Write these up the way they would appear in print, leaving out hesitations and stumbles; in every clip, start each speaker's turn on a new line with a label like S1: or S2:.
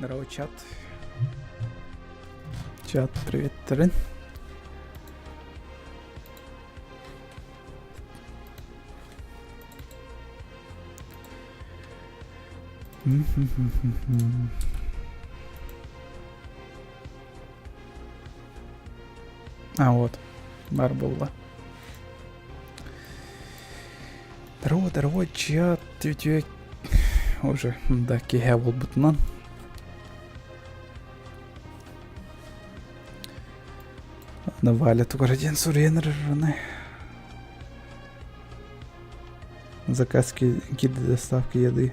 S1: Здорово, чат. Чат, приветтэрин. А вот, бар буолла. Здорово, здорово, чат, үтүө уже да киэһэ буолбутунан. Аны Валя тугара диэн суруйан эрэр Заказ киирдэ доставка еды.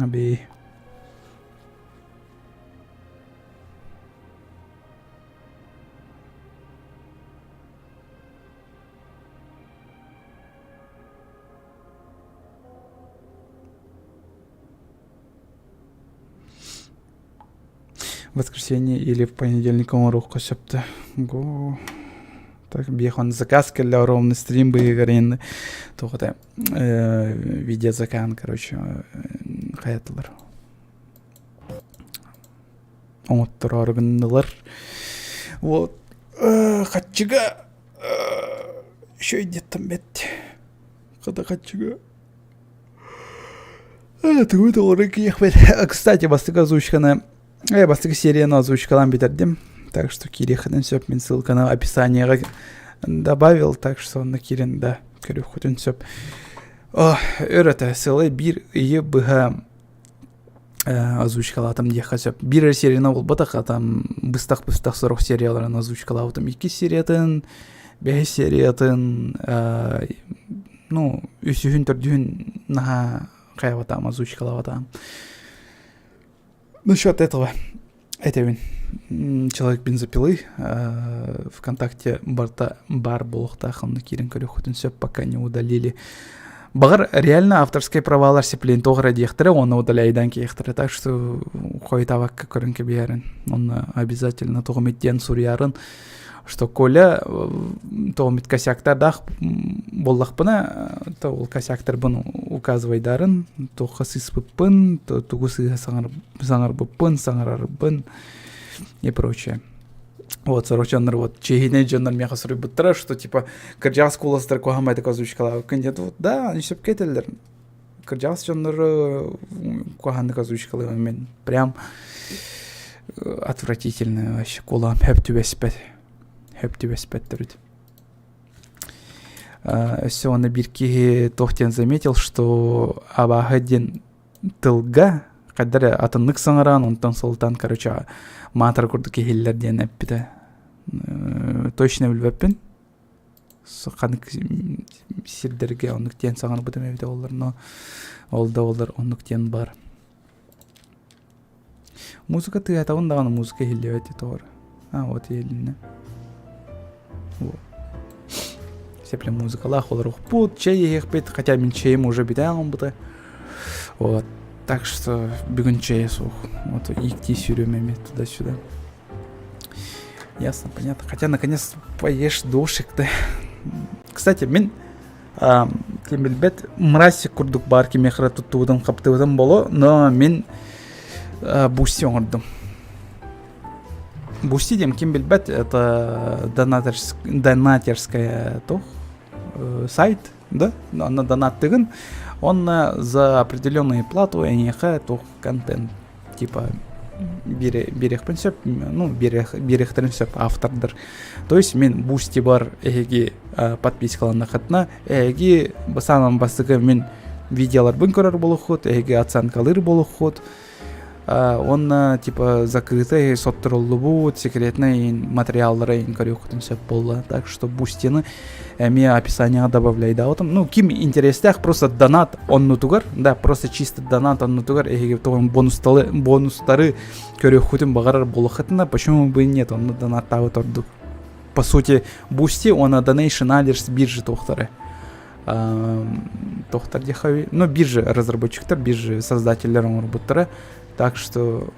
S1: Абей. Воскресенье или в понедельник оҥоруохха сөптө. Го. Так биэхон заказ кэллэ ровно стрим быыһыгар инни туох этэ видеозакан короче хайатылар оҥоттороору гыннылар. Вот хаччыга еще идеттен бэт хата хаччыга тугу тоҕору киэхпит. Кстати, бастакы озвучканы бастакы серияны озвучкалаан бүтэрдим. Так что киириэххитин сөп. Мин ссылканы описаниеҕа добавил, так что онно киирэн да көрүөххүтүн сөп. Өр этэ, сылы биир ыйы быһа озвучкалаатым диэххэ сөп. Биир эрэ серияны буолбатах, там быстах-быстах сорох серияларын озвучкалаабытым. Иккис сериятын, бэһис сериятын, ну, үсүһүн, төрдүһүн наһаа хайабатаам, озвучкалаабатаам. Насчет этого этэбин. Человек бензопилы ВКонтакте барта бар буолуохтаах, онно киирэн көрүөххүтүн сөп, пока не удалили. Баҕар реально авторскай правалар сиплин тоҕо эрэ диэхтэрэ уонна удаляйдан киэхтэрэ так что хойутаабакка көрөн кэбиһэрин онно обязательно тоҕумит диэн суруйарын что Коля тоҕумит косяктардаах буоллахпына то ол косяктарбын указывайдарын туохха сыыспыппын тугу сыыһа саҥарбыппын саҥарарбын и прочее Вот, короче, оннор вот чиэһинэй дьоннор миэхэ суруйбуттара, что типа кырдьаҕас куоластар куһаҕан озвучкалаабыккын диэн. Вот, да, они сөпкө этэллэр. Кырдьаҕас дьоннору куһаҕаннык озвучкалыыбын мин. Прям отвратительно вообще кулаам хөп түбэспэт. Хөп түбэспэт төрүт. Өссө уонна биир киһи туох диэн заметил, что абааһы диэн тылга хайда эрэ атыннык саҥараан, онтон сылтаан, короче, маатар курдук иһиллэр диэн эппитэ. Точно билбэппин. Ханнык сирдэргэ оннук диэн саҥарбытым эбитэ буоллар, но ол да буоллар оннук диэн баар. Музыка тыаһатабын даҕаны музыка иһиллибэт тоҕо А, вот иһилиннэ. Вот. Сепле музыкалаах олоруохпут, чэй иһиэхпит, хотя мин чэйим уже бүтэн ылбыта. Вот. Так что бүгүн чэйэ суох. Вот ииктии сүүрүөм эмиэ туда-сюда. Ясно, понятно. Хотя, наконец, поешь дошик-то. Кстати, мин ким билбэт мразь курдук баар кимиэхэ туттубутум хаптыбытым боло, но мин Boosty оҥордум. Boosty диэн ким билбэт, это донатерская туох сайт, да? Онно донаттыгын, он за определенную плату эйиэхэ туох контент типа биэриэхпин сөп, ну биэриэхтэрин сөп автордар. То есть мин Boosty бар эһиги подпискаланнахытына, эһиги самым бастакы мин видеоларбын көрөр буолуоххут, эһиги оценкалыыр буолуоххут, уонна типа закрытый сотторуллубут секретный материаллары көрүөххүтүн сөп буолла. Так что Boosty-ны эмиэ описанияҕа добавляйдаабытым. Ну, ким интерестээх, просто донат оннутугар, да, просто чисто донат оннутугар эһиги тоҕон бонустары, бонустары көрүөххүтүн баҕарар буоллаххытына, почему бы и нет, онно донаттаабыт ордук. По сути, Boosty уонна Donation Alerts биржа туохтары. Туохтар диэхэ, ну, биржа разработчиктар, биржа создателлэр оҥорбуттара. Так что.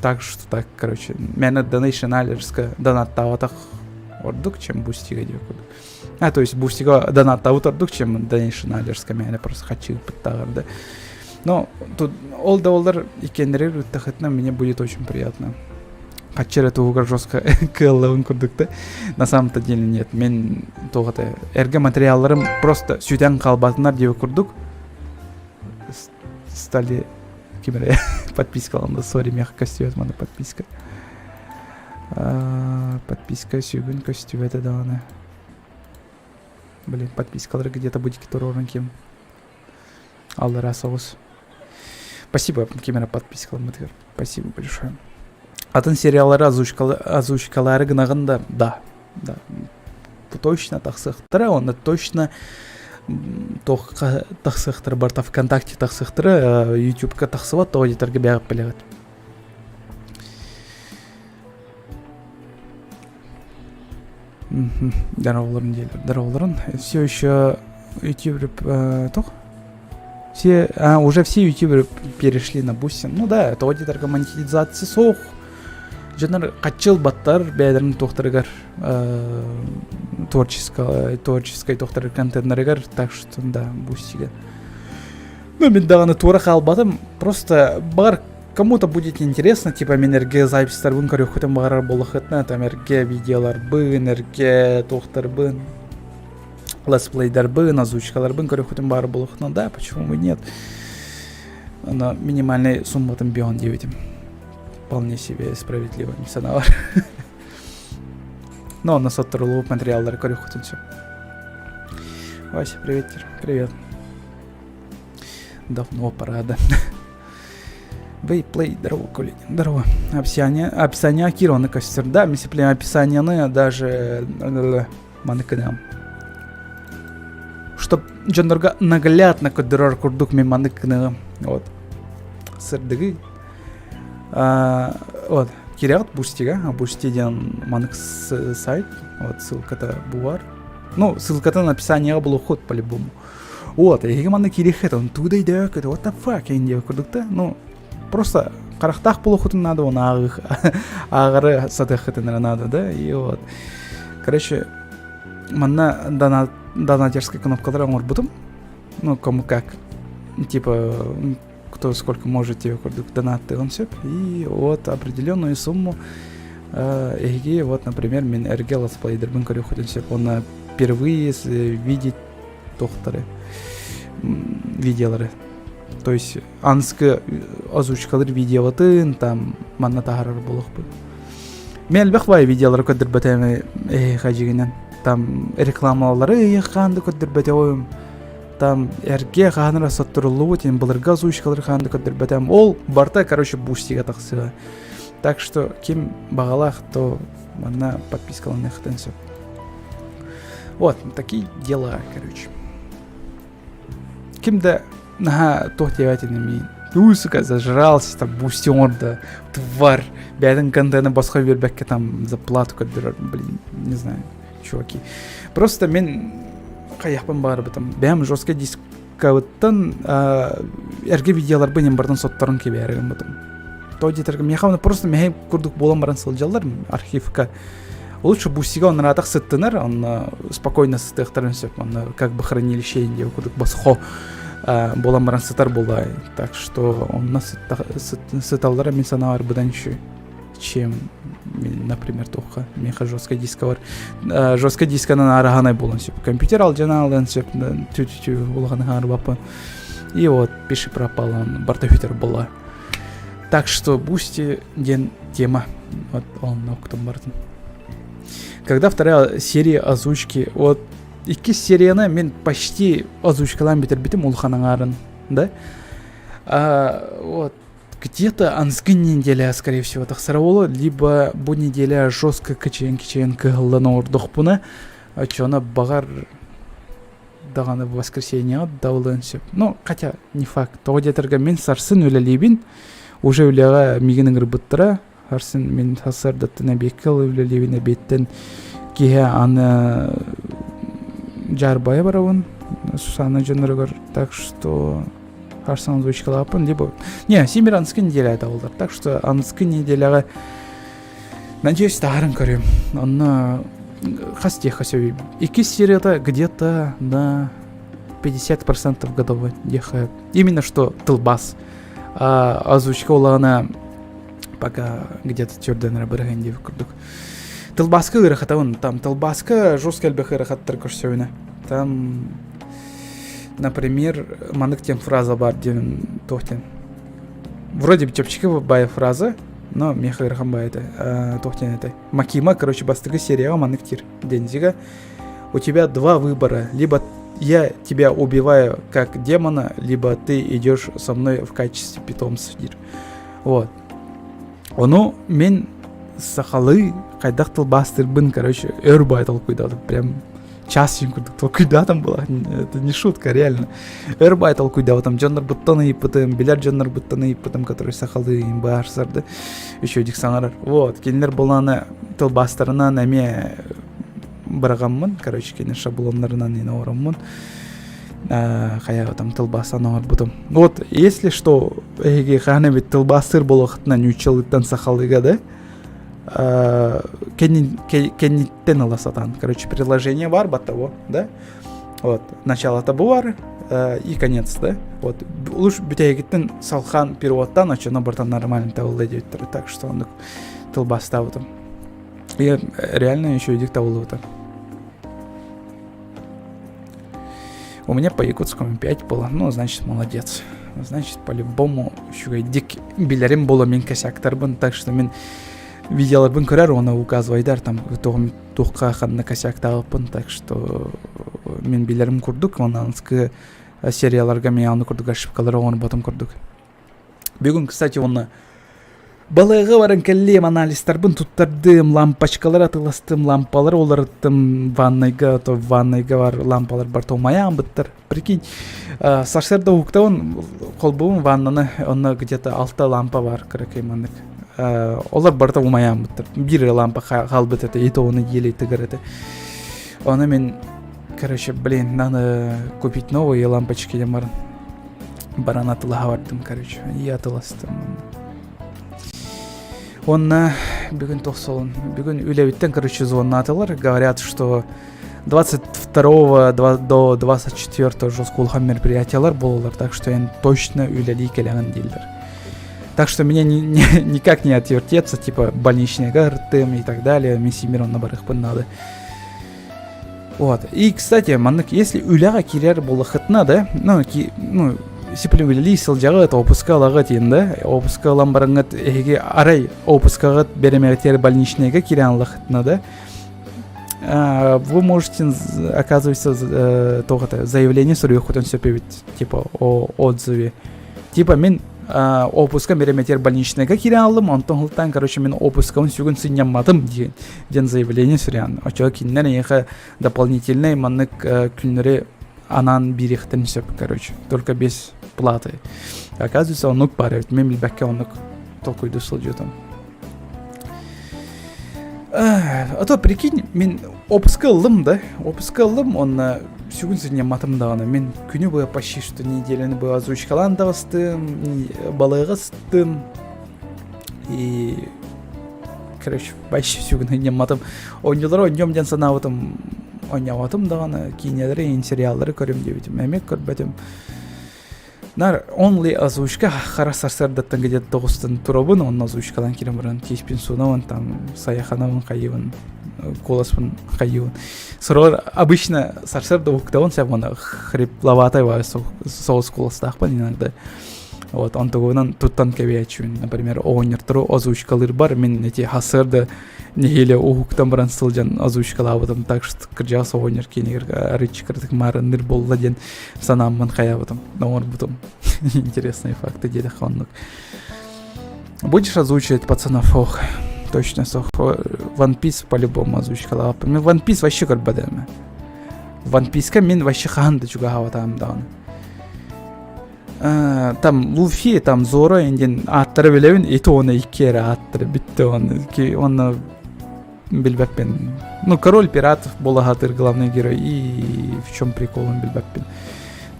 S1: Так что так, короче, мээнэ Donation Alerts-ка донаттаабатах ордук, чем Бустига диэки курдук. А, то есть Бустига донаттаабыт ордук, чем Donation Alerts-ка мээнэ просто харчы ыыппыттааҕар да. Но тут ол да олар иккиэннэригэр ыыттахытына мне будет очень приятно. Харчы эрэ туһугар жестко кыаллабын курдук да. На самом-то деле нет. Мен туох это эргэ материалларым просто сүтэн хаалбатынар диэбит курдук стали ким эрэ подпискаланды сори миэхэ көстүбэт маны подписка подписка сүгүн көстүбэтэ даҕаны блин подпискалары где-то будете туруорун ким аллара соҕус спасибо ким эрэ подпискаламмытыгар спасибо большое атын сериаллары озвучкалары гынаҕын да да да точно тахсыахтара уонна точно туохха тахсыахтара барыта ВКонтакте тахсыахтара ютубка тахсыбат тоҕо диэтэргэ бэйэҕит билэҕит Здороволорун диэлэр здороволорун все еще ютуберы туох все а, уже все ютуберы перешли на Бусин ну да тоҕо диэтэргэ монетизация суох дьоннор харчы ылбаттар бэйэлэрин туохтарыгар творческай творческой туохтарыгар контеннарыгар так что да Бустига ну мин даҕаны туора хаалбатым просто баҕар кому-то будет интересно типа мин эргэ записьтарбын көрүөххүтүн баҕарар буоллаххытына там эргэ видеоларбын эргэ туохтарбын летсплейдарбын озвучкаларбын көрүөххүтүн баҕарар буоллаххытына да почему бы нет но минимальный сумматын бион диэбитим вполне себе справедливо не санаабар. Но онно сотторуллубут материаллары көрүөххүтүн сөп. Вася, привет, привет. Давно пора, да. Вейплей, здорово, Коля. Здорово. Описание, описание Кирона костер. Да, мы описание даже маныкынам. Чтоб дьоннорго наглядно көрдөрөр курдук мин маннык гыныгым. Вот. Сырдыгы вот кирэҕит Бустига Бусти диэн маннык сайт вот ссылката бу бар ну ссылкатын описанияҕа булуоххут по-любому вот эһиги манна киириэххит он туда өйдөөххүт what the fuck эҥин диэбит курдук да ну просто харахтаах буолуоххутун надо оны ааҕары сатыаххытын эрэ надо да и вот короче манна донат донатерскай кнопкалары оҥорбутум ну кому как типа кто сколько может тебе курдук донаттыан сөп и вот определенную сумму эһиги вот например мин эргэ летсплейдербин көрүөххүтүн сөп уонна впервые видеть туохтары видеолары то есть анскы озвучкалыр видеобытын там манна таһарар буолуохпут мен элбэх баай видеолары көрдөрбөтөм эһиэхэ дьигинэн там рекламалары хаанды көрдөрбөтөҕүм там эргэ хаһан эрэ сотторуллубут иһин былыргы озвучкалары хаһан да көрдөрбөтөм ол барыта короче бустига тахсыа так что ким баҕалаах то манна подпискаланыахтан сөп вот такие дела короче ким да наһаа туох диэбэт миин ну сука зажрался там бусти оҥордо тварь бэйэтин контены босхо биэрбэккэ там за плату көрдөрөр блин не знаю чуваки. Просто мин хайахпын баҕарбытым. Бэйэм жесткий дискабыттан эргэ видеоларбын барытын сотторон кэбиһэр гыммытым. То диэтэргэ миэхэ оны просто мэһэй курдук буолан баран сылдьаллар архивка. Лучше бусига он ыраатах сыттынар, онно спокойно сытыахтарын сөп, онно как бы хранилище диэн курдук босхо буолан баран сытар буолай. Так что онно сыталлара мин санаабар быдан үчүгэй. чем, например, туохха миэхэ жесткай диска бар жесткай дисканан араһанай буолан сөп компьютер алдьана алан сөп тү улахан хаарбаппын и вот пиши пропал он барта хүтэр була так что Бусти диэн тема вот он октом бартын когда вторая серия озвучки вот иккис серияны мен почти озвучкалаан бүтэрбитим улахан аҥаарын да а, вот где-то аныгы неделя, скорее всего, тахсара буолуо, либо бу неделя жестко кичэйэн-кичэйэн кыһыллан оҥордохпуна, оччоҕуна баҕар даҕаны воскресеньеҕа да сөп. Ну, хотя не факт. Тоҕо диэтэргэ мин сарсын үлэлиибин, уже үлэҕэ миигин ыҥырбыттара. Сарсын мин сарсыардаттан эбиэккэ үлэлиибин, эбиэттэн киһи аны дьаарбайа барабын Сусанна дьонноругар. Так что... Харсан озвучкалааппын, либо... Не, син биир аныскы неделя табыллар. Так что аныскы неделяҕа надеюсь, таһарын көрүм. Онно хас диэххэ сөбүй? Иккис серията где-то на 50% готова диэххэ. Именно что тылбаас. А озвучка улаҕана пока где-то түрдэн эрэ бырыһын диэбит курдук. Тылбааска ыарахатабын. Там тылбааска жестко элбэх ыарахаттар көрсөбүнэ. Там, например, маннык диэн фраза бар диэн туох диэн. Вроде бы чэпчэки баай фраза, но миэхэ ыарахан баай этэ. Туох диэн этэй. Макима, короче, бастакы серияҕа маннык диир Дензига. У тебя два выбора. Либо я тебя убиваю как демона, либо ты идешь со мной в качестве питомца диир. Вот. Ону мин сахалыы хайдах тылбаастыырбын, короче, өр баай толкуйдаатым. Прям час иһин курдук толкуйдаатым была. Это не шутка, реально. Өр баай толкуйдаабытым. Дьоннорбуттан ыйыппытым, билэр дьоннорбуттан ыйыппытым, который сахалыы баарсарды үчүгэйдик саҥарар. Вот, кинилэр буланы тылбаастарынан эмиэ быраҕаммын, короче, кини шаблоннарынан иин оҥороммун хайа там тылбаастан оҥорбутум. Вот, если что, эһиги хаһан эбит тылбаастыыр буолуохтuna нууччалыыттан сахалыыга да, кэнниттэн ыла сатаан. Короче, приложение бар того, да? Вот, начало баар и конец, да? Вот, лучше бүтэһигиттэн салхан переводтан оччоно бартан нормально табылла диэбиттэр. Так что оннук тылбаастаабытым. Я реально еще идик табыллыбыта. У меня по якутскому 5 было, ну, значит, молодец. Значит, по-любому үчүгэйдик билэрим буола мин косяктарбын, так что мин видеоларбын көрөр, оны указывайдар там туохха ханна косяктаабыппын, так что мин билэрим курдук, онанскы серияларга мен аны курдук ошибкалары оҥорботум курдук. Бүгүн, кстати, уонна балыыһаҕа баран кэллиэм, анализтарбын туттардым, лампочкалары атыыластым, лампалары уларыттым, ваннайга, то ваннайга бар лампалар бар томайаан быттар. Прикинь, сарсыарда уһуктабын, холбуубун ваннаны, онно где-то алта лампа бар кыракый маннык. Олар барыта умайаан быттар. Биир лампа хаалбыт этэ, и то оны еле тыгар этэ. Оны мен, короче, блин, надо купить новые лампочки диэн баран баран атылаһа бардым короче и атыластым Онна бүгүн тохсолун бүгүн үлэбиттэн короче звоннаатылар говорят что 22 до 24 жестко улахан мероприятиялар буолалар так что эн точно үлэлии кэлэҕин дииллэр так что меня ни, ни, никак не отвертеться типа больничныйга ырыттым и так далее мин симир онно барыахпын надо Вот. И, кстати, маннык, если үлэҕэ киирэр буоллаххытына да, ну, ки, ну, сипле үлэлии сылдьаҕыт, опуска ылаҕыт иин да, опуска ылан бараҥҥыт эһиги арай опускаҕыт бэрэмэҕитигэр больничныйга киирэн ыллаххытына да, вы можете, оказывается, туох это, заявление суруйуоххутун сөп эбит, типа, о отзыве. Типа, мин опуска бэрэмэтигэр больничныйга киирэн аллым, онтон ылтаан, короче, мин опускабын сүгүн сынньамматым диэн, диэн заявление суруйан. Оччоҕо кинилэр эйиэхэ дополнительный маннык күннэри анаан биэриэхтэрин сөп, короче, только без платы. Оказывается, оннук баар эбит. Мин билбэккэ оннук толкуйдуу сылдьыбытым. А то прикинь, мин опуска ыллым да, опуска ыллым, онно сүгүн сынньамматым даҕаны. Мин күнү быһа почти что неделяны быһа озвучкалаан таҕыстым, балыга сыттым. И короче, вообще сүгүн сынньамматым. Оонньуулары оонньуом диэн санаабытым, оонньообатым даҕаны, киинэлэри, сериаллары көрүм диэбитим, эмиэ көрбөтүм. Нар only озвучка хара сарсыардаттан где-то тоҕустан турабын, онно озвучкалаан киирэн баран тииспин суунабын, там сайаханабын, хайыбын, куоласпын хайыбын. Сороор обычно сарсыарда уһуктабын, сеп уонна хрипловатай соус куоластаахпын иногда. Вот, онтугунан туттан кэбиһээччибин. Например, оҕонньортору озвучкалыырбар мин эти сарсыарда нэһиилэ уһуктан баран сылдьан озвучкалаабытым так что кырдьаҕас оҕонньор киинигэр арыыччы кыратык маарынныр буолла диэн санааммын хайаабытым оҥорбутум интересные факты диэтэххэ оннук будешь озвучивать пацанов ох точно сох One Piece по-любому озвучкалаабыппын мен One Piece вообще көрбөтөм One Piece-ка мин вообще хаһан да чугаһаабатаҕым даҕаны там Луфи, там Зоро диэн ааттары билэбин, ити уонна икки эрэ ааттары бүттэ уонна билбэппин. Ну, король пиратов буола сатыыр главный герой и в чем прикол он билбэппин.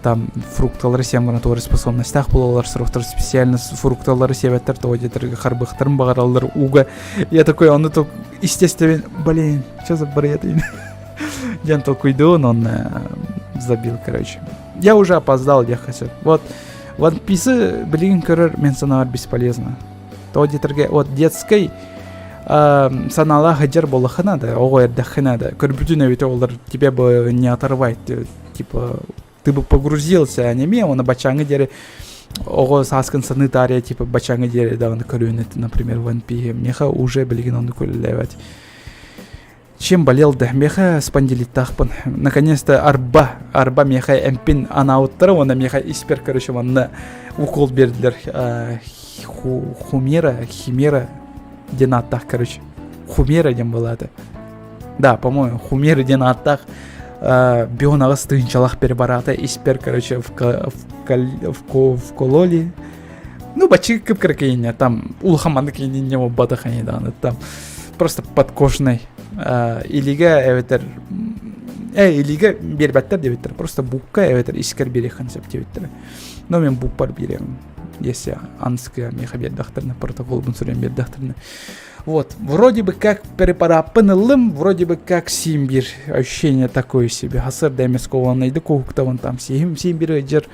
S1: Там фрукталары сиэн баран туора способностях буолаллар, сорохтор специально фрукталары сиэбэттэр, тоҕо диэтэргэ харбыахтарын баҕараллар ууга. Я такой, ону то естественно, блин, что за бред? Диэн толкуйдуун, он забил, короче. Я уже опоздал, я хотел. Вот, One Piece билигин көрөр мен санаабар бесполезно. Тоҕо диэтэргэ, вот детской санаалаах сылдьар буоллаххына да, оҕо эрдэххинэ да, көрбүтүн эбитэ олор тебе бы не оторвать, типа ты бы погрузился аниме, оны бачаҥы диэри оҕо сааскын саныы таарыйа типа бачаҥы диэри даҕаны көрүөн этэ, например, One Piece. Миэхэ уже билигин ону көрүллэбэт. Чем болел да, миэхэ спондилиттаахпын. Наконец-то арба, арба миэхэ эмпин анаабыттара уонна миэхэ испэр, короче, манна укол биэрдилэр. Хумера, химера диэн ааттаах, короче. Хумера диэн буолаата. Да, по-моему, Хумера диэн ааттаах бион аҕыс тыһыынчалаах препарата испэр, короче, в, в, в, вкололи. Ну, бачы кып-кыракыйня, там улахан маннык кинине буолбатах даҕаны там просто подкожный илигэ эбэтэр э илигэ биэрбэттэр диэбиттэр просто букка эбэтэр искэр биэриэххин сөп диэбиттэр но мен букпар биэриэм если анская миэхэ биэрдэхтэринэ протоколбун суруйан биэрдэхтэринэ вот вроде бы как препараппын ыллым вроде бы как син биир ощущение такое себе хасыр эмес кованайды куһуктабын там сиһим син бир ыдьыр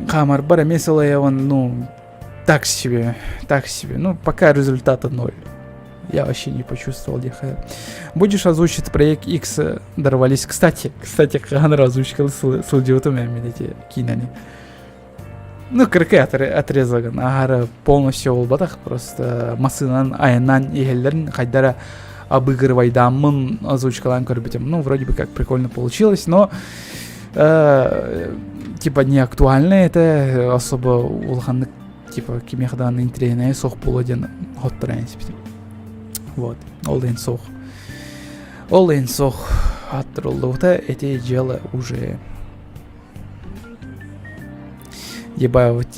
S1: хаамарбар эмиэ сылайабын ну так себе так себе ну пока результата ноль я вообще не почувствовал лихо. Будешь озвучить проект X дорвались. Кстати, кстати, хаһан озвучкалы сылдьыбытым мин эти киинэни. Ну, кыракый отрезогын аһары полностью буолбатах, просто массыынан айаннаан иһэллэрин хайдара обыгрывайдааммын озвучкалаан көрбүтүм. Ну, вроде бы как прикольно получилось, но э, типа не актуально это особо улаханнык типа кимиэхэ даҕаны интэриэһинэйэ суох буолуо диэн хотторон испитим. Вот, ол иһин суох. Ол иһин суох аттарыллыбыта эти дьыала уже Ебать,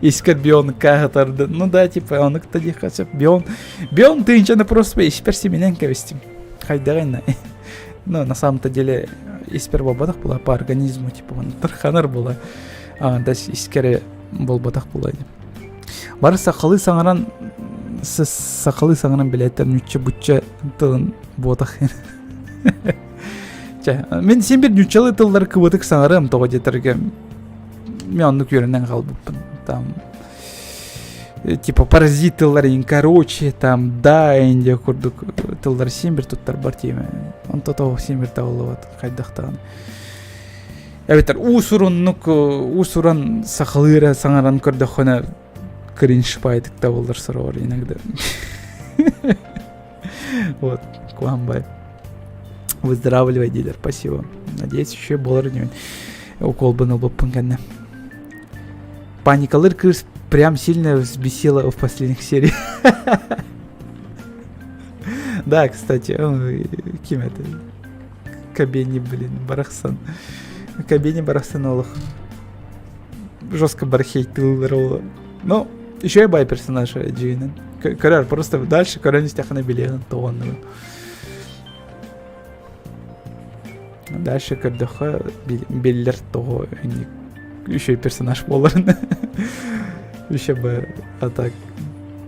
S1: Искер бион каһытарды. Ну да, типа, оны кытта диэххэ сөп. Бион, бион тыынчаны просто испер симинэн кэбистим. Хайдаҕын Ну, на самом-то деле, испер буолбатах була по организму, типа, он тарханар була. А, да, искере буолбатах була. Бары сахалыы саҥаран сахалыы саҥаран билээттэр нучча бучча тылын буотах. Чэ, мин син бир нуччалыы тыллары кыбытык саҥарыам тоҕо диэтэргэ мен оннук үөрэнэн хаалбыппын. Там типа паразит тыллар короче, там да инде курдук тыллар син бир туттарбар тиэмэ. Онто тоҕо син бир табыллыбат хайдахтаҕын. Эбэтэр уус-уруннук уус-уран сахалыы эрэ саҥаран көрдөххүнэ кринж баайдык табыллар сороҕор иногда. Вот, куһаҕан бай. Выздоравливай, диилэр, спасибо. Надеюсь, еще буолар диэн уколбун ылбыппын кэннэ. Паникалыр кыыс прям сильно взбесила в последних сериях. Да, кстати, ким это? Кабени, блин, барахсан. Кабени барахсан олох. Жестко бархейтылар Ну, еще и бай персонаж дьиҥинэн. Көрөр, просто дальше көрөн истэххинэ билиэҕин тоҕоннугун. Дальше көрдөххө биллэр тоҕо еще и персонаж буоларын. Еще бы, а так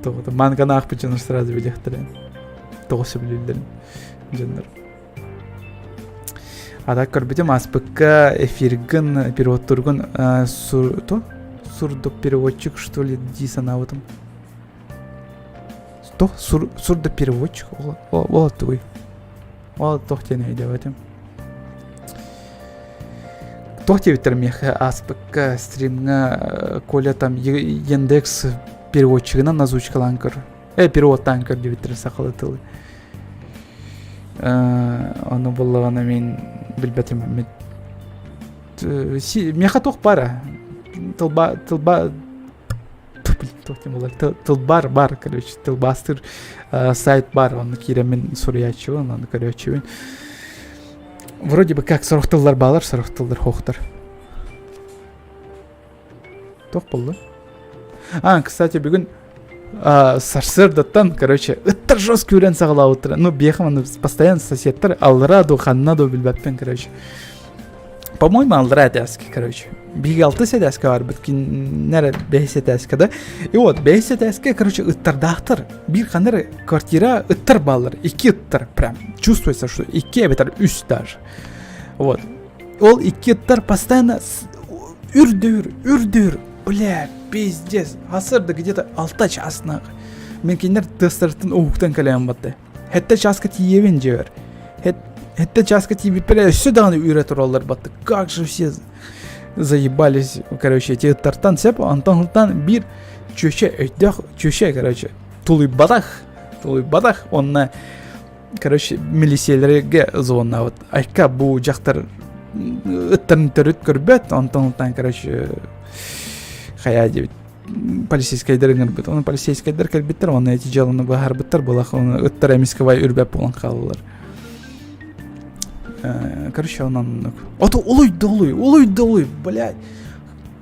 S1: тоҕо манганы аахпыт дьоннор сразу билиэхтэрэ. Тоҕо сөбүлүүллэрин дьоннор. А так көрбүтүм ааспыкка эфиргын переводтургун сур то сурдопереводчик что ли дии санаабытым. То сур сурдопереводчик ол ол тугуй ол туох диэн өйдөөбөтүм. Туох диэбиттэр миэхэ ааспыкка стримҥа Коля там Яндекс переводчигынан озвучкалаан көр. Э, переводтаан көр диэбиттэр сахалыы тылы. Ону буллаҕына мин билбэтим. Миэхэ туох баара? Тылба тылба тылбар бар, короче, тылбаастыыр сайт бар, онно киирэммин суруйааччыбын, ону көрөөччүбүн. Вроде бы как сорох тыллар баалар, сорох тыллар хоохтар. Туох буолла? А, кстати, бүгүн сарсыардаттан, короче, ыттар жестко үрэн саҕалаабыттара. Ну, биэхэ манна постоянно соседтар аллара дуу, ханна дуу билбэппин, короче. По-моему, аллараа этээскэ, короче. Биһиги алтыс этээскэ барбыт, кинилэр бэһис этээскэ да. И вот, бэһис этээскэ, короче, ыттардаахтар. Биир ханна эрэ квартира ыттар бааллар. Икки ыттар прям. Чувствуется, что икки эбэтэр үс даже. Вот. Ол икки ыттар постоянно үрдүр, үрдүр. Бля, пиздец. Сарсыарда где-то алта час нахуй. Мин кинилэр тыастарыттан уһуктан кэлэн батты. Сэттэ чааска тиийэбин дьиэбэр. Сэттэ чааска тиийбиппэр өссө даҕаны үүрэ тураллар батты. Как же все заебались, короче, эти ыттартан сөп, онтон ылтан биир чүөчэ өйдөөх чүөчэ, короче, тулуйбатах, тулуйбатах, онно, короче, милициялэргэ звоннаабыт. Айка бу дьахтар ыттарын төрүт көрбөт, онтон ылтан, короче, хайа диэбит полицейскайдар ыҥырбыт. Оны полицейскайдар кэлбиттэр, уонна эти дьыаланы быһаарбыттар, былах оны ыттар эмискэ бай үрбэт буолан хааллылар. Короче, онон Ото улуй да улуй, улуй да улуй, блядь.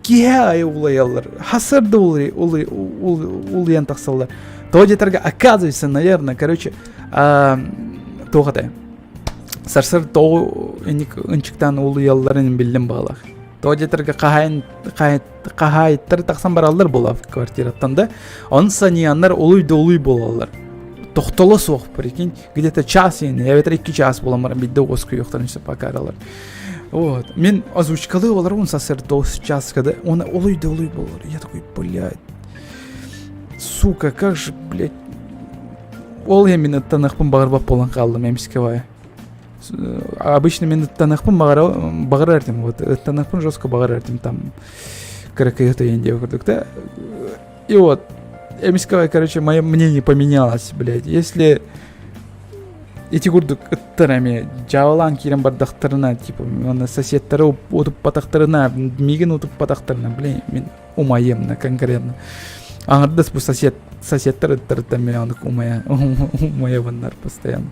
S1: Киһи айы улайаллар. Хасыр да улуй, улуй, улуйан тахсаллар. Тоҕо диэтэргэ, оказывается, наверное, короче, туох этэй? Сарсыр тоҕу инник ынчыктаан улуйалларын биллим баҕалаах. Тоҕо диэтэргэ хаһаайын хаһаайыттар тахсан бараллар буолар квартираттан да. Он саньяннар улуй да улуй буолаллар. Тохтоло суох, прикинь, где-то час иһин, эбэтэр икки час буолан баран биирдэ уоскуйуохтарын сөп акааралар. Вот. Мин озвучкалыы олоробун сарсыарда часка да, он улуй да улуй буолар. Я такой, блядь, сука, как же, блядь, ол иһин мин ыттаныахпын баҕарбат буолан хааллым эмискэ баайы. Обычно мин ыттаныахпын баҕарар этим, вот ыттаныахпын жестко баҕарар этим там кыракый ытайын диэн курдук да. И вот, эмискэ, короче, мое мнение поменялось, блядь. Если ити курдук ыттар эмиэ дьаабылаан киирэн бардахтарына, типа, уонна соседтары утуппатахтарына, миигин утуппатахтарына, блин, мин умайым на конкретно. Аҥардас бу сосед, соседтар ыттарыттан мин оннук умайа, умайабыннар постоянно.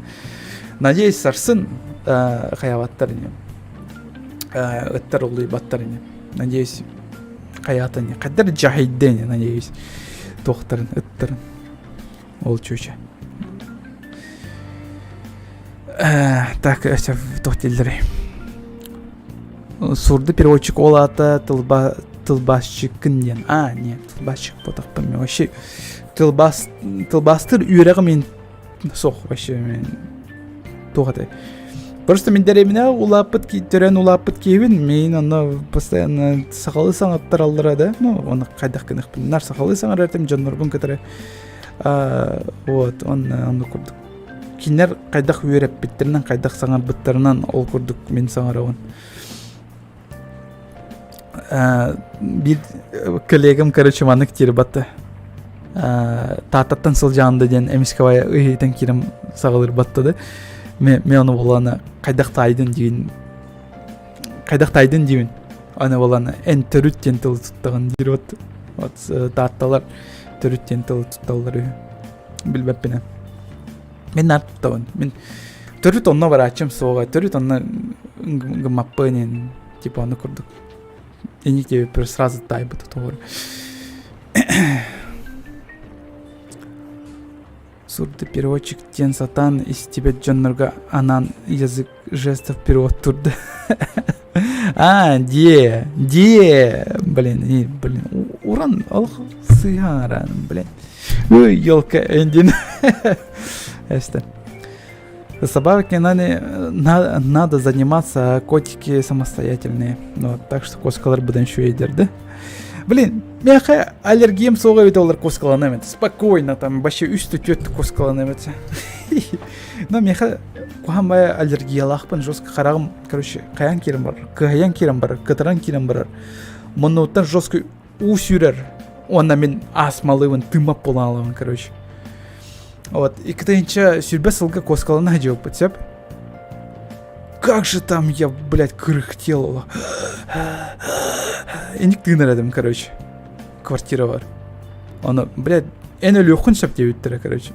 S1: Надеюсь, сарсын хайабаттар ини. Ыттар улуйбаттар ини. Надеюсь, хайаата ини. Хайдар дьаһайда ини, надеюсь. Туохтарын, ыттарын. Ол чүчэ. Так, өссө туох дииллэрий? Сурды переводчик ол аата тылба тылбаасчыккын диэн. А, нет, тылбаасчык буотахпын мен вообще тылбаас тылбаастыыр үөрэҕим мин суох вообще мен туох этэй. Просто мин дэриэбинэ улааппыт төрөөн улааппыт киһибин мин онно постоянно сахалыы саҥаттараллара да ну оны хайдах гыныахпын нар сахалыы саҥарар этим дьоннорбун кытары вот онно онно курдук кинилэр хайдах үөрэппиттэринэн хайдах саҥарбыттарынан ол курдук мин саҥарабын биир коллегам короче маннык диир батта Тааттаттан сылдьаҕын да диэн эмискэ ыйытан киирэн саҕалыыр батта да мен ону буоллаҕына хайдах таайдын диибин хайдах таайдын диибин аны буоллаҕына эн төрүт диэн тылы туттаҕын диир вот вот таатталар төрүт диэн тылы тутталлар үһү билбэппинэ мин наар туттабын мин төрүт онно барааччым суоҕа төрүт онно гыммаппын типа ону курдук инник диэбиппэр сразу таайбыта тоҕо Сурды переводчик диэн сатаан истибэт дьоннорго анаан язык жестов перевод турда. А, де, де, блин, и, блин, уран, олох сыһааран, блин. Ой, елка, эндин. Эсте. Собаки надо, надо заниматься, а котики самостоятельные. Ну, так что кошкалар быдан үчүгэйдэр да. Блин, миэхэ аллергиям суоҕа эбит олар кошкалана эбит. Спокойно там вообще үс түөрт кошкалана эбит. Но миэхэ куһаҕан баҕайы аллергиялаахпын жестко хараҕым короче хайаан киирэн барар кыһайан киирэн барар кытаран киирэн барар муннуттан жестко уу сүүрэр уонна мин астмалыыбын тыыммат буолан аламын короче вот икки сүүрбэ сылга куоскалана сылдьыбыппыт сөп как же там я блядь кряхтел инник тыынар этим короче квартира бар ону блядь эн өлүөххүн сөп диэбиттэрэ короче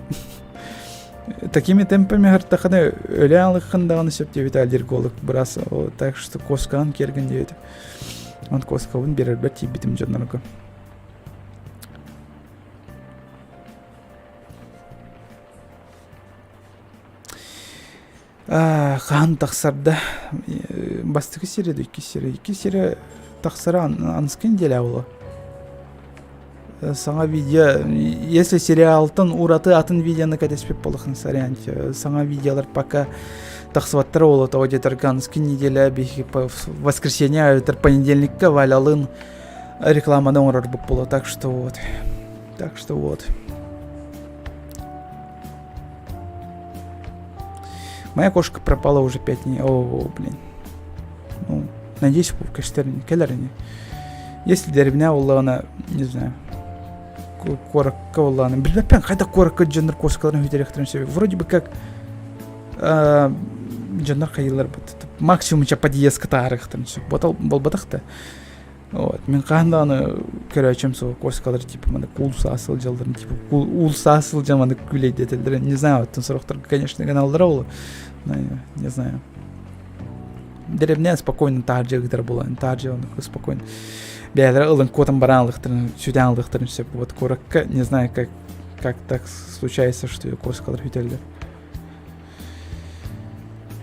S1: такими темпами һыртахына өлө алыххын даҕаны сөп диэбитэ аллерголог быраас так что куоскаҕын киэргэн диэбитэ Он куоскабын биэрэрбэр тиийбитим дьоннорго. Хаһан тахсар да? Бастакы серия да иккис серия. Иккис серия тахсара аныскы неделя буолуо. Саҥа видео, если сериалтан ураты атын видеоны кэтэспит буоллаххына сорян, саҥа видеолар пока тахсыбаттара буолуо тоҕо диэтэргэ аныскы неделя биһиги воскресенье эбэтэр понедельникка Валялыын рекламаны оҥорорбут буолуо так что вот так что вот Моя кошка пропала уже пять дней. О, блин. Ну, надеюсь, кэлэр ини. Если дэриэбинэ буоллаҕына, не знаю, куоракка буоллаҕына, билбэппин хайдах куоракка дьоннор куоскаларын сүтэриэхтэрин сөбүй. Вроде бы как дьоннор хайыылар максимум ча подъездка таарыахтарын сөп. Буолбатах да. Вот. Мин хаһан даҕаны көрөөччүм суох куоскалар типа маны куулсаа сылдьалларын типа уулсаа сылдьан маны күлэйдэтэллэрин не знаю оттон сорохторго конечно гыналлара ол не знаю дэриэбинэ спокойно таһырдьа ыытар буолан таһырдьа оннук спокойно бэйэлэрэ ылан куотан баран ылыахтарын сүтээн ылыахтарын сөп вот куоракка не знаю как как так случается что куоскалар сүтэллэр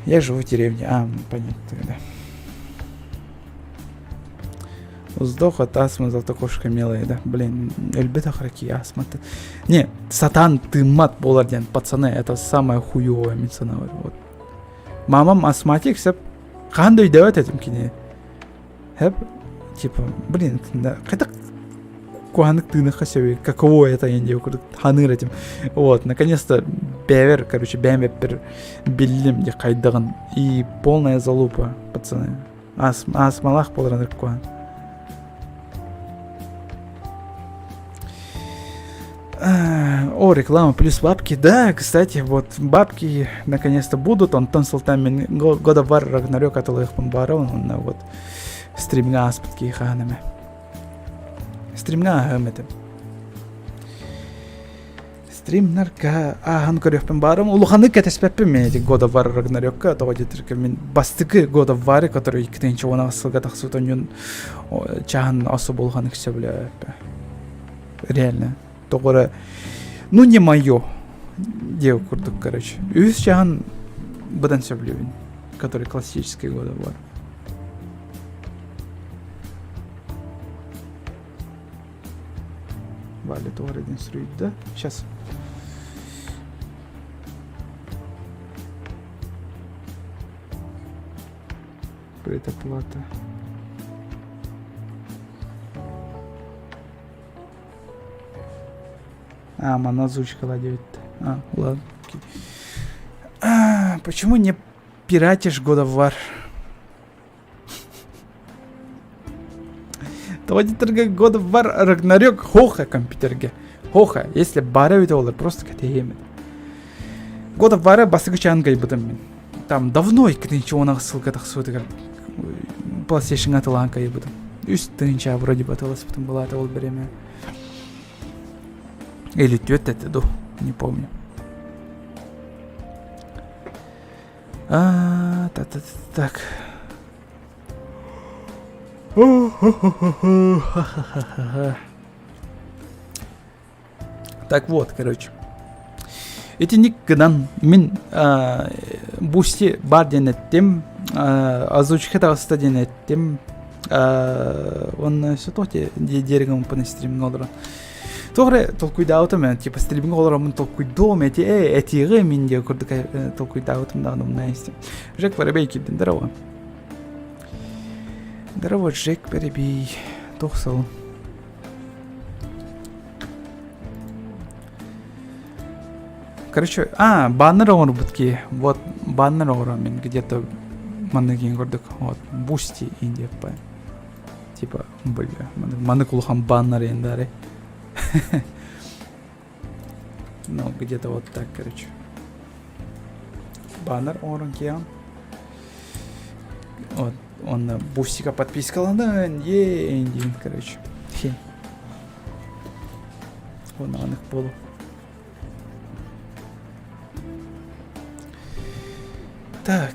S1: я живу в деревне а понятно тогда Вздох от астмы, зато кошка милая, да. Блин, өлбөт ахраки астма. Не, сатаан тыыммат буолар диэн, пацаны, это самое хуевое мин санаабар. Вот. Мамам астматик сөп. Хаһан да өйдөөбөт этим кини. Хэп, типа, блин, да, хайдах куһаҕаннык тыыныахха сөбүй, каково это я диэн курдук ханыыр этим. Вот, наконец-то бэйэбэр, короче, бэйэм эппэр биллим дии хайдаҕын. И полная залупа, пацаны. Астмалаах буолар ынырык куһаҕан. О, реклама плюс бабки. Да, кстати, вот бабки наконец-то будут. Онтон сылтаан мин God of War Ragnarok атылыахпын баарабын уонна вот стримҥа ааспыт киһи хаһан эмэ. Стримҥа ааһыам этим. Стримнарга ааһан көрүөхпүн баарым. Улаханнык кэтэспэппин мен эти God of War Ragnarokка тоҕо диэтэргэ мин бастакы God of War, который 2010 сылга тахсыбыт онньун чааһын особо улаханнык сөбүлээбэппэ. Реально. Тоҕо эрэ ну не мое диэ курдук короче. Үһүс чааһын быдан сөбүлүүбүн, который классический God of War. Валя тоҕо эрэ диэн суруйда. Сейчас. Предоплата. А, манна озвучкала диэбит. А, ладно. А, почему не пиратишь God of War? Тоҕо диэтэргэ God of War Ragnarok хоха компьютерге. Хоха, если бара эбитэ буоллар просто кэтэһиэм этэ. God of War бастакы чаан кайбытым мин. Там давно 2010 сылга тахсыбытыгар PlayStation атылаан кайбытым. Үс тыһыынча вроде бы атыласпытым была ол время. Или түөрт этэ ду, не помню. А, так, так, так. Так вот, короче. Итинник гынан мин Boosty баар диэн эттим, озвучка таҕыста диэн эттим, уонна все то диэригин стримҥэ олорон. Туох эрэ толкуйдаабытым ээ, типа стримҥэ олороммун толкуйдуом эти ээ этиэҕи мин диэн курдук толкуйдаабытым даҕаны умна истим. Жек Воробей киирдин, здорово. Здорово, Жек Воробей. Туох сыл? Короче, а, баннер оҥорбут киһи. Вот баннер оҥорон мин где-то маннык диэн курдук. Вот, Boosty диэппэ. Типа, бля, маннык улахан баннер иэндари. Ну, где-то вот так, короче. Баннер оҥорон киһи. Вот, он Boosty-га подпискаланан, е диэн, короче. Уонна буолу. Так.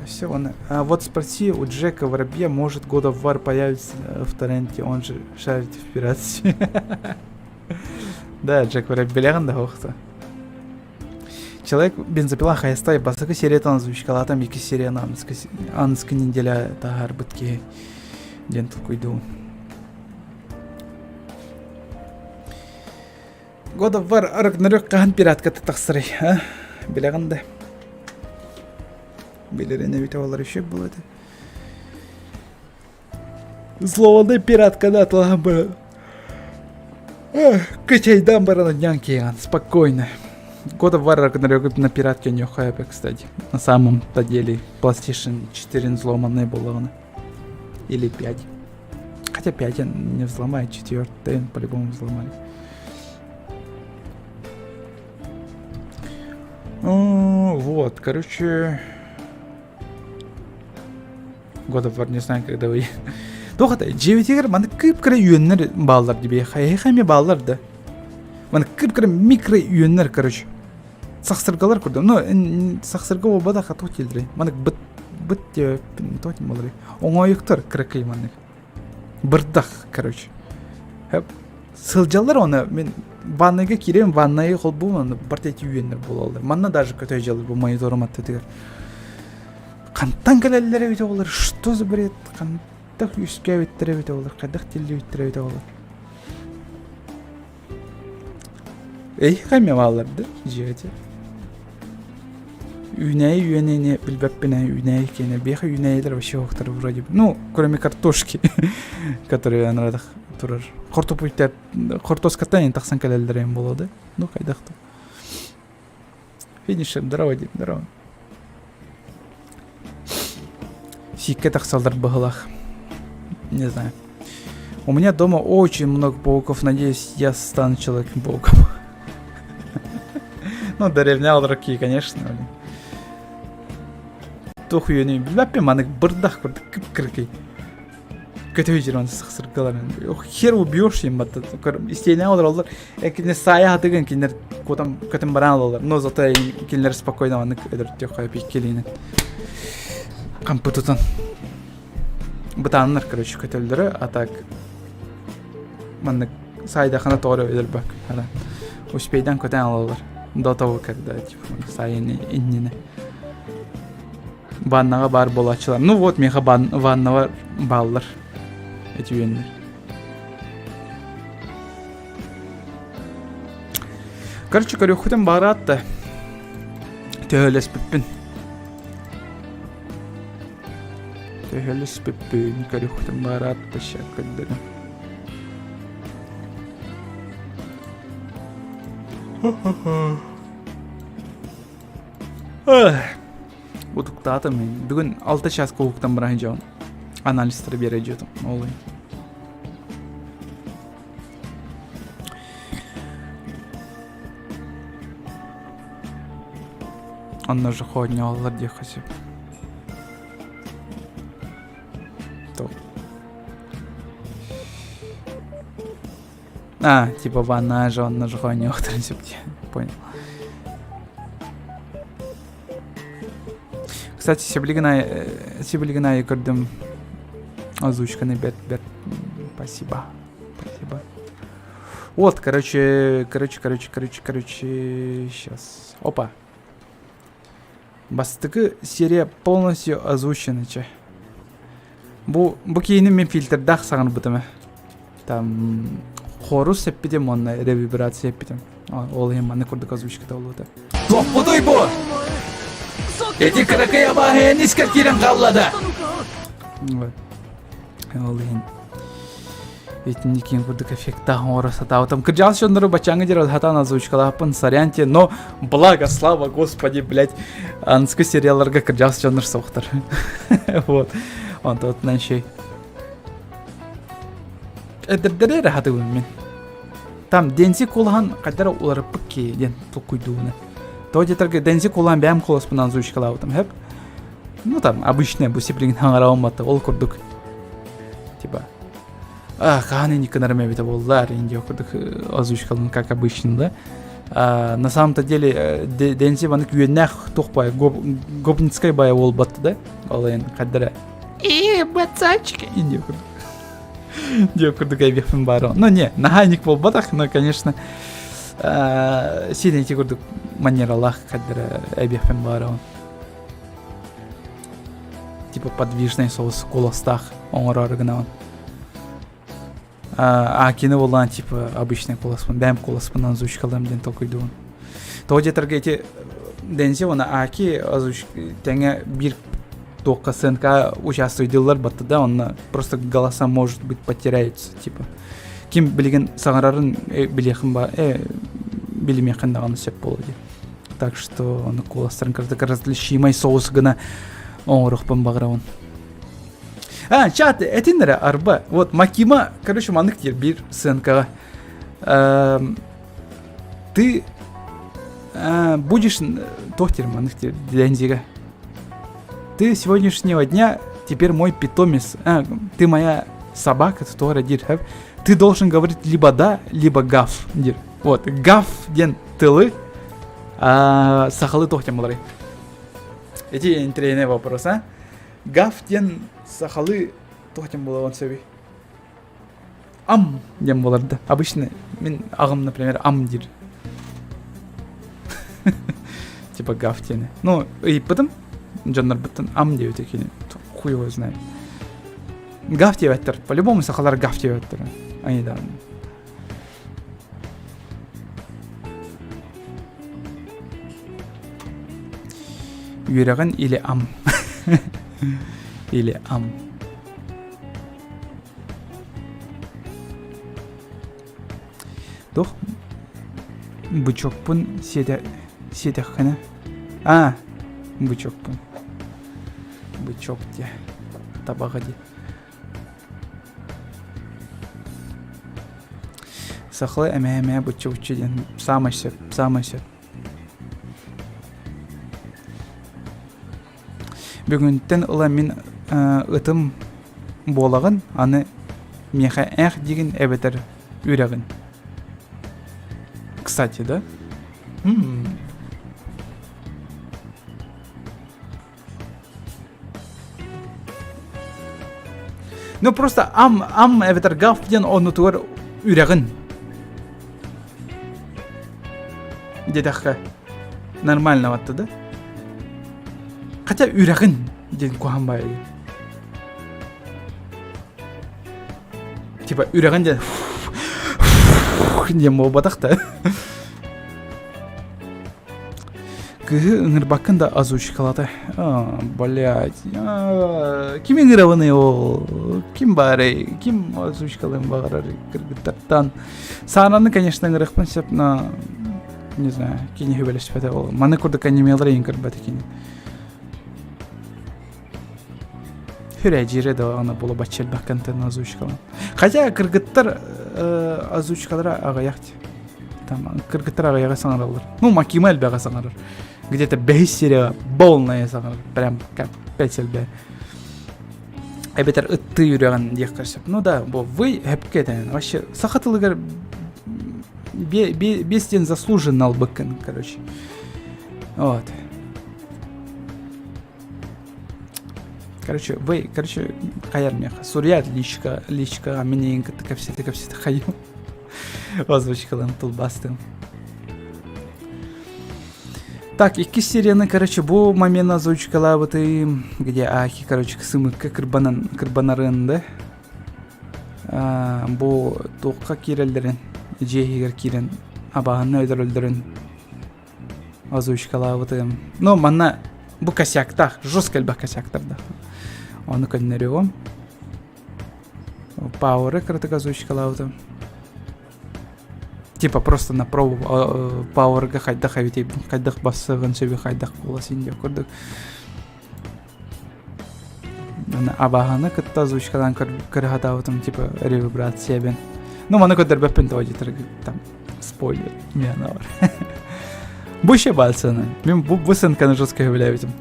S1: Все, он... А вот спроси у Джека Воробья, может God of War появится в торренте, он же шарит в пиратстве. Да, Джек Воробей билэҕин да охто. Человек бензопила хайастай бастакы сериятын озвучкалаатам икки серияны аныскы неделя таһаарбыт киһи диэн толкуйдуум. God of War Ragnarök хаһан пиратката тахсарый, а? Билэҕин да? Билэрин эбитэ олар еще было это. Взломанный пиратканы атылаһан баран кычайдаан баран анньан киэҕэн спокойно. God of War Ragnarök на пиратке ньохайбы, кстати. На самом-то деле PlayStation 4 взломанный буоллаҕына. Или 5. Хотя 5 не взломает, 4 по-любому взломали. Вот, короче... God of War не знаю, когда вы... Туох это, дьиэбитигэр маны кып-кыра үөннэр бааллар дии хайа эмиэ бааллар да. Маны кып-кыра микро үөннэр, короче. Сахсыргалар курдук. Ну, сахсырга буолбатах, туох дииллэрий? Маны быт быт диэбиппин, туох диэн буоларый? Оҥоойуктар кыракый маннык. Бырдах, короче. Сылдьаллар оны мин ваннайга киирэн ваннайга холбуум оны барта эти үөннэр буолаллар. Манна даже көтө дьаллар бу мониторум аттытыгар. Хантан кэлэллэр эбитэ олор? Что за бред? Хантах үөскээбиттэр эбитэ олор? Хайдах тиллибиттэр эбитэ олор? Эйиэхэ эмиэ бааллар да дьиэҕитигэр? Үүнээйи үөнэни билбэппин ээ, үүнээйи киэнэ. Биһиэхэ үүнээйилэр вообще суохтар вроде бы. Ну, кроме картошки, которые анарадах турар. Хортопуйта, хортуоскаттан ин тахсан кэлэллэр эм буолуо да? Ну, хайдах да. Финишер, здорово, Дим, здорово. Сииккэ тахсаллар быһылах. Не знаю. У меня дома очень много пауков. Надеюсь, я стану Человеком-пауком. Ну, деревня руки, конечно. Туох үөнүй билбэппин маннык бырдах курдук кып-кыракый. Көтө жүрөн сахсыргаларын. Хер убьешь им батта. Истиэнэ олороллор. Кинилэр саайа хатыгын кинилэр кутам көтөн баран алаллар. Но зато кинилэр спокойно маннык өлөртүөх хайпи келиинен. Хампы тутан. Бытааннар, короче, көтөллөрө, а так маннык саайдахана тоҕо эрэ өлөрбөк. Успейдан көтөн алаллар. До того, когда типа саайын иннинэ. Ваннаҕа баар буолааччылар. Ну вот, миэхэ ваннаҕа бааллар эти үөннэр. Короче, көрүөхпүтүн баҕараат да төһөлөспүппүн. Төһөлөспүппүн көрүөхпүтүн баҕараат да ща көрдөрүм. Утуктаатым мин. Бүгүн алта чааска уһуктан баран дьон анализтары биэрэ дьиэтим. Ол Онно же хоонньооллор диэххэ сөп. А, типа ванна же, онно же хоонньоохтарын сөп дии. Понял. Кстати, сибилигин сибилигин аайы көрдүм озвучканы бэрт бэрт спасибо. Спасибо. Вот, короче, короче, короче, короче, короче, сейчас. Опа. Бастакы серия полностью озвучена че. Бу бу киини мин фильтрдаах саҥарбытым Там хорус эппитим уонна ревибрация эппитим. Ол иһин маннык курдук озвучката буолуота. Тохпутуй бу! Эти кыракый абааһы искэр киирэн хаалла да! Вот. Ол иһин итинник курдук эффектаах оҥоро сатаабытым. Кырдьаҕас дьоннору баччааҥҥа диэри сатаан озвучкалааппын, сорян те, но благо, слава господи, блядь, аныгы сериалларга кырдьаҕас дьоннор суохтар. Вот. Онтон еще Эдэрдэри эрэ хатыбын мин. Там Дензи кулаһан хайдара уларыппыт ки диэн толкуйдууна. То диэтэргэ Дензи кулаһан бэйэм куласпынан озвучкалаабытым хэп. Ну там обычная бу сиблигин хаҥараҕым батта ол курдук. Типа а хаһан инник гынарым эбитэ буоллар индия курдук озвучкалын как обычно да. А, на самом-то деле Дензи маннык үөннээх туох бай гопницкай бай буолбатты да. Ол эн хайдара Ээ, пацанчик индия курдук. Диэ курдук эбиэхпин баара. Ну не, наһаа ник буолбатах, но, конечно, Син ити курдук манералаах хаддара эбиэхпин баарабын. Типа подвижный соус куоластаах оҥороору гынабын. А кини буоллаан типа обычный куоласпын, бэйэм куоласпынан озвучкалыам диэн толкуйдуубун. Тоҕо диэтэргэ ити Дензи уонна Аки тэҥэ биир туохха сценка участвуйдууллар батта да онно просто голоса может быть потеряются типа ким билигин саҥарарын билиэхин ба билимиэххин даҕаны сөп буолуо дии так что ону куоластарын кырдык различимай соус гына оҥоруохпун баҕарабын а чат этин эрэ арба вот Макима короче маннык диир биир сценкаҕа ты будешь туох диир маннык диир Дензига ты сегодняшнего дня теперь мой питомец ты моя собака туох диир ты должен говорить либо да либо гав диир вот гав диэн тылы сахалыы туох диэн буоларый эти интересный вопрос а гав диэн сахалыы туох диэн буолуон сөбүй ам диэн буолар да обычно мин аҕам например ам диир типа гав диэни ну ыйыппытым дьоннорбуттан ам диэбитэ кини хуй его знает гав диэбэттэр по-любому сахалар гав диэбэттэр они да Үөрэҕин или ам. Или ам. Туох бычокпун сиэтэ сиэтэххинэ аа бычокпун бычок диэ табаҕа диэ Сахалыы эмээ-эмээ буччу-буччу диэн саамай сөп, саамай сөп. Бүгүнтэн ыла мин ытым буолаҕын, аны миэхэ ээх диигин эбэтэр үрэҕин. Кстати, да? Ну просто ам ам эбэтэр гав диэн оннутугар үрэҕин диэтэххэ нормально батта да хотя үрэҕин диэн куһаҕан баайы типа үрэҕин диэн диэн буолбатах да Кыыһы ыҥырбаккын да озвучкалата. Блядь. Ким ыҥырабыный ол? Ким баарый? Ким озвучкалыан баҕарар кыргыттартан? Саараны, конечно, ыҥырыахпын сөп, но не знаю, кини сөбүлэспэтэ ол. Маны курдук анимелар иһин көрбөтө кини. Хүрээдьиирэ да аны буола бачча элбэх контент озвучкалан. Хотя кыргыттар озвучкалара аҕыйах Там кыргыттар аҕыйаҕы саҥараллар. Ну, Макима элбэҕи саҥарар. Где-то бэһис серия полная саҥарар. Прям капец элбэ. Эбэтэр ыттыы үрэҕин диэххэ сөп. Ну да, бу вы хөпкө этэн. Вообще саха тылыгар бес диэн заслуженно албыккын, короче. Вот. Короче, вы, короче, хайар меха. Суруйар личка, личкаҕа мин эйигин кытта кэпсэтэ кэпсэтэ хайым. Озвучкаларын тылбаастым. Так, иккис серияны, короче, бу момент озвучкалаабытым, где Ахи, короче, сымыкка кырбанан, кырбанарын, да? Бу туохха киирэллэрин, дьиэ иһигэр киирэн абааһыны өлөрөллөрүн озвучкалаабытым. Ну, манна бу косяктаах, жестко элбэх косяктардаах. Ону көннөрүөҕүм. Пауэры кыратык озвучкалаабытым. Типа просто на пробу пауэрга хайдах эбитий, хайдах бассыгын сөбү хайдах буола син диэх курдук. Абааһыны кытта озвучкалаан көрө сатаабытым типа ревибрация бен. Ну, маны көрдөрбөппүн тоҕо диэтэр там спойлер миэнэ бар. Бу еще бальсаны. Мен бу бу сценканы жестко сөбүлээбитим.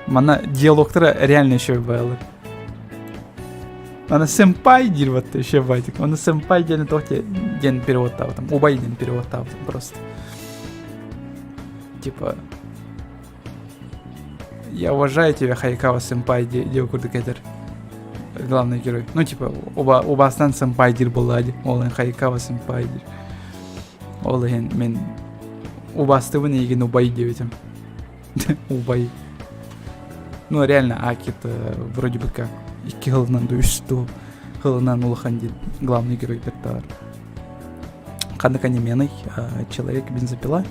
S1: Манна диалогтара реально еще баалы. Ана сэмпай диир батта еще байтик. Оны сэмпай диэн туох диэн переводтаабытым. Убай диэн переводтаабытым просто. Типа я уважаю тебя, Хайкава сэмпай диэн курдук этэр. Главный герой. Ну, типа, оба, убаастан сэмпай диир буоллаа дии. Ол иһин Хайкава сэмпай диир. Ол иһин мин убаастыбын эйигин убай диэбитим. Убай. Ну, реально, Акит вроде бы как икки сылынан да үс дуу сылынан улахан диир главный геройдартаар. Ханнык анименый человек бензопила.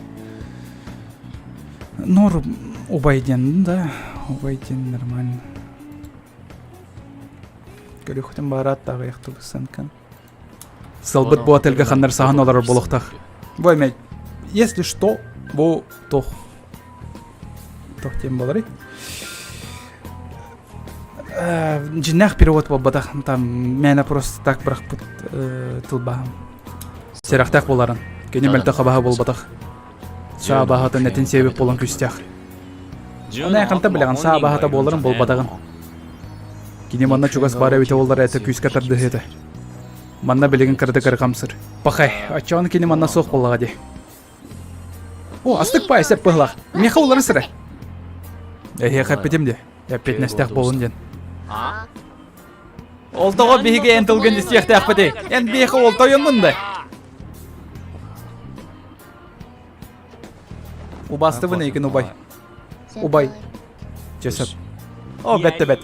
S1: Норм убай диэн да, убай диэн нормально. Көрүөхтэн баараат аҕыйах тубусанкан. Сылбыт бу отельга ханнар саһан олорор буолуохтаах. Бу эмэ, если что, бу тох тох диэн буоларый. Дьиннээх перевод буолбатах, там мээнэ просто так бырахпыт тылбааһым. Сэрэхтээх буоларын. Кини мөлтөх абаһа буолбатах. Саа абаһатын этин сиэбит буолан күстээх. Оны ханта билэҕин саа абаһата буоларын буолбатаҕын. Кини манна чугас баар эбитэ буоллар этэ күүскэ тардыһыа этэ. Манна билигин кыратык ырҕамсыр. Пахай, оччоҕуна кини манна суох буоллаҕа дии. О, астык паай сеп быһылаах. Миэхэ улары сыра. Эһиэхэ эппитим дии. Эппиэтинэстээх буолун диэн. Ол тоҕо биһиги эн тылгын истиэхтээхпитий? Эн биһиэхэ ол тойоҥҥун да? Убаастыбын эйигин убай. Убай. Чэ сөп. О, бэт да бэт.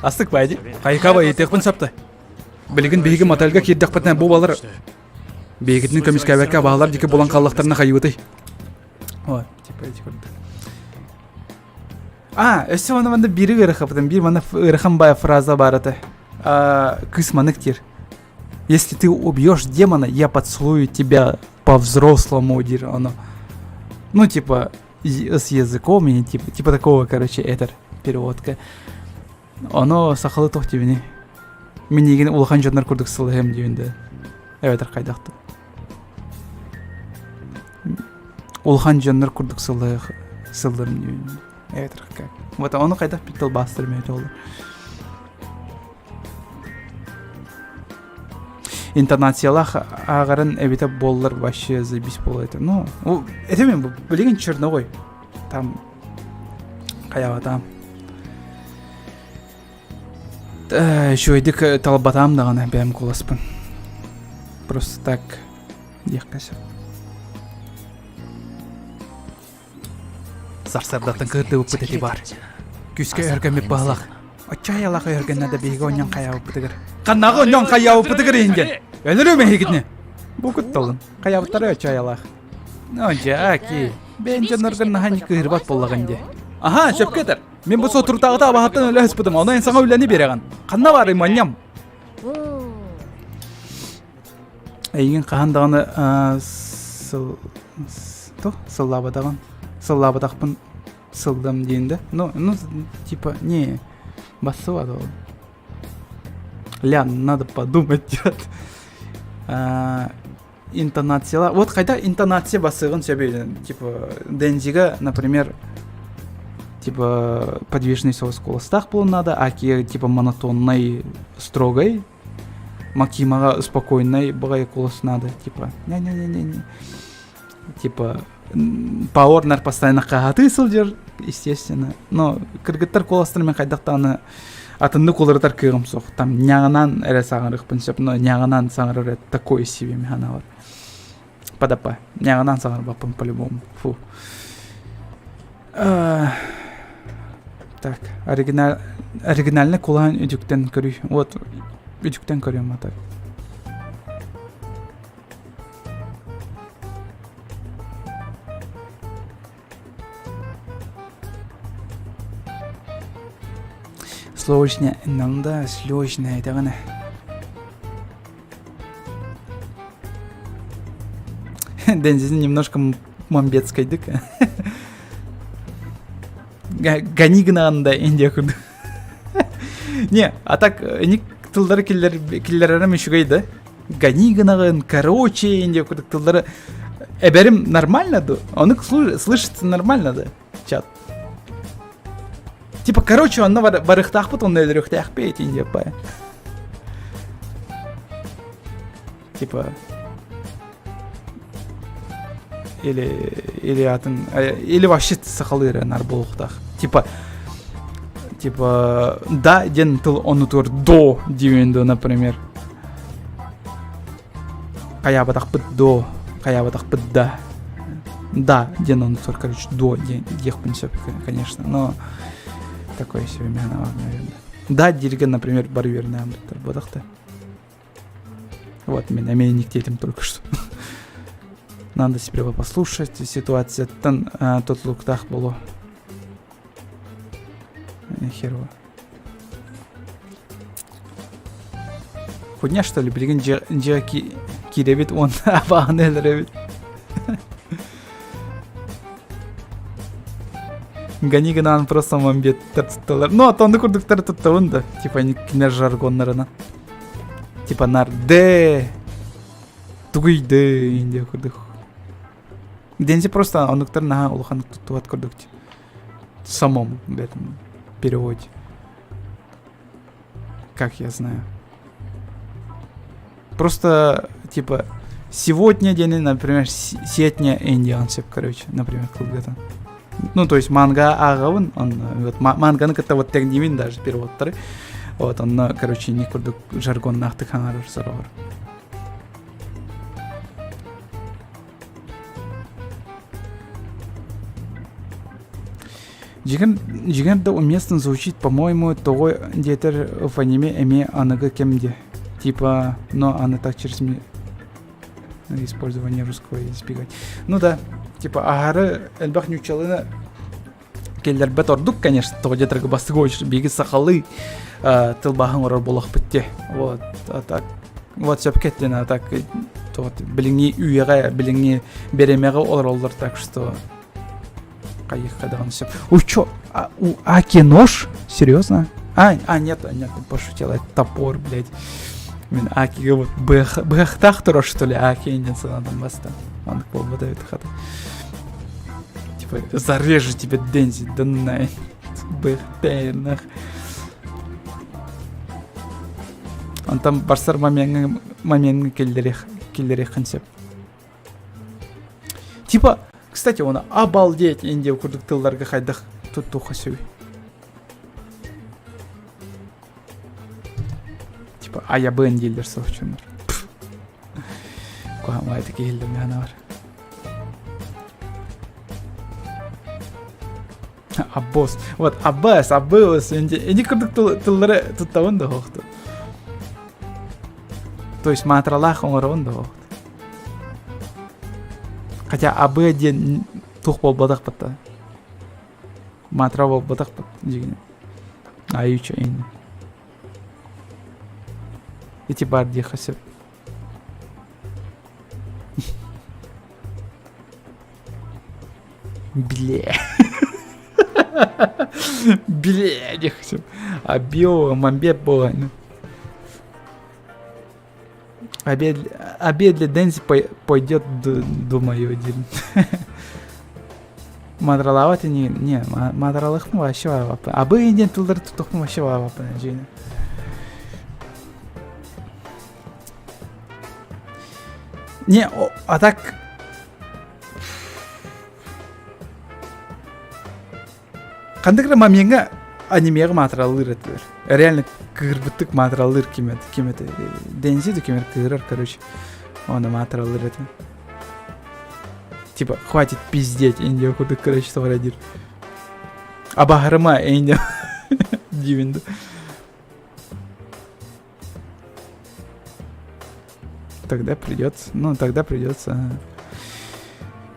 S1: Астык бай дии. Хайыкаба иитиэхпин сөптө. Билигин биһиги мотельга киирдэхпитинэ бу балар биһигитин көмүскээбэккэ абаһалар диэки булан хааллахтарына хайыбытый? Ой, типа эти курдук. А, өссө манна манна биири ыарахапытым. Биир манна ыарахан баа фраза баар этэ. Кыыс манык диир. Если ты убьешь демона, я поцелую тебя по-взрослому, диир оно. Ну, типа, с языком и типа, типа такого, короче, этэр переводка. Оно сахалы туох диэбиний? Мин эйигин улахан дьоннор курдук сылыһым диэбин да. Эбэтэр хайдах да. Улахан дьоннор курдук сылыах сылларым диэбин. Эбэтэр как. Вот ону хайдах бит тылбаастырым эбитэ ол. Интонациялаах ааҕарын эбитэ буоллар вообще заебись буолуо этэ. Ну, это мен билигин черновой. Там хайаабатаам. Үчүгэйдик талбатаам даҕаны бэйэм куоласпын. Просто так диэххэ сөп. Сарсыардаттан кыырдыбыппыт эти баар. Күүскэ өһөргөммүт баһылах. Оччо айалаах өһөргөннө да биһиги онньон хайаабыппытыгар. Ханнаҕы онньон хайаабыппытыгар иһин диэн. Өлөрүм эһигитини. Бу кутталын. Хайаабыттара оччо айалаах. Ну, Джаки, бэйэн дьонноргун наһаа кыыһырбат буоллаҕын дии. Аха, сөпкө этэр. Мин бу соторутааҕыта абаһаттан өлө сыспытым, ону эн саҥа үлэни биэрэҕин. Ханна баарый манньам? Эйигин хаһан даҕаны сыл то сыллаабатаҕын сыллаабатахпын сылдам диэн да ну ну типа не бассыбат ол лян надо подумать дед интонацияла вот хайда интонация басыгын сөбөйден типа дензига например типа подвижный соус куоластаах буолуон надо а типа монотонной строгой Макимаҕа спокойнай баҕайы куолас надо типа не-не-не-не типа пауэрнар постоянно хаһатыы сылдьар естественно но кыргыттар куоластарын мен хайдах даҕаны атыннык уларытар кыаҕым суох там ньаҕынан эрэ саҥарыахпын сөп но ньаҕынан саҥарар это такое себе мин санаабар падапа ньаҕынан саҥарбаппын по-любому фу Так, оригинал, оригинальный кулаан үтүктэн көрүй. Вот, үтүктэн көрүөм а так. Сложно, иногда сложно, даҕаны. Дензин немножко мамбетскайдык. Гони гынаҕын да Индия курдук. Не, а так ник тыллары киллэрэрим үчүгэй да. Гони гынаҕын, короче, Индия курдук тыллары эбэрим нормально да? Ону слышится нормально да? Чат. Типа, короче, онно барыхтаахпыт, онно өлөрүөхтээхпит Индия пая. Типа или или атын или вообще сахалыы эрэ нар буолуохтаах. Типа. Типа, да диэн тыл оннутугар до диэн до, например. Хайаабатахпыт до, хайаабатахпыт да. Да диэн оннутугар, короче, до диэн диэхпин сөп, конечно, но такое себе наверное. Да дииргэ, например, бары үөрэнээммиттэр буолахта. Вот, мен эмиэ никтиэтим только что. Надо себе послушать ситуацияттан тутулуктаах болу. Херово. Хуйня что ли, билигин дьиэ киирэбит уонна абааны өлөрөбүт. Гони гынан просто мамбеттер тутталар. Ну, а онды курдуктар туттабын да. Типа кинилэр жаргоннарына. Типа нарде, тугуйды индия курдук. Дензи просто оннуктар наһаа улахан туттубат курдук. Самому в этом переводе. Как я знаю. Просто, типа, сегодня день, например, сетня индианцев, короче, например, где-то. Ну, то есть манга ааҕабын, он, вот, манганы кытта вот тэҥниибин даже переводтары. Вот, онно, короче, не курдук жаргоннаахтык хаҥарар сороҕор. Дьиҥэр, дьиҥэр да уместно звучит, по-моему, тоҕо диэтэр в аниме эмиэ аныгы кэм диэ. Типа, но аны так через использование русского избегать. Ну да, типа аһары элбэх ньуччалыны киллэрбэт ордук, конечно, тоҕо диэтэргэ бастакы очередь биһиги сахалыы тылбааһын оҥорор буолуохпут дии. Вот, а так вот сөпкө эттин, а так вот билиҥҥи үйэҕэ, билиҥҥи бириэмэҕэ олороллор, так что хайыахха даҕаны сөп. Ой, чё? А, у Аки нож? Серьезно? А, а, нет, нет, пошутил, это топор, блядь. Мин Акига вот быһахтаах турар, что ли, Аки иннин санаатым баста. Маннык буолбата эбит хата. Типа, зарежу тебя, Дензи, да на. Быһахтаах. Онтон барсар момеҥҥа момеҥҥа киллэриэх киллэриэххин сөп. Типа, кстати, оны обалдеть Индия курдук тылларга хайдах туттуохха сөбүй? Типа аябын дииллэр соһуччуннар. Куһаҕан баайытык иһиллим бар. Аббос. Вот Аббас, Аббос. Ини курдук тыллары туттабын да хоохту. То есть матралаах оҥоробун да хоохту. Хотя абы диэн туох буолбатах батта. Матра буолбатах бат дьигинэ. Айыча ини. Ити бар диэххэ сөп. Бле. Бле диэххэ сөп. А био мамбет буолан. Обед, обед для Дэнси пойдет, думаю, один. Мадралаабат ини не мадралыхпын вообще баҕарбаппын. Абы диэн тыллары туттахпын вообще баҕарбаппын дьиэни. Не, а так Ханнык эрэ момеҥҥа анимеҕа маатыралыыр этилэр. Реально кыырбыттык маатыралыыр ким этэ, ким этэ, Дензи да ким эрэ кыырар, короче. Оны маатыралыыр этэ. Типа, хватит пиздеть, Индия курдук, короче, тоҕо диир. Абаһарыма, Индия диибин да. Тогда придется, ну, тогда придется.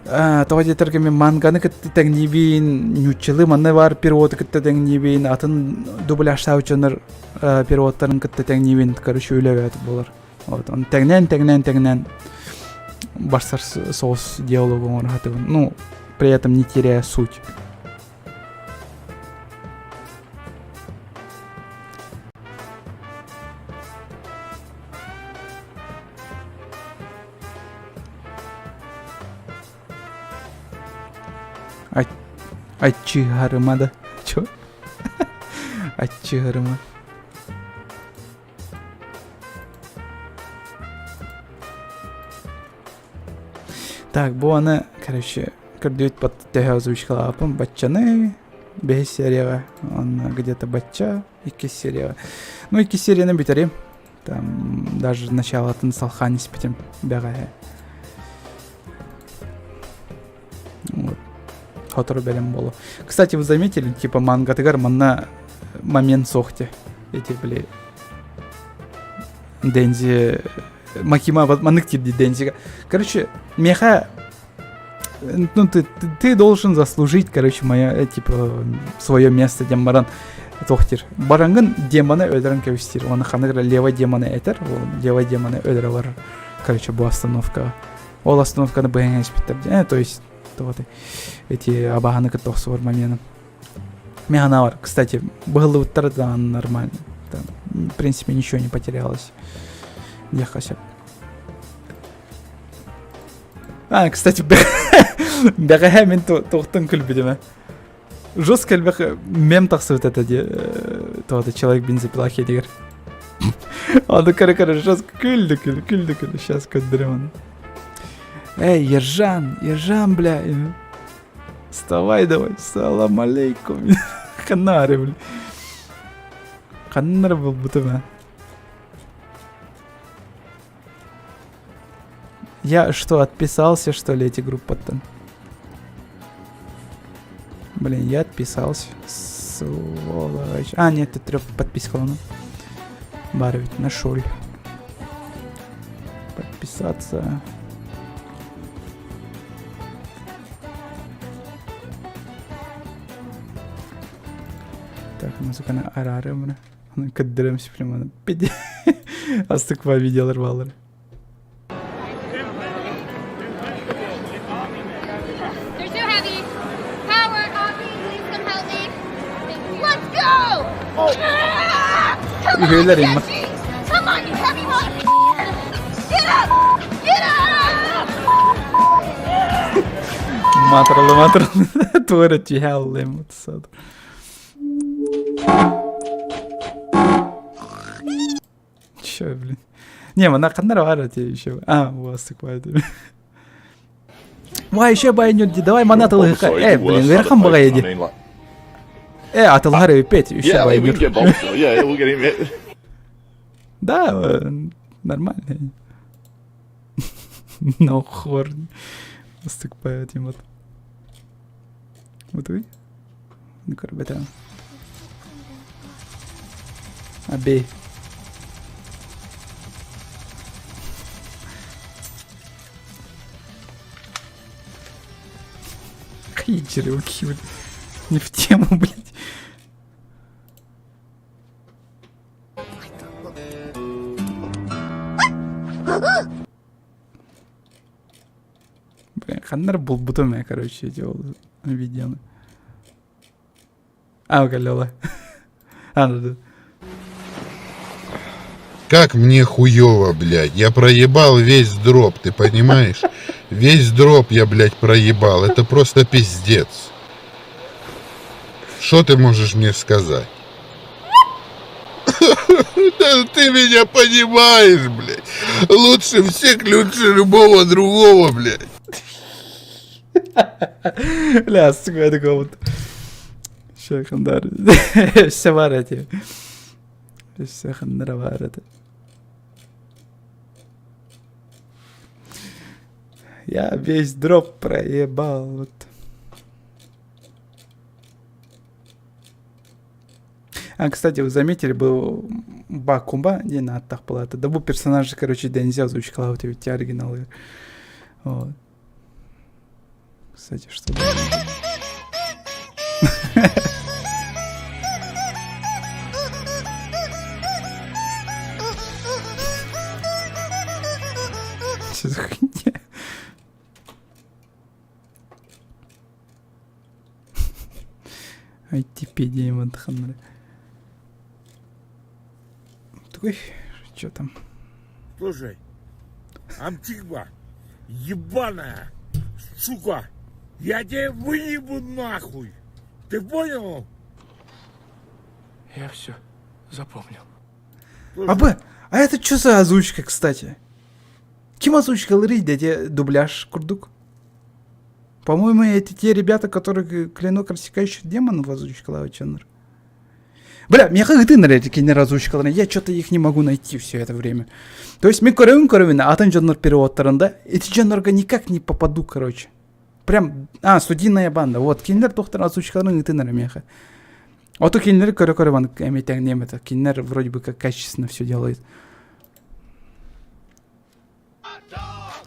S1: Тоҕо диэтэргэ мин манганы кытта тэҥниибин, ньуччалыы манна баар переводы кытта тэҥниибин, атын дубляжтаабыт дьоннор переводтарын кытта тэҥниибин, короче, үлэ буолар. Вот, он тэҥнээн, тэҥнээн, тэҥнээн барсар соус диалогу оҥоро сатыыбын. Ну, при этом не теряя суть. Аччыһарыма да. Чё? Аччыһарыма. Так, бу аны, короче, көрдүүт бат төһө озвучкалаабыппын баччаны. Бэһис серияҕа, онно где-то бачча, иккис серияҕа. Ну, иккис серияны бүтэрим. Там даже началатын салхаан испитим бэҕэһээ. Вот. Сотору бэлэм буолуо. Кстати, вы заметили, типа мангатыгар манна момент суох Эти, били, Дензи Макима маннык тиэрдии Дензига. Короче, меха ну, ты, ты, ты должен заслужить, короче, мое, э, типа, свое место диэн баран туох диир бараҥҥын демоны өлөрөн кэбистиир уонна ханнык эрэ левый демоны этэр ол левый демоны өлөрө барар короче бу остановкаҕа ол остановканы быһан испиттэр э, то есть вот эти абаһаны кытта охсубар момены Мен санаабар, кстати, быһыллыбыттара да нормально. Там, в принципе, ничего не потерялось. Диэххэ сөп. А, кстати, бэҕэһээ мин туохтан күлбүтүм Жестко элбэх мем тахсыбыт этэ дии туота человек бензопила дигэр. Аны көрө-көрө жестко күлдү күл күлдү күл сейчас көрдөрөм аны. Эй, Ержан, Ержан, бля. Вставай давай, салам алейкум. Ханнаары, бля. Ханнары булбутум а. Я что, отписался, что ли, эти группа-то? Блин, я отписался. Сволочь. А, нет, ты трех подписка. Бар ведь нашел. Подписаться. Так, музыканы арары мына. Кыддырым прямо. Астыква видеолар баллар. Үһүөлэр иммат. Матралы матралы туора түһэ аллым Че, блин. Не, мана ханнара бар эти еще. А, у вас такое. Вай, еще байню, давай мана атылыха. Э, блин, верхом бага иди. Э, атылгар опять еще байню. Да, нормально. Но хорн. Астыкпай этим вот. Вот вы. Ну, көрбөтөм. Абей. Какие черевки, блядь. Не в тему, блядь. Блин, ханнар булбутум я, короче, эти видеоны. А, Лёла. А, ну да.
S2: Как мне хуёво, блядь. Я проебал весь дроп, ты понимаешь? Весь дроп я, блядь, проебал. Это просто пиздец. Что ты можешь мне сказать? Да ты меня понимаешь, блядь. Лучше всех, лучше любого другого, блядь.
S1: Бля, сука, такого вот. Шахандар. Все бар эти. Все бар это. Я весь дроп проебал. Вот. А, кстати, вы заметили, был Бакумба, не на аттах была, это да бу персонаж, короче, Дензи озвучкала вот эти оригиналы. Вот. Кстати, что... Что за хуйня? Айтипедия Мадханры. Такой, что там?
S3: Слушай, Антигва, ебаная, сука, я тебя выебу нахуй. Ты понял?
S4: Я все запомнил.
S1: А, б, а это что за озвучка, кстати? Ким озвучкаларый дядя дубляж курдук? По-моему, это те ребята, которые клинок рассекающих демонов озвучкалаабыт. Бля, миэхэ ыытын эрэ кинилэр озвучкаларын, я что-то их не могу найти все это время. То есть мин көрөбүн көрөбүн, атын дьоннор переводтарында, эти дьоннорго никак не попаду, короче. Прям, а, студийная банда, вот, кинилэр туохтар озвучкаларын ыытын эрэ миэхэ. Ото кинилэри көрө-көрө бан эмиэ это, кинилэр вроде бы как качественно все делает.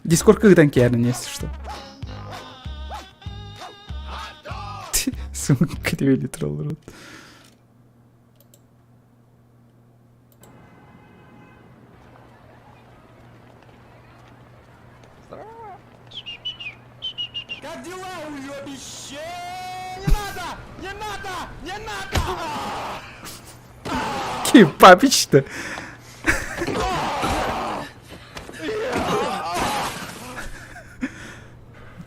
S1: Дискордка ыытан кээрин, если что. Сука, кривили тролл
S5: Как дела, уебище? Не надо! Не надо! Не надо!
S1: Ким папич-то?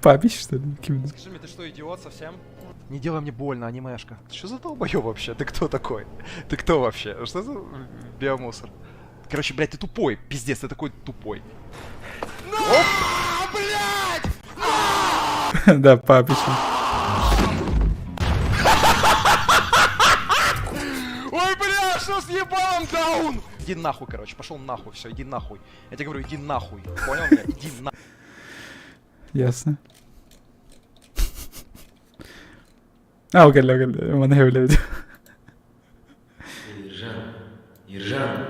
S1: Папич, что ли? Ким?
S5: Скажи мне, ты что, идиот совсем? Не делай мне больно, анимешка. Ты что за долбоёб вообще? Ты кто такой? Ты кто вообще? Что за биомусор? Короче, блядь, ты тупой. Пиздец, ты такой тупой.
S1: Да, папич.
S5: Ой, бля, что с ебалом даун? Иди нахуй, короче, пошел нахуй, все, иди нахуй. Я тебе говорю, иди нахуй. Понял меня? Иди нахуй.
S1: Ясно. А, окей, окей, маны хэвлэбит.
S4: Ержан, Ержан,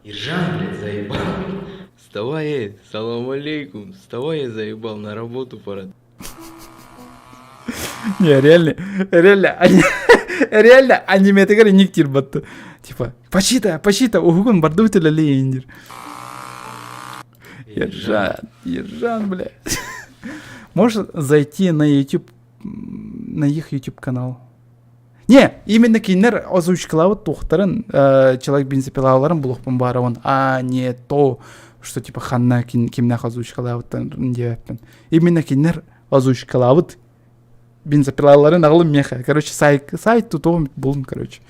S4: Ержан, блядь, заебал. Вставай, эй, салам алейкум, вставай, я заебал, на работу пора.
S1: Не, реально, реально, они, реально аниметыгар инник диир батты. Типа, почита, почита, уһугун бардыбыт үлэлиин диир. Ержан, Ержан, бля. Можешь зайти на YouTube, на их YouTube канал. Не, именно кинилэр озвучкалаабыт туохтарын, человек бензопилаларын булуохпун баарабын, а не то, что типа ханна кимнээх озвучкалаабыттан диэбэппин. Именно кинилэр озвучкалаабыт бензопилаларын аҕалым миэхэ. Короче, сайт, сайт тутуом булун, короче.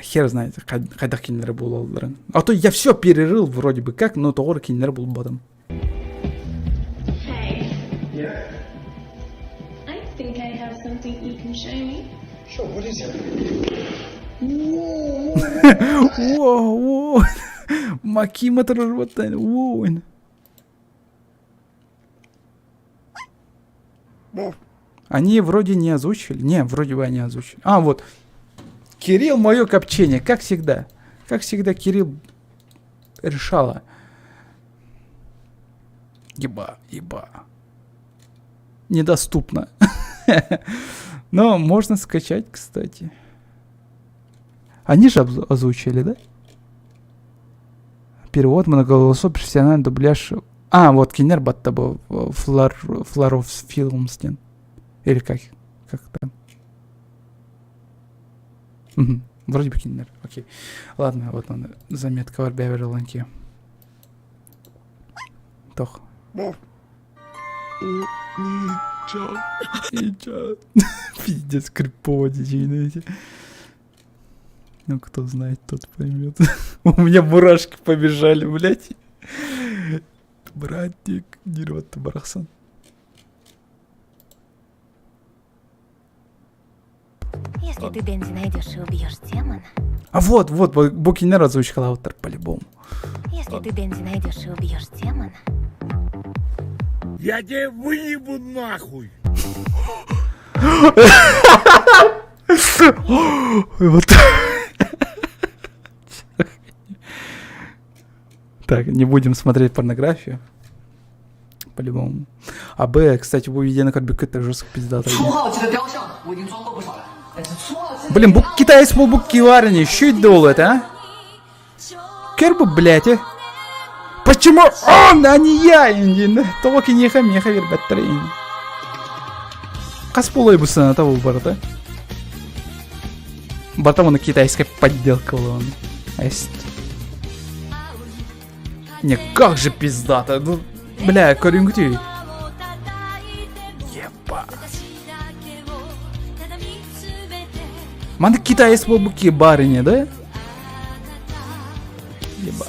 S1: Хер знает, хайдах кинилэри булалларын. А то я все перерыл вроде бы как, но тоҕо кинилэри булбатым.
S6: Hey. Yeah? I think I have something you can show me.
S5: Sure, what is it?
S1: Whoa, whoa. Макима турарбаттан. Whoa. Они вроде не озвучили. Не, вроде бы они озвучили. А, вот. Кирилл, мое копчение, как всегда. Как всегда, Кирилл решала. Еба, еба. Недоступно. Но можно скачать, кстати. Они же озвучили, да? Перевод многоголосов, профессиональный дубляж. А, вот кинилэр батта бу Флар, Фларов Films диэн. Или как? Как там? Угу. Вроде бы кинилэр. Окей. Ладно, вот он. Заметка бар бэйэбэр Тох. Ничего. Пиздец, крипово эти. Ну, кто знает, тот поймет. У меня мурашки побежали, блядь. Братик, дерево барахсан.
S7: Если ты Бензи найдешь и убьешь демона.
S1: А вот, вот, бу кинилэр озвучкалаабыттар по-любому.
S7: Если ты Бензи найдешь и убьешь демона.
S3: Я тебя выебу нахуй!
S1: Вот. Так, не будем смотреть порнографию. По-любому. А Б, кстати, бу видеоны көрбүккүт жестко пиздато. Блин, бу китаец бу киварни, что это это, а? Кербу, блядь, э? Почему он, а не я? Тоҕо киниэхэ миэхэ биэрбэттэр Хас буолуой бу сыаната бу барыта? Потом он китайская подделка была он. Эст. Не, как же пиздато. Ну, бля, көрүҥҥүтүй. Еба. Манна китаец буолбут барыня, да? Еба.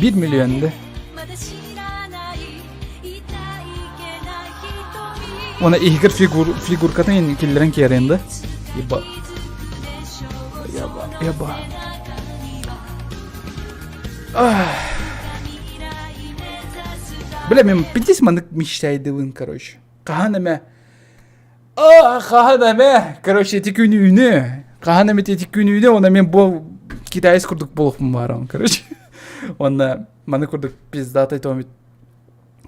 S1: Биир миллион да. Уонна иһигэр фигур, фигуркатын киллэрэн киэрэн да. Еба. Еба, еба. Бля, мен пиздец маннык мечтайдыбын, короче. Хаһан эмэ хаһан эмэ, короче, ити күнүүнү, хаһан эмэ ити күнүүнү, онно мен бу китаец курдук буолуохпун баарам, короче. Онно маны курдук пиздатай тоомит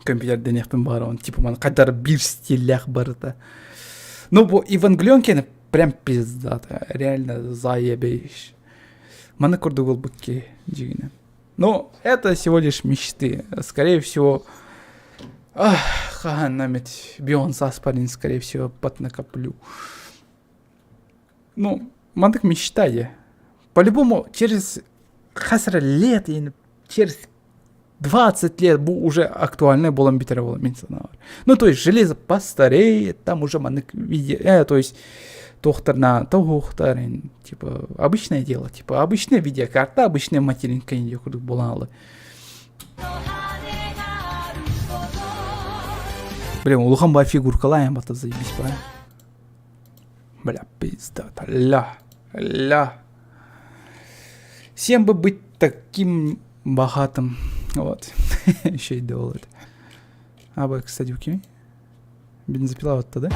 S1: компьютердэниэхпин баарабын, типа маны хайдар биир стиллээх барыта. Ну, бу Евангелион кene прям пиздата, реально заебейш. Маны курдук болбут ки дьигинэ. Ну, это всего лишь мечты. Скорее всего, хаһан эмит Бейонсе аспарин, скорее всего, поднакоплю. Ну, маннык мечтаю. По-любому, через хас эрэ лет, через 20 лет бу уже актуальный буолан бүтэрэ буолан мин санаабар. Ну, то есть железо постареет, там уже маннык видео, то есть туохтарна тоһуохтар, типа, обычное дело, типа, обычная видеокарта, обычная материнка курдук буолан Блин, улахан бай фигуркалаан бата заебись бай. Бля, пиздата, ля, ля. Всем бы быть таким богатым. Вот. Еще и доллар. А, бы, кстати, укими. Бензопила вот тогда.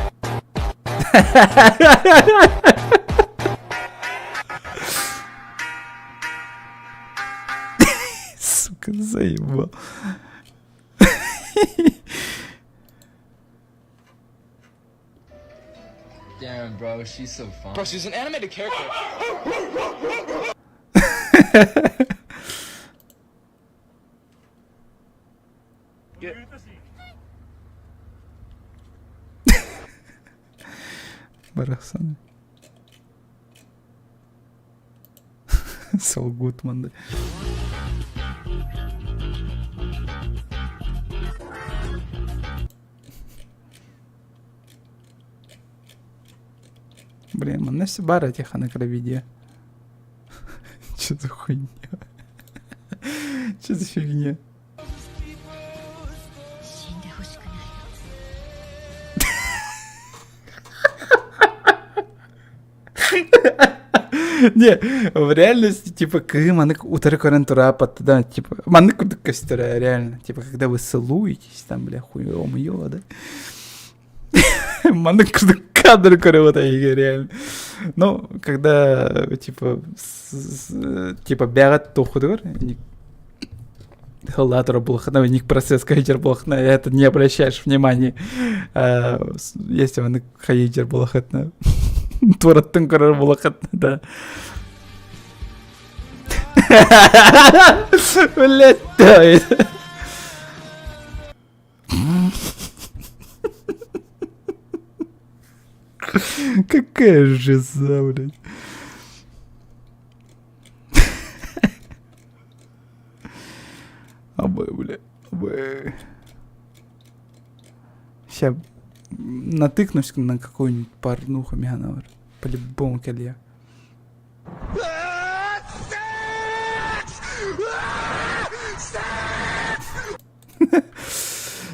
S1: Сука, заебал.
S4: Damn, bro, she's so fine. Bro, she's an animated character.
S1: Барахсан. Сол Гудман, да. Блин, манна өссө баар этих ханыкра видео. Че за хуйня? Че за фигня? Не, в реальности, типа, кыы маннык утары көрөн тураапат, да, типа, маннык курдук көстөрө, реально. Типа, когда вы целуетесь, там, бля, хуё моё, да. Маннык курдук кадр көрө эйге реально. Ну, когда, типа, типа, бэҕэт туохутугар, Халлаатара булахна, ник процесс хайдер булахна, это не обращаешь внимания. Если он хайдер булахатна, туораттан көрөр булахатна, да. Блять, да. Какая жиза, блядь. Абы, бля, абы. Сейчас натыкнусь на какую-нибудь порнуху Миганавар. По-любому кэлиэ.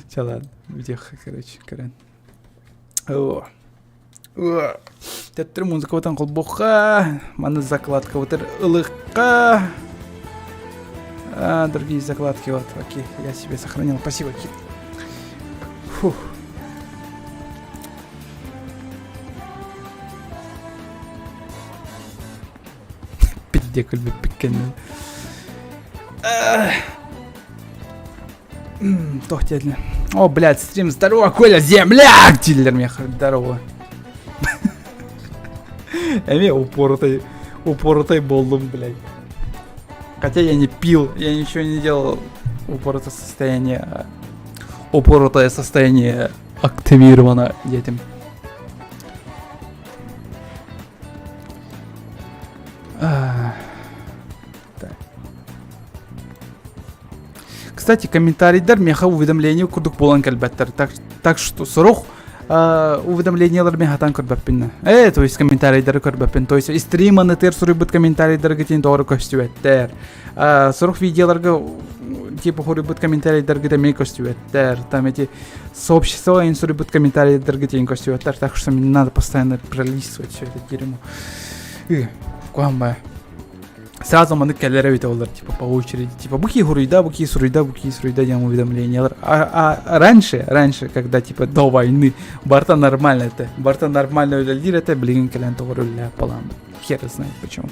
S1: Чэ ладно, бүтүөххэ короче, көрөн. О. Төттөрү музыкабытын холбуохха, маны закладкабытыр ылыхха. А, другие закладки, вот, окей, я себе сохранил. Спасибо, Кит. Фух. Пизде күлбүппүккэннин. Туох диэтилэр? О, блядь, стрим, здорово, Коля, земляк! Дииллэр миэхэ, здорово. Эмиэ упоротый, упоротый буоллум, блядь. Хотя я не пил, я ничего не делал. Упоротое состояние, упоротое состояние активировано детям. Так. Кстати, комментарийдар миэхэ уведомление курдук буолан кэлбэттэр. Так, так что сорох Уведомлениялар мен хатан көрбөппүн. Э, то есть комментарийдары көрбөппүн. То есть стрим анытыр суруйбут комментарийдаргытын тоҕо көстүбэттэр. Сорох видеоларга типа хоруйбут комментарийдаргыт эмиэ көстүбэттэр. Там эти сообщества ин суруйбут комментарийдаргытын көстүбэттэр. Так что мне надо постоянно пролистывать все это дерьмо. Куамба. Сразу маннык кэлэр эбитэ олар, типа, по очереди. Типа, бу киһи хуруйда, бу киһи суруйда, бу киһи суруйда диэн уведомлениялар. А раньше, раньше, когда, типа, до войны, барта нормально это. Барта нормально үлэлиир этэ, билигин кэлэн тоҕо үлэлээх балаан. Хер знает почему.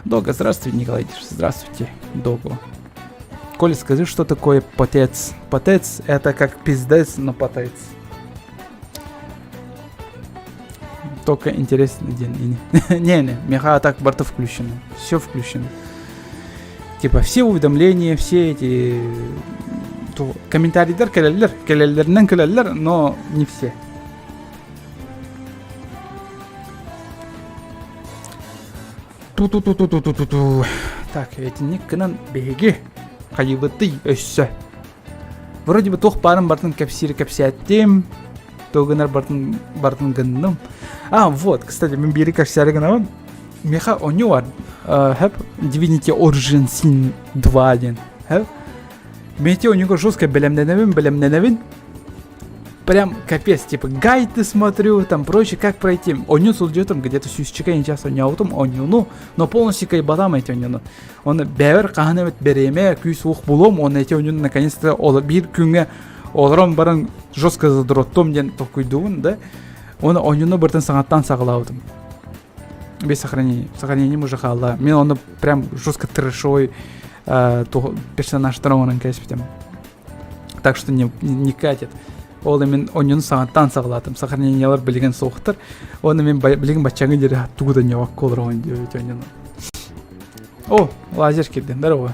S1: Дога, здравствуйте, Николай Здравствуйте, Дого. Коля, скажи, что такое потец? Потец – это как пиздец, но потец. Только интересный день. Не-не, меха так барта включено. Все включено. Типа все уведомления, все эти то, комментарийлар кэлэллэр, кэлэллэринэн кэлэллэр, но не все. Ту-ту-ту-ту-ту-ту-ту. Так, этинник гынан биһиги хайыбытый өссө. Вроде бы туох баарын бартын кэпсиир кэпсээттим, то гынар бартын бартын гынным. А, вот, кстати, мин биири кэпсээри гынабын. Миэхэ оонньуу бар. Хэп Divinity Origin Sin 2 диэн. Хэп. Мин оонньууга жестко бэлэмнэнэбин, бэлэмнэнэбин. Прям капец, типа гайды смотрю, там прочее, как пройти. Оонньуу сылдьыбытым, где-то сүүсчэкэ час оонньообутум оонньууну, но полностью кайбатам эти оонньууну. Оны бэбэр хаһан эбит бэриэмэ күүс-уох булуом, уонна эти оонньууну наконец-то ол биир күҥҥэ олорон баран жестко задроттуом диэн толкуйдуубун да. Оны оонньууну быртын саҥаттан саҕалаабытым. Без сохранения. Сохранением уже хаалла. Мен оны прям жестко трэшовый персонажтар оҥорон кэспитим. Так что не, не катит. Ол мин оонньууну саҥаттан саҕалаатым. Сохранениялар билигин суохтар. Оны мин билигин баччаҥы диэри тугу да ньоҕокко олороҕун диэбит оонньууну. О, лазер кирдин, здорово.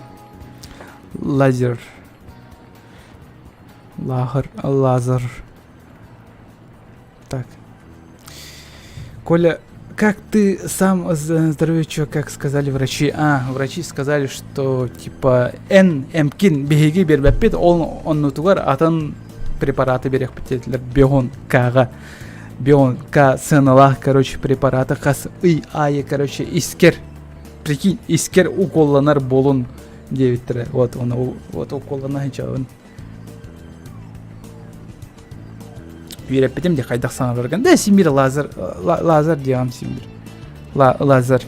S1: Лазер. Лахар, лазер. Так. Коля, как ты сам здоровье, как сказали врачи? А, врачи сказали, что типа Н эмкин биһиги биэрбэппит, ол оннутугар атын препараты биэриэхпит диэтилэр. Бион К-ҕа. Бион К сыаналаах, короче, препараты хас ый аайы, короче, искер. Прикинь, искер уколланар буолун диэбиттэрэ. Вот, он, вот уколлана сылдьабын. Үөрэппитим де хайдах саҥараргын. Да, симбир лазер, лазер диэҕим симбир. Лазер.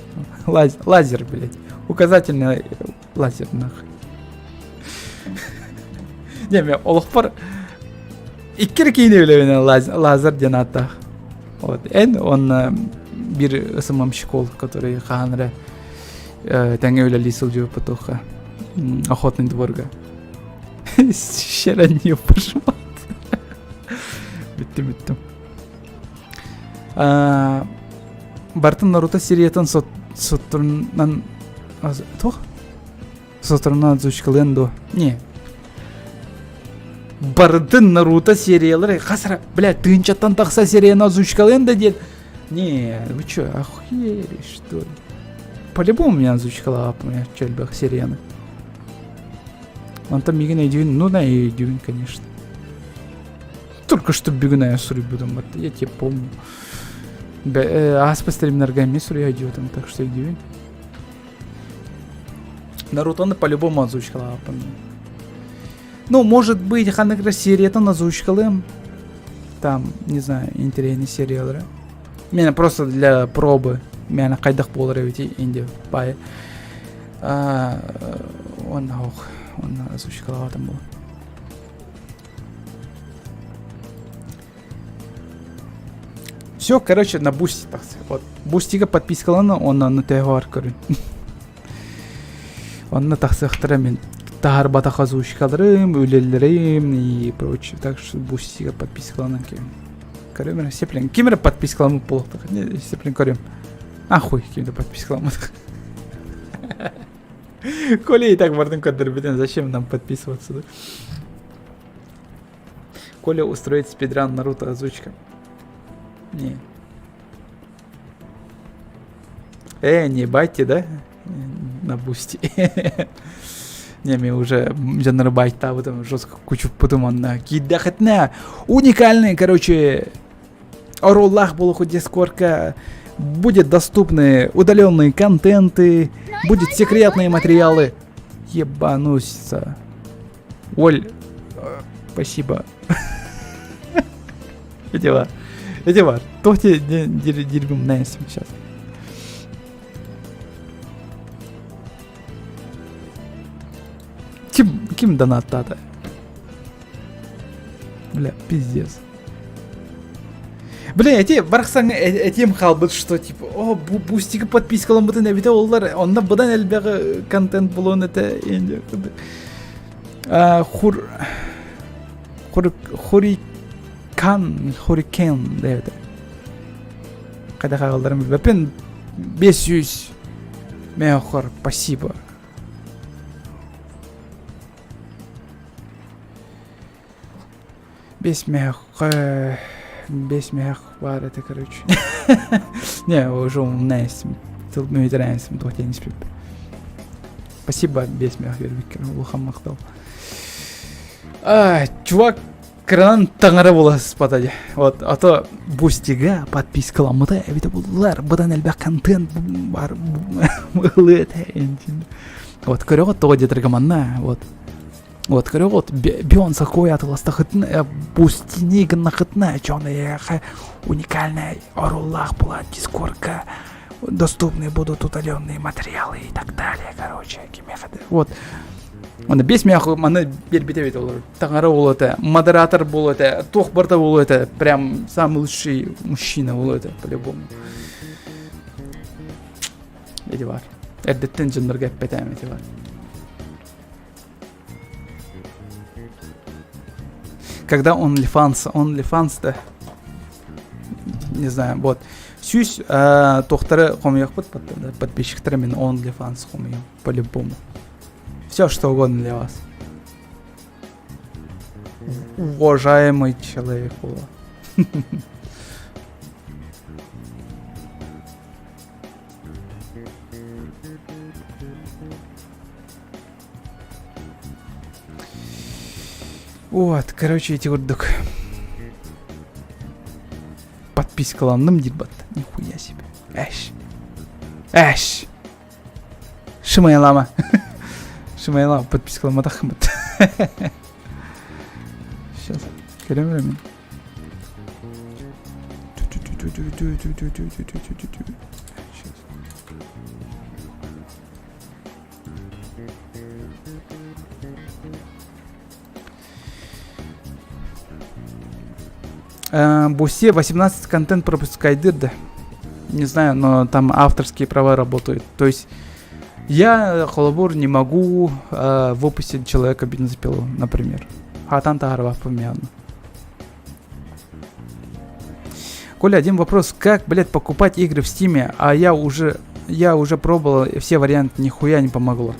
S1: Лазер, блядь. Указательный лазер, нахуй. Не, мен олохпор икки киини билэбин лазер диэн ааттаах. Вот. Эн он бир СММщик который хаһан эрэ тэҥҥэ үлэлии сылдьыбыппыт туохха охотный дворга. Щерани пожимать. Бүттүм, бүттүм. Бартын Наруто сериятын соттурунан туох? Соттурунан озвучкалыан дуо? Не. Бардын Наруто сериялары хасара, бля, тыынчаттан тахса серияны озвучкалыан да диэн. Не, вы чё, охуели, что ли? По-любому меня озвучкалаап, меня чөлбөх серияны. Онтон миигин өйдүүн, ну да өйдүүн, конечно. Только что бүгүн айа суруйбутум, вот я тебе помню. Ааспыт стримнарга эмиэ суруйа идиотом, так что өйдүүн. Нарутоны по-любому озвучкалааппын. Ну, может быть, ханнык сериятын озвучкалыам. Там, не знаю, интересный сериялары. Меня просто для пробы. Меня хайдах буолар эбит инди бай. Уонна ох, уонна озвучкалаабатым буолан. Все, короче, на Бусти тахса. Вот. Бустига подпискалана, онно аны төһө көрүн. Онно тахсыахтара мин таһарбатах озвучкаларым, үлэлэрим и прочее. Так что Бустига подпискаланан кем. Көрөм, сеплен. Ким эрэ подпискаламмыт буолуохтаах. Не, сеплен көрөм. А хуй, ким-то подпискаламмыт. Коля и так бардым көрдөрбүтүн, зачем нам подписываться, да? Коля устроит спидран Наруто озвучка. Не. Не байте, да? На бусти. Не, мен уже жанры байттаабытым жестко кучу потом на кидэхэтнэ уникальный, короче, Оруоллаах буолуоху Дискордка будет доступны удаленные контенты, будет секретные материалы. Ебануться. Оль, спасибо. Эти Эти бар. Тохти дербим сейчас. Ким, ким донаттаата? Бля, пиздец. Бля, эти барахсан этим хаалбыт, что типа, о, бустига подпискаламмытын эбитэ оллар, онно быдан элбэҕи контент булуон этэ хур хур хурикан хурикен диэбитэ хайдах ааҕалларын билбэппин 500 меохор спасибо Бес мех бес мех баар этэ короче. Не, уже умная тыл мүһүтэрээсим туох диэн испиппин. Спасибо бес мех бербиккин улахан махтал. А, чувак кыранан таҥара буола сыспата дии. Вот, а то бустига подпискаламмыта эбитэ буллар, быдан элбэх контент бар ылыа этэ. Вот, көрөҕүт тоҕо диэтэргэ манна, вот. Вот, көрөҕүт, Бионса кой атыластахытын, бустини гыннахытына, чон эйэхэ уникальная оруоллаах була дискорка, доступны будут удаленные материалы и так далее, короче, вот. Оны бес мях маны бербите бит олар. Таҥара буолуо этэ, модератор буолуо этэ, туох барыта буолуо этэ, прям самый лучший мужчина буолуо этэ, по-любому. Эти бар. Эрдэттэн дьоннорго эппэтээм эти бар. Когда OnlyFans, OnlyFans да, не знаю, вот. Сүүс туохтары хомуйахпыт подписчиктары мен OnlyFans хомуйам по-любому. Все, что угодно для вас. Уважаемый человек. Вот, короче, эти курдук. Подпискаланным диир батта. Нихуя себе. Эш. Эш. Шымайалама. Шымайалама подпискаламатахмыт. Сейчас. Көрөм мен. Сейчас. Бусе 18 контент пропускайдыр да. Не знаю, но там авторские права работают. То есть я, холобур, не могу э, выпустить человека бензопилу, например. Хатан таһарбах помяну. Коля, один вопрос. Как, блядь, покупать игры в Стиме? А я уже, я уже пробовал все варианты, нихуя не помогло.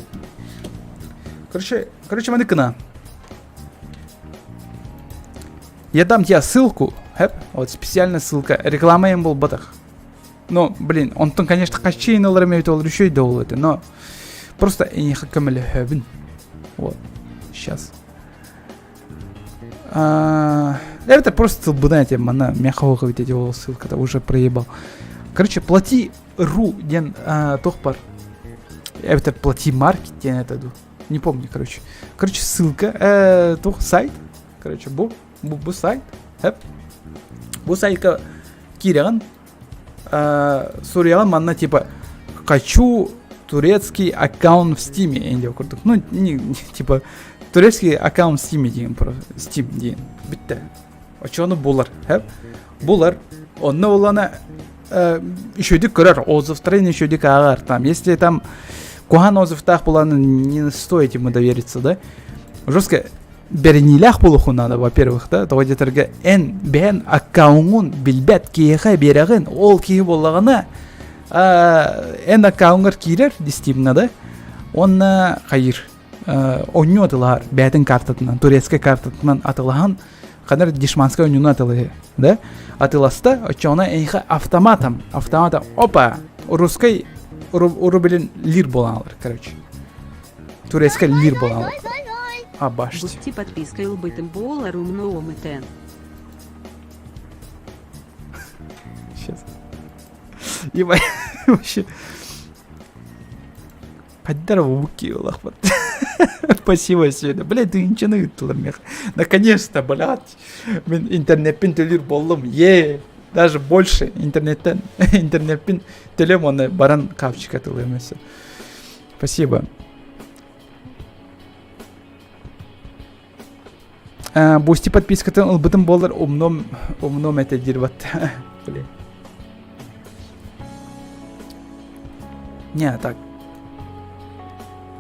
S1: Короче, короче, маныкына. Я дам тебе ссылку. Хэп, вот специальная ссылка. Реклама им был батах. Ну, блин, он там, конечно, качейн ылар ол еще и это, но просто не хакамали Вот, сейчас. А, это просто знаете, мана мягкого ведь эти ссылка уже проебал. Короче, плати ру диэн туох баар. Это плати маркет диэн это не помню, короче. Короче, ссылка, э, туох сайт. Короче, бу, бу, бу сайт. Хэп. Бу сайтка киирэҕин, э, суруйаҕын манна типа хочу турецкий аккаунт в Стиме диэн курдук. Ну, не, типа турецкий аккаунт в Стиме диэн просто Steam диэн бүттэ. Очону булар. Хэп. Булар. Онно улана үчүгдүк көрөр, отзывтарын үчүгдүк ааҕар. Там, если там куһаҕан отзывтаах булан не стоит ему довериться, да? Жестко бэриниилээх буолуохун надо, во-первых, да, тоҕо диэтэргэ эн бэйэн аккауҥҥун билбэт киһиэхэ биэрэҕин, ол киһи буоллаҕына эн аккауҥҥар киирэр дистимна да, уонна хайыыр оонньуу атылаһар бэйэтин картатынан, турецкай картатынан атылаһан ханар дешманскай оонньууну атылыһы, да, атыласта, оччоҕуна эйиэхэ автоматом, автоматом, опа, русскай рублин лир буолан алар, короче. Турецкай лир буолан алар. Абашти.
S8: Бусти подписка ылбытым буолар умнуом этэ.
S1: Ебать, вообще. Хайдар уки улахпат. Спасибо сегодня. Блядь, ты ничего не ыыттылар мех. Наконец-то, блядь. Мин интернеппин төлүүр буоллум. Е, даже больше интернеттен интернеппин төлөм оны баран капчика тылым өссө. Спасибо. Бусти подпискатын ылбытым буоллар умном умном этэ диир бат. Блин. Не, так.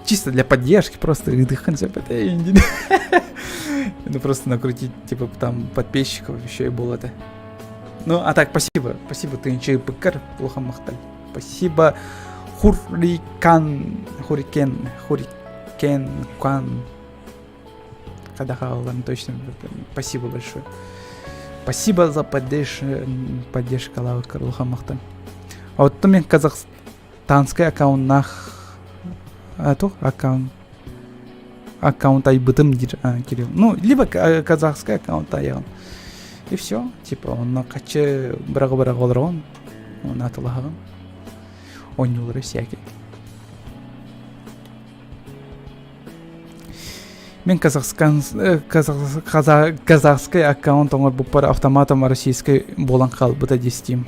S1: Чисто для поддержки, просто Ну просто накрутить, типа, там подписчиков еще и было это. Ну, а так, спасибо. Спасибо, ты ЧПК, плохо махталь. Спасибо, Хурикан, Хурикен, Хурикен, Кан. Кадахалан, точно. Спасибо большое. Спасибо за поддержку, поддержка лавы Карлуха Махтан. А вот мен казахстанский аккаунтнах а то аккаунт аккаунт айбытым диир Кирилл. Ну, либо казахский аккаунт айыгын. И все. Типа, онно хачы быраҕы-быраҕы олороҕун, онно атылаһаҕын. Оонньуулары всякие. Мин казахскан, казах, казахский аккаунт оҥорбуппар автоматом российский буолан хаалбыта дии Steam.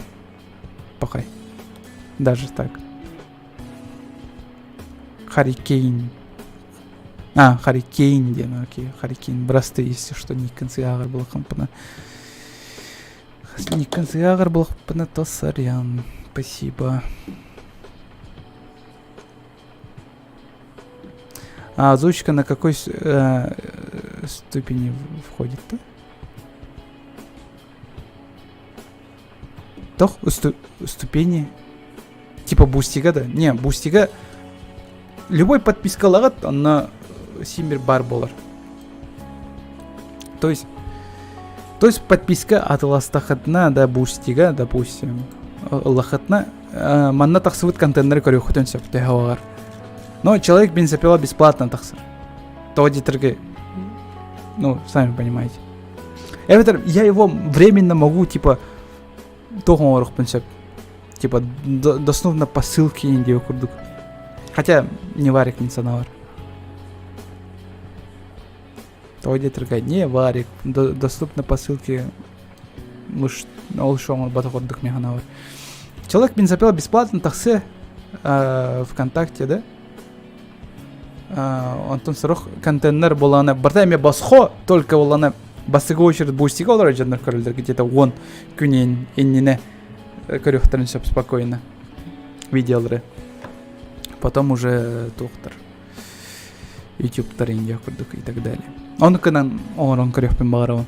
S1: Пахай. Даже так. Харикейн. А, Харикейн диэн, окей, Харикейн. Бырастыы, если что, никкин сыһааҕар булахпына. Никкин сыһааҕар булахпына, то сорян. Спасибо. А озвучка на какой э, ступени входит-то? Тох ступени? Типа бустига да? Не, бустига любой подпискалаҕыт онно симир бар буолар. То есть то есть подписка атыластахытына да бустига, допустим, ыллахытына манна тахсыбыт контеннары көрүөххүтүн сөп төһө Но человек бензопила бесплатно тахсар. То дитерге, ну, сами понимаете. Эбэтэр я его временно могу, типа, туох оҥоруохпун сөп. Типа, дословно по ссылке диэ курдук. Хотя не варик мин санаабар. Тоҕо диэтэргэ не варик, доступно по ссылке ол оҥорбото курдук мин санаабар. Человек бензопила бесплатно тахсыа ВКонтакте, да? Онтон сорох контеннер буолаана барыта эмиэ босхо только буолаана бастакы очередь бустига олорор дьоннор көрөллөр где-то уон күн иннинэ көрүөхтэрин сөп спокойно видеолары потом уже туохтар ютубтар индия курдук и так далее ону гынан оҥорон көрүөхпүн баҕарабын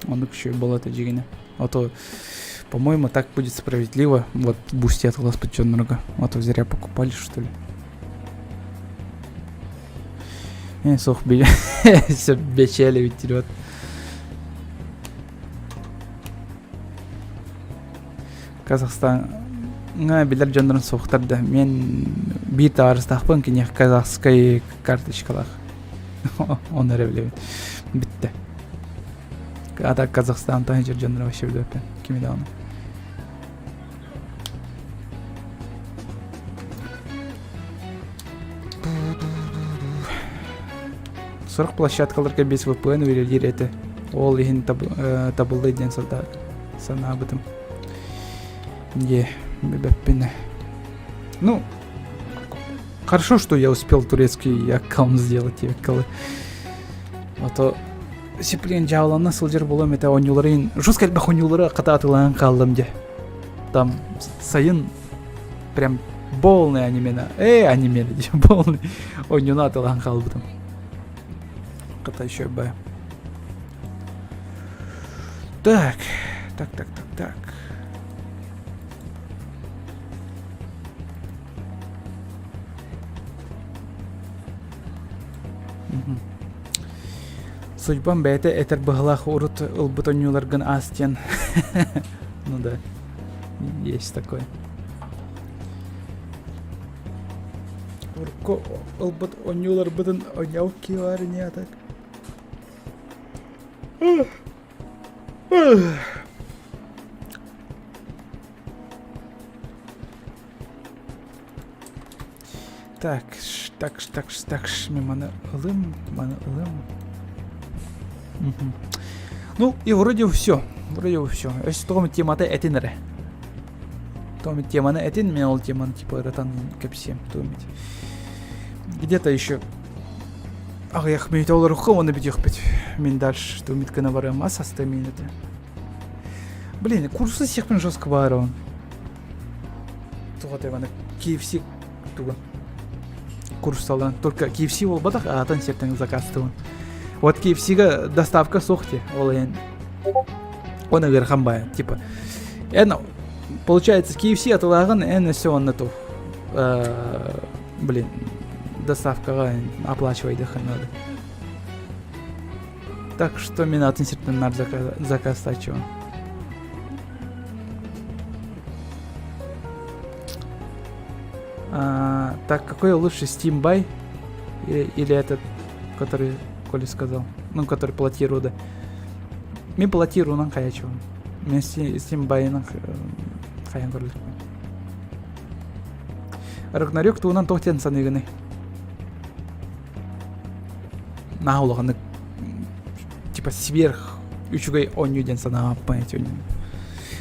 S1: оннук үчүгэй буолуо дьигинэ а то по-моему так будет справедливо вот бусти атыласпыт дьоннорго а то зря покупали что ли Э, суох бечели вперед. Казахстаҥҥа билэр дьоннорун суохтар да мен биир табаарыстаахпын киниэхэ казахскай карточкалаах оны эрэ билэбин бүттэ а так Казахстантан сылдьар дьоннору вообще билбэппин кими даҕаны Сорох площадкаларга без VPN үлэлиир этэ. Ол иһин табыллый диэн санаабытым. Е, билбэппин. Ну, хорошо, что я успел турецкий аккаунт сделать, еккалы. А то Сиплин дьаалана сылдьар буолуом этэ оонньууларын жестко элбэх оонньуулары хата атылаан хааллым дьэ. Там сайын прям полный анимена. Эй, анимена диэн полный оонньууну атылаан хаалбытым. Хата еще б. Так, так, так, так, так. Судьбам бэйэтэ этэр быһылаах урут ылбыт оонньууларгын аас диэн. Ну да, есть такое. Урукку ылбыт оонньууларбытын оонньообут киһи баар ини а так. Так, так, так, так, мен маны ылым, маны ылым. Ну, и вроде все. Вроде все. Өс тоҕом темата этин эрэ. Тоҕом теманы этин, мен ол теманы типа ырытан кэпсиэм. Тоҕом Где-то еще аҕыйах мүнүүтэ олоруохха уонна бүтүөхпүт. Мин дальше туумит гына барыам ас аста минуты. Блин, курсы сиэхпин жестко баарабын. Туға тайваны KFC тугун курсалан. Только KFC буолбатах, аатын сертен заказтыбын. Вот KFC-га доставка суох те, ол эн он ыархан бая, типа. Эн, получается, KFC атылааҕын эн өссө онно ту. Блин, доставкаҕа оплачивайдыхын надо. Так что мин атын сиртэн нар заказтааччыбын. А, так, какой лучше Steam Buy? Или, или этот, который Коля сказал? Ну, который платиру, да. Мин платирунан хайачыбын. Мен Steam Buy-ынан хайан көрүлүкпүн. Рагнарёк туһунан туох диэн саныыгыный? Наһаа улаханнык типа сверх үчүгэй оонньуу диэн санаабаппын эти оонньууну.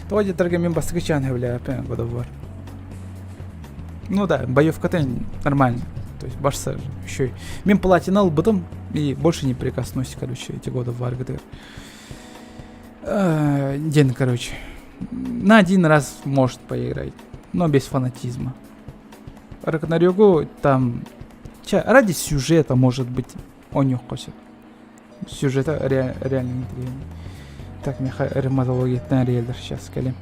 S1: Тоҕо диэтэргэ мин бастакы чаан сөбүлээбэппин God of War. Ну да, боевка-то нормально. То есть барса еще. Мин платина ылбытым и больше не прикоснусь, короче, эти годы в War ГДР. День, короче. На один раз может поиграть, но без фанатизма. Рагнарёгу там ча, ради сюжета, может быть, оонньуохха сөп. Сюжета ре, реально интрига. Так, миэхэ ревматологияттан эрийэллэр сейчас кэлим.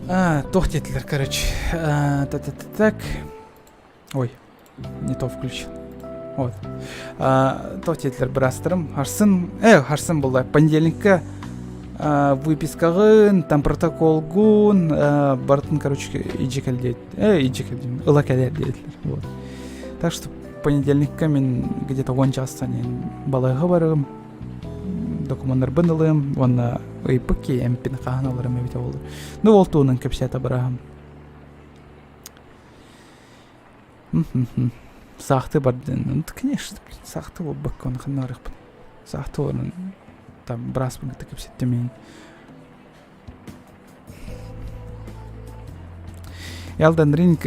S1: А, туох диэтилэр, короче. А, так. Ой, не то включил. Вот. Туох диэтилэр быраастарым. Харсын, харсын буолла. Понедельникка выпискаҕын, там протоколгун, барытын, короче, иджи кэл диэт. Иджи кэл ыла кэлэр диэтилэр. Вот. Так что понедельникка мин где-то уон чаастан балыыһа барыым, докумуоннарбын ылыам уонна ыйыппыт киһи эмпин хаһан ыларым эбитэ буолуо. Ну, ол туһунан кэпсээтэ бырааһым. Саахты бардын. Ну, конечно, блин, саахты буолбакка оны ханна барыахпын. Саахты олорон там бырааспын кытта кэпсэттим мин. Elden Ring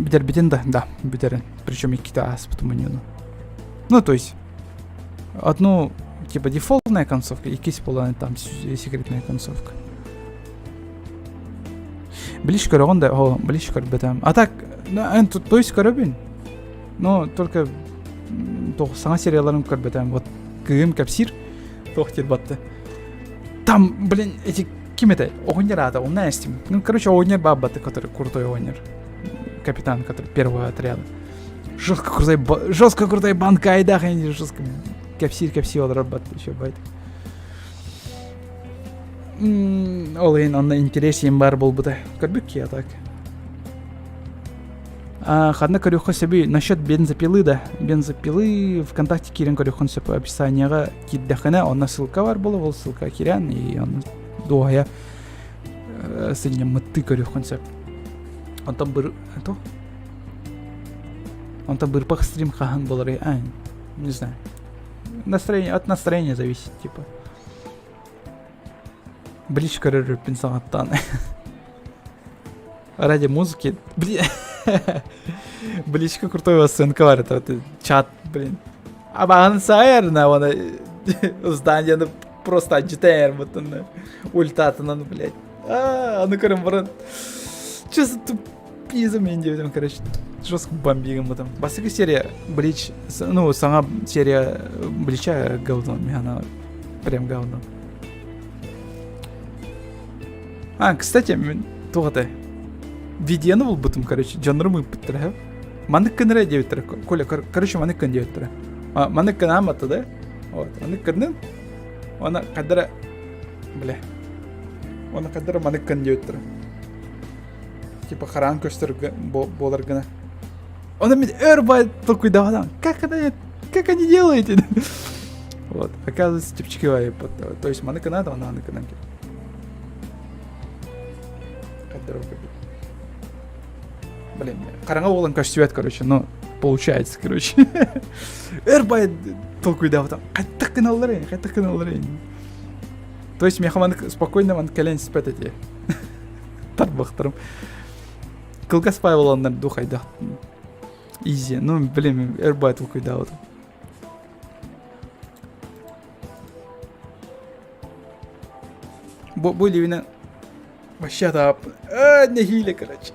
S1: бүтэрбитин да, да, бүтэрин. Причем иккитэ ааспытым уньуну. Ну, то есть, одну, типа, дефолтная концовка, иккис буолан там секретная концовка. Блич көрөҕүн да, о, Блич көрбөтөм. А так, ну, то есть көрөбүн. Но только туох саҥа сериаларын көрбөтөм. Вот кыым кэпсиир, туох диир батты. Там, блин, эти ким это? Оҕонньор аата, умна эстим. Ну, короче, оҕонньор баабаты, который крутой оҕонньор. Капитан, который первого отряда. Жестко крутой, жестко крутой банка айдах, жестко кэпсиир кэпсии олорор бат еще байт. Ол иһин онно интэриэс баар буолбута. Көрбүт киһи так. Ханна көрүөххэ сөбүй? Насчет бензопилы да. Бензопилы ВКонтакте киирэн көрүөххүн сөп. Описанияҕа киирдэххинэ, онно ссылка бар буолуо, ол ссылка киирэн, и онно дуоһайа сынньаммыттыы көрүөххүн сөп. Онтон быр... То? Онтон бырпах стрим хаһан буоларый? А, не знаю. Настроение, от настроения зависит, типа. Блич көрөрүппүн саҥаттаан. Ради музыки. Блин. Бличка крутой сценка бар это вот чат, блин. Абаҕын сайарна оны зданияны просто отжитайар бутын ультатынан, блядь. А, аны көрөн баран. Че за тупизм мен деп короче жестко бомбиган потом. Бастакы серия Блич, ну, саҥа серия Блича говно, она прям говно. А, кстати, мен туох этэй видеоны булбутум, короче, дьоннорум ыыппыттара. Маннык гынара диэбиттэрэ. Коля, короче, маннык гын диэбиттэрэ. Маннык гынаамата да. Вот, маннык гынным. Она кадара бля. Она кадара маннык гын диэбиттэрэ. Типа хараан көстөр буолар гына. Она мен өр бай толкуйдавадан. Как это, как они делаете? Вот, оказывается, чепчики То есть маннык надо, она маннык гынан. Блин, хараҥа буолан көстүбэт, короче, ну, получается, короче. Өр бай толкуйдаабытым. Хайдах гыналлар хайдах гыналлар То есть миэхэ маннык спокойно маннык кэлэн испэт эти. Тарбахтарым. Кылгас пай буоланнар ду хайдах. Изи. Ну, блин, өр бай толкуйдаабытым. Бу, бу илиибинэн вообще таап нэһиилэ короче.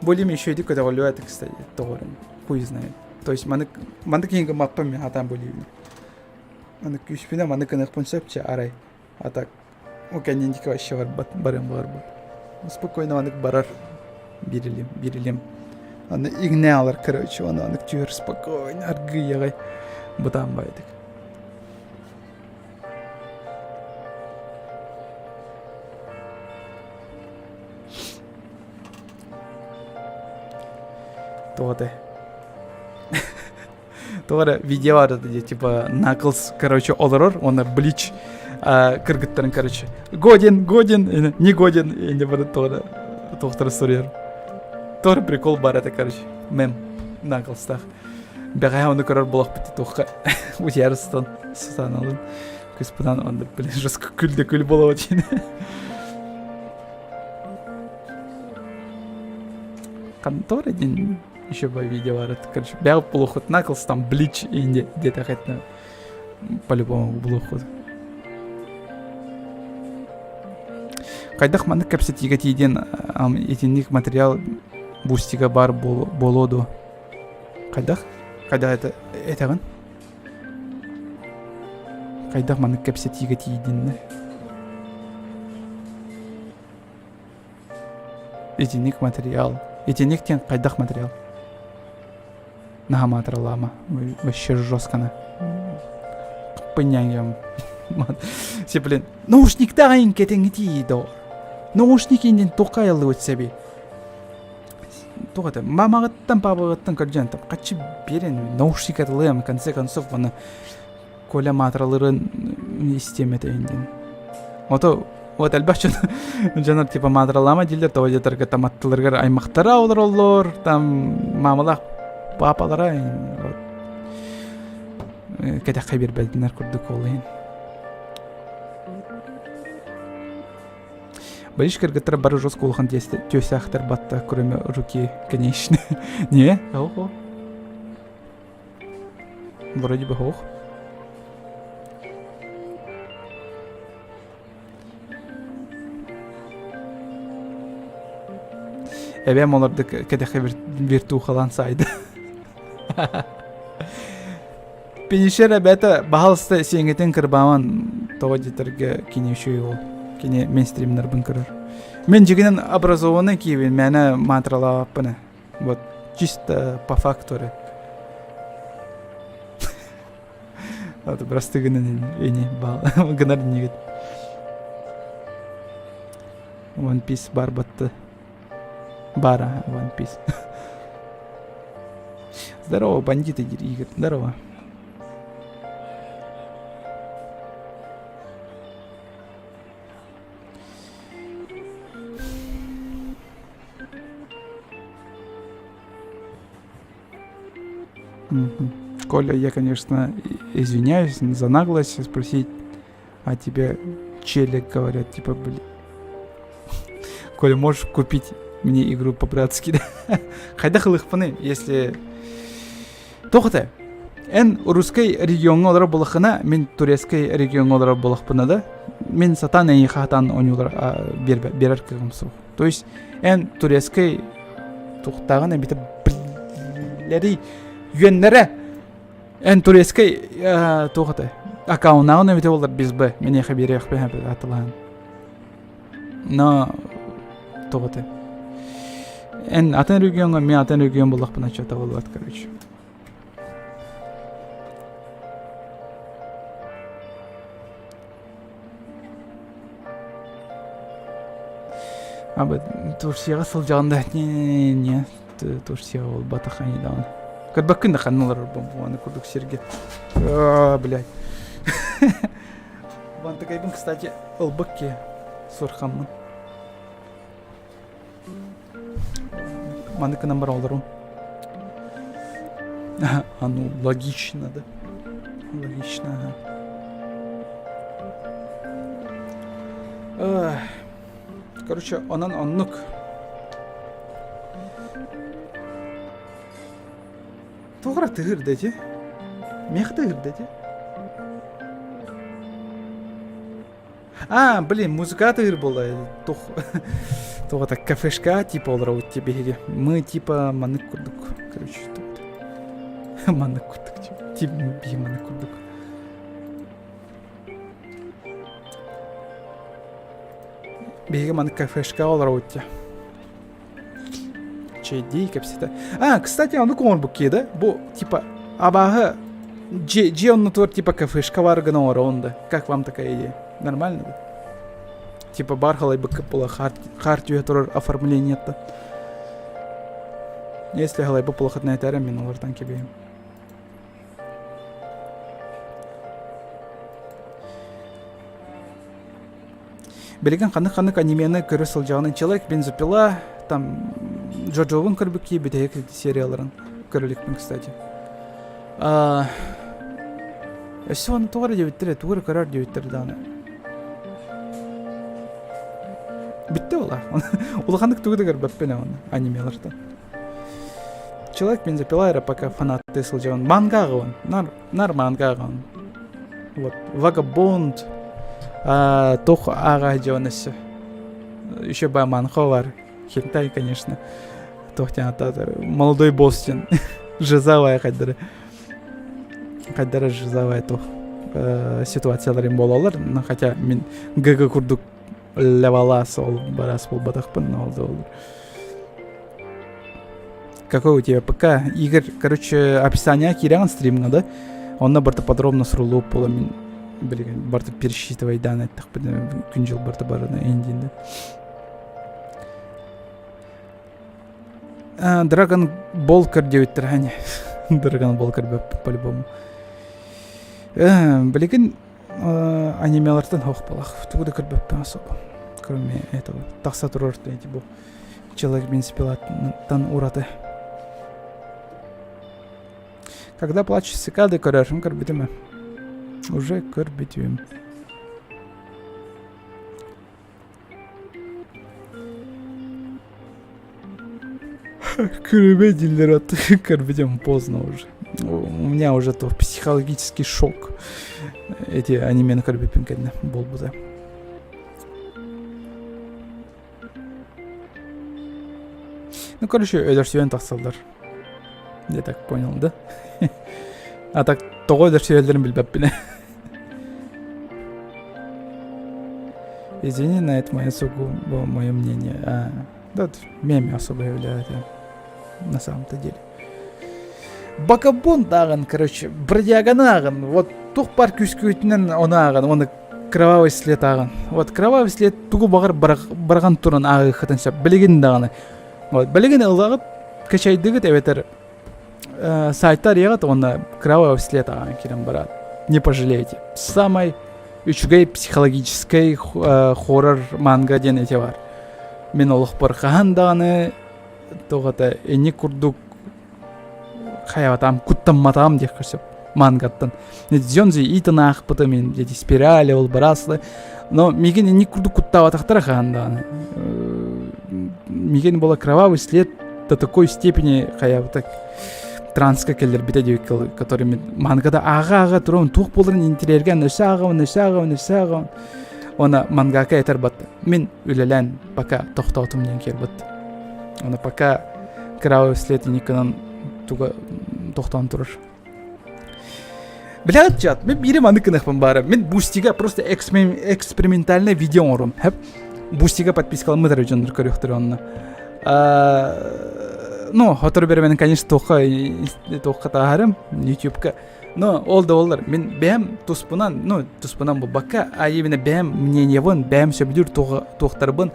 S1: Бу илиим еще иди көтөҕүллүбэт кстати тоҕорум хуй знает. То есть маны маннык иһин гыммаппын мин хатаан бу илиибин. Аны күүспүнэ маны гыныахпын сөп че арай. А так ол кэнниники вообще барбат барыам барбат. Спокойно манык барар биир илим биир илим. Аны иҥнэ алар короче оны анык түһэр спокойно аргыйаҕай бытаан байдык. Тоҕо этэй? Тоҕо эрэ видео баар дии типа Наклз короче олорор уонна Блич кыргыттарын короче годен годен не годен инде бары тоҕо эрэ туохтары суруйар тоҕо эрэ прикол баар этэ короче мем Наклзтаах Бэҕэһээ ону көрөр буолахпыт туохха утуйаары сытан сытан алын кыспынан онно блин жестко күл да күл буолуо диэн Контора диэн еще по видео барыт короче бэҕэ булуоххут Наклз там Блич инде диэтэхэтинэ по-любому булуоххут Хайдах маннык кэпсэтиигэ тиийдиэн итинник материал бустига баар буолуо дуо Хайдах? Хайдах это этэҕин? Хайдах маннык кэпсэтиигэ тиийдиннэ? Итинник материал. Итинник диэн хайдах материал? Наһаа маатыралаама. Вообще жестканы. Пыньяҥ Все, блин, наушниктаах кэтэҥҥитии доо. Наушник иннин туохха айыллыбыт сэбий? Туох это мамаҕыттан папаҕыттан көрдьөн там хаччы биэрэн наушник атылыам в конце концов аны Коля маатыралырын истиэм этэ диэн ото вот элбэх дьон дьонор типа маатыралаама дииллэр тоҕо диэтэргэ там аттыларыгар аймахтара олороллор там маамалаах папалара вот кэтэххэ биэрбэтинэр курдук ол иһин Боюсь, кыргыттар бары жестко улахан түөсээхтэр батта, кроме руки, конечно. Не? Ого. Вроде бы ох. Эбэм олорду кэтэхэ виртухалаан саайда. Пинишер эбэтэ баһалыста сиэҥҥитин кырбааман тоҕо диэтэргэ кини үчүгэй уол. Кини мейнстримнарбын көрөр. Мин дьигинэн образованный киһибин, мээнэ маатыралаабаппын ээ. Вот чисто по факту эрэ. Вот просты гынан ини баал гынар иннигит. One Piece бар батты. Бара One Piece. Здорово, бандиты, Игорь, здорово. Коля, я, конечно, извиняюсь за наглость спросить, а тебе челик говорят, типа, блин. Коля, можешь купить мне игру по-братски? Хайдах ылыхпыный, если... Тоқта, эн русский регионҥа олорор буоллаххына, мин турецкай регионҥа олорор буоллахпына да, мин сатаан эйиэхэ хатаан оонньуулар биэрэр кыаҕым суох. То есть эн турецкай туохтааҕын эбитэ билэрий үөннэрэ эн турецкай туох этэй аккауннааҕын эбитэ буоллар без б миниэхэ биэриэхпин атылаһан но туох этэй эн атын региоҥҥа мин атын регион буоллахпына что-то буолбат короче Абы Турцияҕа сылдьаҕын да не не Турцияҕа буолбатах ини даҕаны. Көрбөккүн да ханна олорор буолбуаны курдук сиргэ. Аа, блядь. Бантыкайбын, кстати, ылбык ки сурхаммын. Маннык гынан баран олорум. А ну, логично, да? Логично, ага. Короче, онон оннук. Туох эрэ тыһыырда ити? Миэхэ тыһыырда ити? А, блин, музыка тыыр буолла. Тух туох это кафешка типа олоробут ти биһиги. Мы типа маннык курдук. Короче, тут. Маннык курдук типа. Тип биһи маннык курдук. Биһиги маннык кафешка олоробут ти. Чэйдии кэпсэтэ. А, кстати, ону оҥорбут киһи да? Бу типа абааһы дьиэ дьиэ оннутугар типа кафешка бар гына оҥороҕун да. Как вам такая идея? Нормально да? Типа бар халайбыкка була хаар түһэ турар оформлениета. Если халайбы плохотная этэрэ мин олортон кэбиһим. Билигин ханнык-ханнык анимены көрө сылдьаҕын Человек бензопила, там Джоджовун көрбүт кии бүтэһик серияларын көрө иликпин, кстати. Өссө оны тугу эрэ диэбиттэрэ, тугу эрэ көрөр диэбиттэр даҕаны. Бүттэ буолар. Улаханнык тугу да көрбөппүн оны анимелартан. Человек бензопила эрэ пока фанаттыы сылдьабын. Манга ааҕабын. Нар, нар манга ааҕабын. Вот. Вагабонд. Туох ааҕа дьон өссө. Еще ба манхо бар. Хентай, конечно. Туох диэн ата молодой босс диэн. Жизовая хайдары. Хайдары жизовая туох ситуацияларын буолалар. Хотя мин ГГ курдук левалас ол барас буолбатахпын ол да ол Какой у тебя ПК? Игорь, короче, описание киирэҕин стримҥа да? Онно барыта подробно суруллубут буола мин билигин барыта пересчитывайдаан эттэхпинэ күн-дьыл барыта барына индин да. Dragon Ball көр диэбиттэр ани. Dragon Ball көрбөппүн по-любому. Билигин анимелартан хоох балах. Тугу да көрбөппүн особо. Кроме этого. Тахса турар эти бу Человек бензопилаттан ураты. Когда плачут цикады, көрөрүм көрбүтүм Уже көрбүтүм. Көрүмэ дииллэр көрбүтүм поздно уже. У меня уже то психологический шок. Эти анимені көрбүппүн кэннэ буолбута. Ну, короче, өлөрсүйэн тахсаллар. Я так понял, да? А так тоҕо өлөрсүйэллэрин билбэппин. Извини, на это мое сугубо мое мнение. А, да, меми особо является на самом-то деле. Бакабон ааҕын, короче, бродяганы ааҕын. Вот туох баар күүскүтүнэн ону ааҕын, оны кровавый след ааҕын. Вот кровавый след тугу баҕар барҕан туран ааҕыаххытын сөп. Билигин даҕаны. Вот билигин ылаҕыт, качайдыгыт эбэтэр. Сайтар егат уонна кровавый след аҕан кирен барат. Не пожалеете. Самай үчүгэй психологическай хоррор манга диэн эти бар. Мин олохпор хаһан даҕаны тоҕото ини курдук хайабатаам куттамматаам диэххэ сөп мангаттан. Дзёнзи итин аахпытым мин эти спирали ол браслы. Но мигин ини курдук куттаабатахтара хаһан даҕаны. Мигин была кровавый след до такой степени хайабыта транска кэллэрбитэ диэбит который мин мангада ааҕа-ааҕа туран туох буоларын интириэргэн өссө ааҕабын өссө ааҕабын өссө ааҕабын Она мангака этэр бат мин үлэлээн пока тохтоотум диэн киэрбит. Она пока кровавый след никынан туга тохтоон турар. Блядь, чат, мен биирим аны кыныхпын баара. Мен бустига просто экспериментальное видео оҥорум. Хэп. Бустига подпискаламмыт эрэ дьоннор көрүөхтөрө онно. Ну, хотору беремен, конечно, туохха туохха тааһарым ютубка. Но ол да боллар мин бэйэм туспунан, ну, туспунан буолбакка, а именно бэйэм мнениебын, бэйэм сөбүлүүр туохтарбын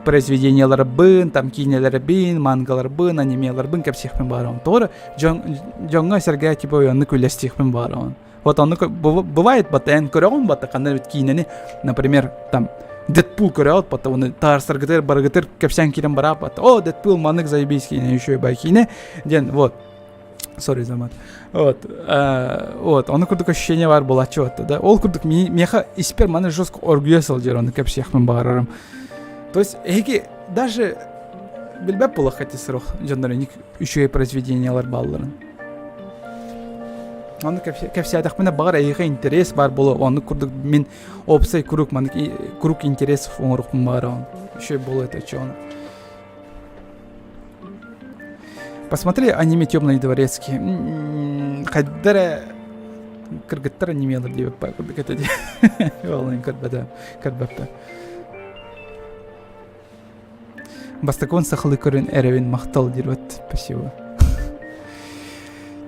S1: произведенияларбын, там киинэлэрбин, мангаларбын, анимеларбын кэпсиэхпин баарым. Тоҕо дьон дьоҥҥо сэргээ типа оннук үллэстиэхпин баарым. Вот оннук бывает бат эн көрөҕүн бат ханна эбит киинэни, например, там Дэдпул көрөҕүт бат оны таарсаргытыр барыгытыр кэпсээн киирэн бараап бат о Дэдпул маннык заебись киинэ еще бай киинэ диэн вот Сори за мат. Вот. Вот. Ону курдук ощущение бар буолааччы вот да. Ол курдук миэхэ испер маны жестко оргуйа сылдьар ону кэпсиэхпин баҕарарым. То есть эһиги даже билбэт буолуохха ити сорох дьоннор ник үчүгэй произведениялар баалларын. Ону кэпсээтэхпинэ баҕар эһиэхэ интерес баар буолуо. Оннук курдук мин опсай круг маннык круг интерес оҥоруохпун баҕарабын. Үчүгэй буолуо этэ чуону. Посмотри аниме Темный дворецкий. Хайда эрэ кыргыттар анимелар диэбиппэ курдук этэ дии. Ол көрбөтө көрбөппө. Бастакыбын сахалыы көрөн эрэбин махтал диир Спасибо.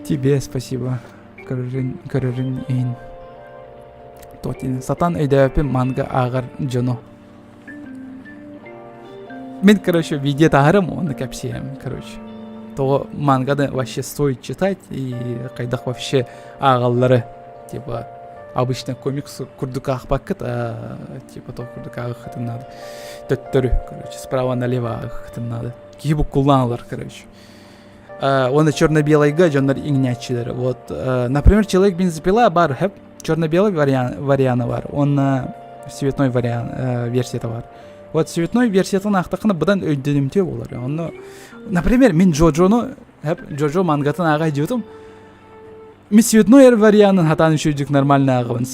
S1: Тебе спасибо. Көрөрүн көрөрүн иһин. Тотин сатан өйдөөпүн манга ааҕар дьону. Мин, короче, видео таһарым, оны кэпсиэм, короче. Того манганы вообще стоит читать и хайдах вообще ааҕаллары. Типа, обычно комикс курдук аахпаккыт, а типа то курдук ааҕыххытын надо. Төттөрү, короче, справа налево ааҕыххытын надо. Киһи буккуллаан ылар, короче. Уонна черно-белайга дьоннор иҥнээччилэр. Вот, например, человек бензопила бар, хэп, черно-белый вариант, вариана бар, уонна цветной вариант, версията бар. Вот цветной версиятын аахтаххына быдан өйдөнүмтүө буолар. Онно, например, мин Джоджону, хэп, Джоджо мангатын ааҕа дьиэтим. Мин цветной варианын хатаан үчүгдүк нормально ааҕабын.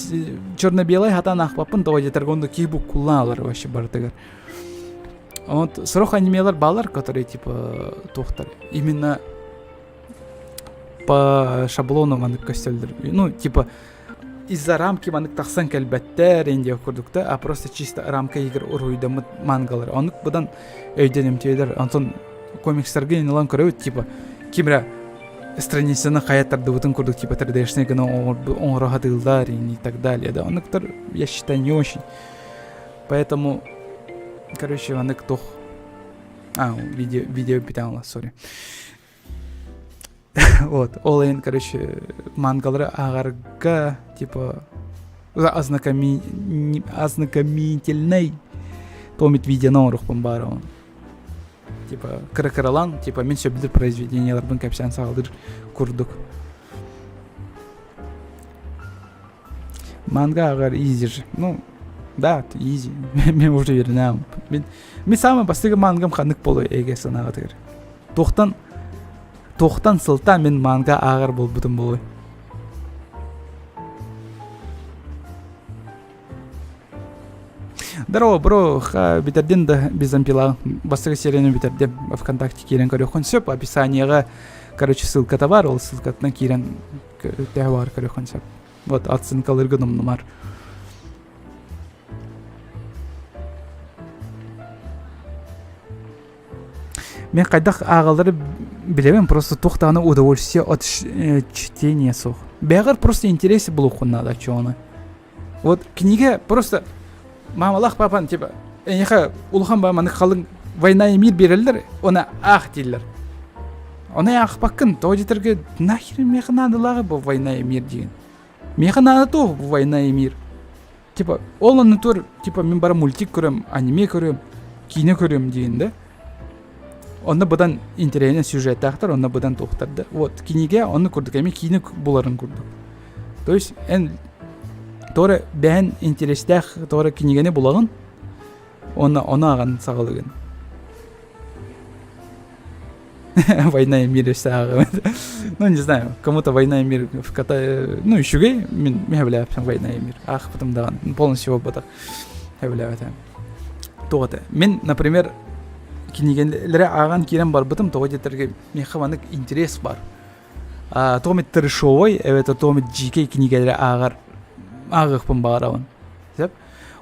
S1: Черно-белый хатаан аахпаппын, тоҕо диэтэр онно киһи буккуллаан ылар вообще барытыгар. Вот сорох анимелар балар, которые типа туохтар именно по шаблону маннык көстөллөр. Ну, типа из-за рамки маннык тахсан кэлбэттэр индия курдук да, а просто чисто рамка игр уруйдаммыт мангалар. Оннук быдан өйдөнүмтүөлөр. Онтон комикстарга ылан көрөбүт, типа кимре страницаны хайа тардыбытын курдук типа 3D-шный гына оҥоро сатыыллар и так далее да. Оннуктар я считаю не очень. Поэтому, короче, маннык туох А, видео, видео бүтэн сори. Вот, ол иһин, короче, мангалары ааҕарга, типа, ознакоми... ознакомительный томит видеоны оҥоруохпун баара он. Типа, кыра-кыралаан, типа, мин сөбүлүүр произведениеларбын кэпсээн саҕалыыр курдук. Манга ааҕар изи же. Ну, да, изи. Мен уже үйренем. Мен, мен самый бастакы мангам ханнык болой эге санаҕытыгар. Туохтан туохтан сылтаан мен манга ааҕар буолбутум болой. Здорово, бро, бүтэрдин да бензопила. Бастакы серияны бүтэрдим. ВКонтакте киирэн көрүөххүн сөп. Описаниеҕа, короче, ссылката бар. Ол ссылкатынан киирэн төһө баар көрүөххүн сөп. Вот оценкаларгын умнумар. Мен хайдах ааҕаллары билэбин, просто туох даҕаны удовольствие от чтения суох. Бэҕэр просто интерес булуоххун наада чуону. Вот книга просто мамалаах папан типа эйиэхэ улахан ба маннык халыҥ война и мир биэрэллэр, оны аах дииллэр. Ону аахпаккын, тоҕо диэтэргэ нахер миэхэ наадалааҕый бу «Война и мир» диэн. Миэхэ наада туох бу «Война и мир»? Типа, ол оннутугар, типа, мин бара мультик көрөм, аниме көрөм, киинэ көрөм диэн да. Онно быдан интэриэһинэй сюжеттаахтар, онно быдан туохтар да. Вот, кинигэ онно курдук, эмиэ киинэ буларын курдук. То есть, эн тоҕо бэйэн интэриэстээх тоҕо кинигэни булаҕын, Онно ону ааҕан саҕалыгын. Война и мир өссө Ну, не знаю, кому-то Война и мир в кота... Ну, үчүгэй, мин мин Война и мир. Аахпытым даҕан полностью буолбатах. Сөбүлээбэтим. Тоҕо этэ? Мин, например, кинигэлэри ааҕан киирэн барбытым, тоҕо диэтэргэ миэхэ маннык интерес бар. Тоҕо эмит трешовой эбэтэр тоҕо эмит дьиикэй кинигэлэри ааҕар ааҕыахпын баҕарабын. Сөп?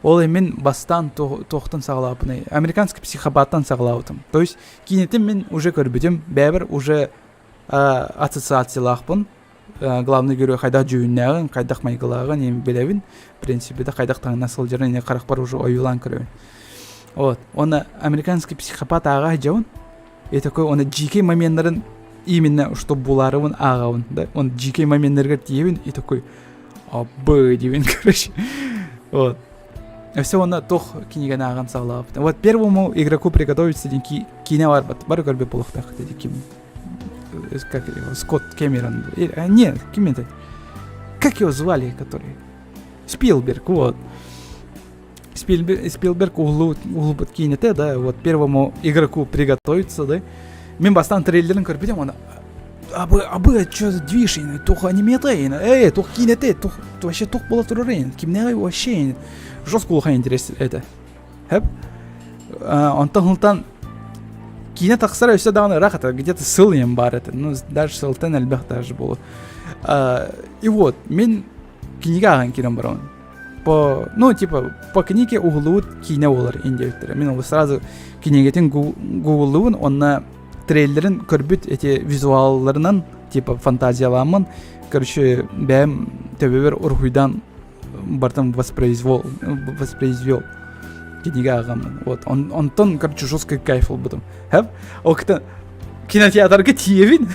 S1: Ол мин бастаан туохтан саҕалаабыппыный? Американский психопаттан саҕалаабытым. То есть киинэтин мин уже көрбүтүм, бэйэбэр уже ассоциациялаахпын. Главный герой хайдах дьүһүннээҕин, хайдах майгылааҕын эми билэбин. В принципе, да хайдах таҥна сылдьарын ини харахпар уже ойуулаан көрөбүн. Вот. Уонна американский психопат ааҕа сылдьабын. И такой он дьиикэй моменнарын именно что булаарыбын ааҕабын да он дьиикэй моменнарыгар тиийэбин и такой абы диибин короче вот все уонна туох кинигэни ааҕан саҕалаабыт вот первому игроку приготовиться диэн киинэ барбат бары көрбүт буолуохтаах дии ким как его Скотт Кэмерон нет ким это как его звали который Спилберг вот Спилберг уһулбут киинэтэ, да, вот первому игроку приготовиться, да. Мин бастаан трейлерин көрбүтүм, оны абы, абы, что за движ, туох анимета, эй, туох киинэтэ, туох, вообще туох буола турар, кимнээҕий вообще, жестко улахан интерес это. Хэп. Онтон хылтан киинэ тахсара өссө даҕаны ыраах это, где-то сыл иэн баар это, ну, даже сылтан элбэх даже буолуо. И вот, мин кинигэ ааҕан киирэн барабын. по ну типа по книге уһуллубут киинэ буолар индиэбиттэрэ мин ол сразу кинигэтин гугллуубун онно трейлерин көрбүт эти визуалларынан типа фантазияламмын короче бэйэм төбөбөр уруһуйдаан бартан воспроизвел воспроизвел кинигэ ааҕаммын вот онтон короче жесткий кайф ылбытым хэп ол кытта кинотеатрга тиийэбин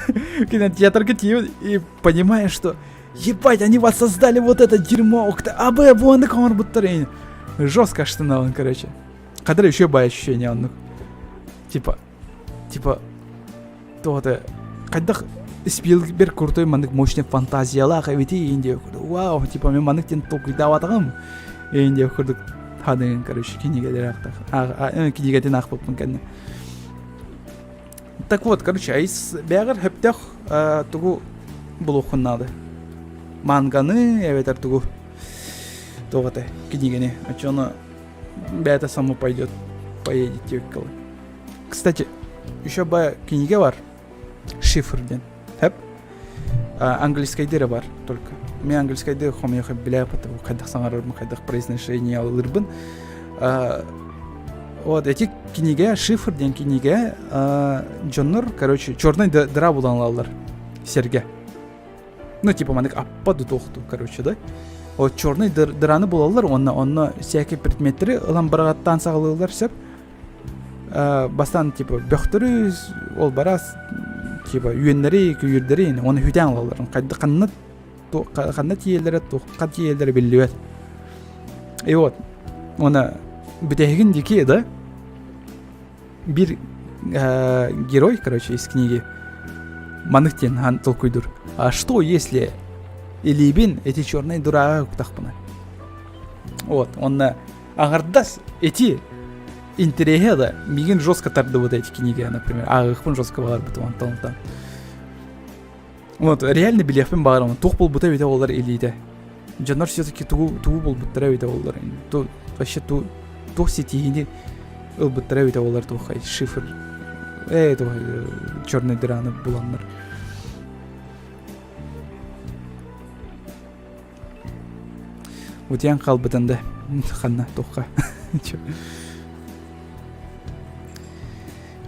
S1: кинотеатрга тиийэбин и понимаешь что Ебать, они воссоздали вот это дерьмо, АБ, вон оҥорбуттар Жестко астынабын, короче. Хадыр еще бай ощущение оннук. Типа, типа, то хайдах Спилберг крутой маннык мощный фантазиялаах эбитий диэн вау, типа мен маннык диэн толкуйдаабатаҕым диэн курдук хадыгын, короче, кинигэлэр кинигэтин аахпыппын кэннэ. Так вот, короче, айс бэҕэр хөптөх тугу булуоххун наада. Манганы эбэтэр тугу туох этэ кинигэни. Оччону бэйэтэ само пойдет поедет диэбиккэ Кстати, еще ба кинигэ бар. Шифр диэн. Хэп. Английскайдыра бар только. Мен английскайды хомойох билэ потому хайдах саҥарарбын, хайдах произношение алырбын. Вот эти кинигэ, шифр диэн кинигэ дьоннор, короче, черный дыра булан ылаллар сэргэ. Ну, типа маннык аппа дутуохту, короче, да? Вот черный дыраны булаллар, онно онно всякие предметтеры ылан быраҕаттаан саҕалыыллар сөп. Бастаан типа бөхтөрү ол барас типа үөннэри, күйүрдэри оны хүтээн ылаллар. Ханна ханна тиийэллэрэ, туохха тиийэллэрэ биллибэт. И вот, уонна бүтэһигин диэки да, биир герой, короче, из книги маннык диэн хаан толкуйдуур. А что если илиибин эти черные дырага уктахпына? Вот, онно аҥардас эти интэриэһэ да миигин жестко тардыбыт эти книги, например. Ааҕыахпын жестко баҕарбытым онтон онтон. Вот, реально билиэхпин баҕараммын. Туох буолбута эбитэ буоллар илиитэ. Дьоннор все-таки тугу, тугу булбуттара эбитэ буоллар. Ту, вообще ту, туох ситиһиини ылбыттара эбитэ буоллар туоххай шифр. Э, туох черный дыраны буланнар. Утуйан хаалбытын да ханна туохха.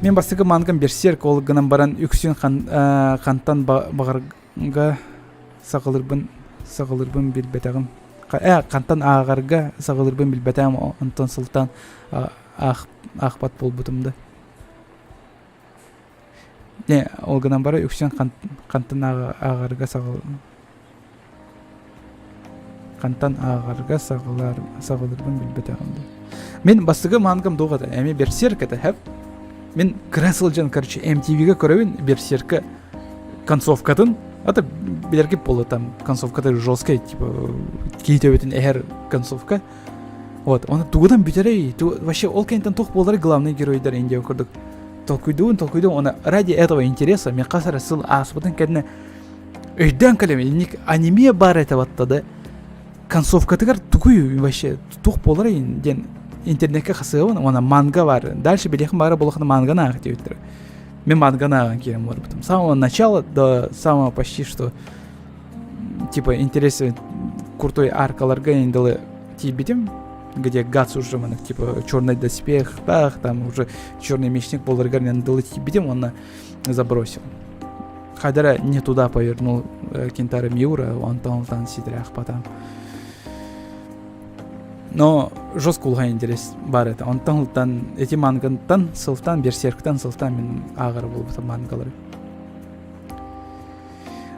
S1: Мин бастакы мангам Берсерк ол гынан баран үксүн хантан баҕарга саҕалырбын саҕалырбын билбэтэҕим. Э, хантан ааҕарга саҕалырбын билбэтэҕим онтон сылтаан аахпат буолбутум да. Не, ол гынан бары үксүн хантан ааҕарга саҕал хантан ааҕарга саҕалар саҕалырбын билбэтэҕим да. Мин бастакы мангам туох этэ? Эми Берсерк этэ, хэп. Мин кыра сылдьан, короче, MTV-га көрөбүн Берсерка концовкатын. Это билэргит буолла там концовката жесткая, типа киһи төбөтүн эһэр концовка. Вот, оны тугудан бүтэрэй, вообще ол кэнниттэн туох буолар главный геройдар индия курдук толкуйдуун толкуйдуун оны ради этого интереса мен хас эрэ сыл ааспытын кэннэ өйдөөн кэлэм инник аниме баар этэ батта да концовкатыгар тугуй вообще туох буолар диэн интернетке хасыабын уонна манга бар дальше билиэхин баара буолахына манганы аах диэбиттэр мен манганы ааҕан киирэн барбытым с самого начала до самого почти что типа интересы крутой аркаларга дылы тиийбитим где Гац уже маннык типа черный доспех там уже черный мечник буоларыгар дылы тиийбитим уонна забросил Хайдара не туда повернул э, Кентара Миура, онтон ылтан ситэрэх потом. Но жестко улахан интерес бар это. Онтон ылтан эти мангантан сылтан берсерктан сылтан мин ааҕар буолбутум мангалары.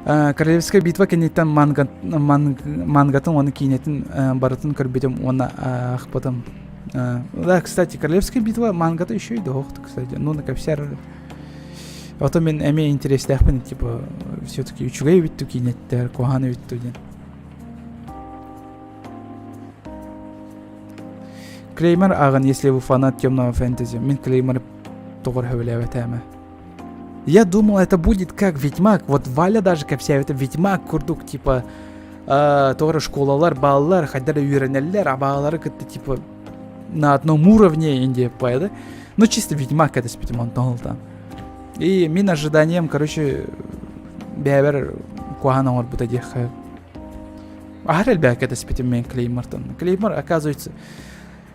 S1: Королевская битва кэнниттэн мангатын уонна киинэтин барытын көрбүтүм уонна аахпытым. Да, кстати, Королевская битва мангата еще и дохт, кстати. Ну, на кэпсэр Ото мин эмиэ интэриэстээхпин, типа, все-таки үчүгэй эбит дуу киинэттэр, куһаҕан эбит дуу диэн. Клеймор ааҕын, если вы фанат темного фэнтези. Мин Клеймор тоҕор сөбүлээбэтэ Я думал, это будет как Ведьмак. Вот Валя даже кэпсээбитэ Ведьмак курдук, типа, тоҕо школалар, бааллар, хайдах үөрэнэллэр, абаалары кытта, типа, на одном уровне Индия да? Ну, чисто Ведьмак это спитим онтон там. И мин ожиданием, короче, бэйэбэр куһаҕан оҥорбута диэххэ. Аһар элбэххэ кэтэспитим мен Клеймортон. Клеймор, оказывается,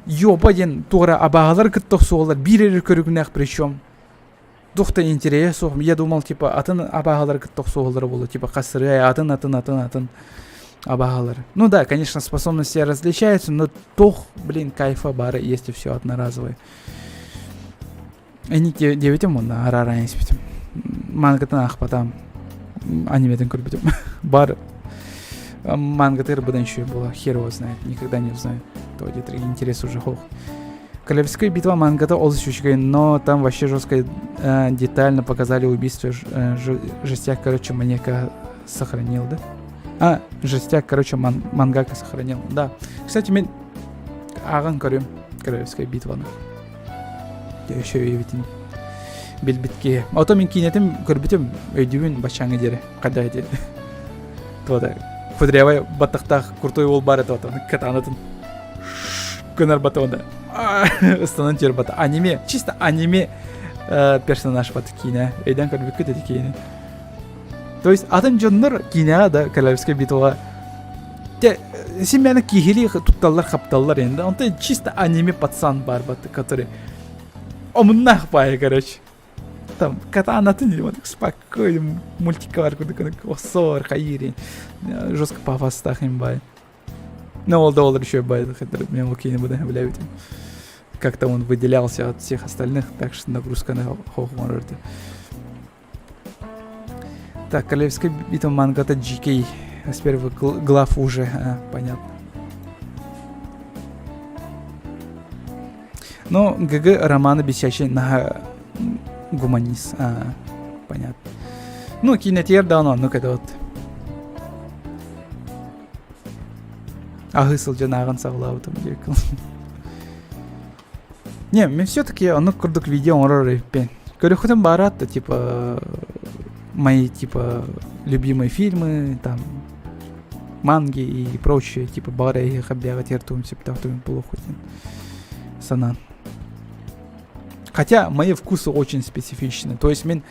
S1: ёба диэн туора абааһылар кытта охсуоллар биир эрэ көрүҥнээх причем туох да интэриэһэ суох. Я думал, типа, атын абааһылар кытта охсуоллара буолуо, типа, хасырыай, атын, атын, атын, атын абааһылар. Ну да, конечно, способности различаются, но туох, блин, кайфа бары, если все одноразовое. Эни диэбитим уонна арааран испитим. Мангатын аахпатам, аниметин көрбүтүм. Бар мангатыр быдан еще было, хер его знает, никогда не узнаю. То где-то интерес уже хох. Королевская битва мангата олус үчүгэй, но там вообще жестко э, детально показали убийство э, жестяк, короче, маньяка сохранил, да? А, жестяк, короче, ман мангака сохранил, да. Кстати, мен ааҕан көрүм Королевская битваны. Еще өйөбүтүн билбит киһи. Ото мин киинэтим көрбүтүм, өйдүүбүн баччааҥҥа диэри. Хайда ити. Туота кудрявай баттахтаах крутой уол баар этэ отон катанатын гынар батона ыстанан түөр бата аниме чисто аниме персонаж бат киинэ өйдөөн көрбүккүт ити киинэ то есть атын дьоннор киинэҕэ да королевская битва те син киһилии тутталлар хапталлар енді онтон чисто аниме пацан бар бат который омуннаах баайы короче там катанатын вот спокойно мультика бар курдук осор хайири жестко пафостаах им бай ну ол да ол еще бай мен ол киини будан билэбитим как-то он выделялся от всех остальных так что нагрузканы хоохуҥар Так, Королевская битва мангата GK. С первых глав уже, а, понятно. Но ГГ романы бесячий на гуманист. А, понятно. Ну, кинотеатр давно, ну когда вот. Аһыы сылдьан ааҕан саҕалаабытым диэкил. Не, мен все-таки оннук курдук видео оҥорор эбиппин. Көрүөххүтүн баарат да, типа, мои, типа, любимые фильмы, там, манги и прочее, типа, баҕар эһиэхэ бэйэҕит тиэртуум сөптөөхтүк буолуоххутун санаан. Хотя мои вкусы очень специфичны. То есть мен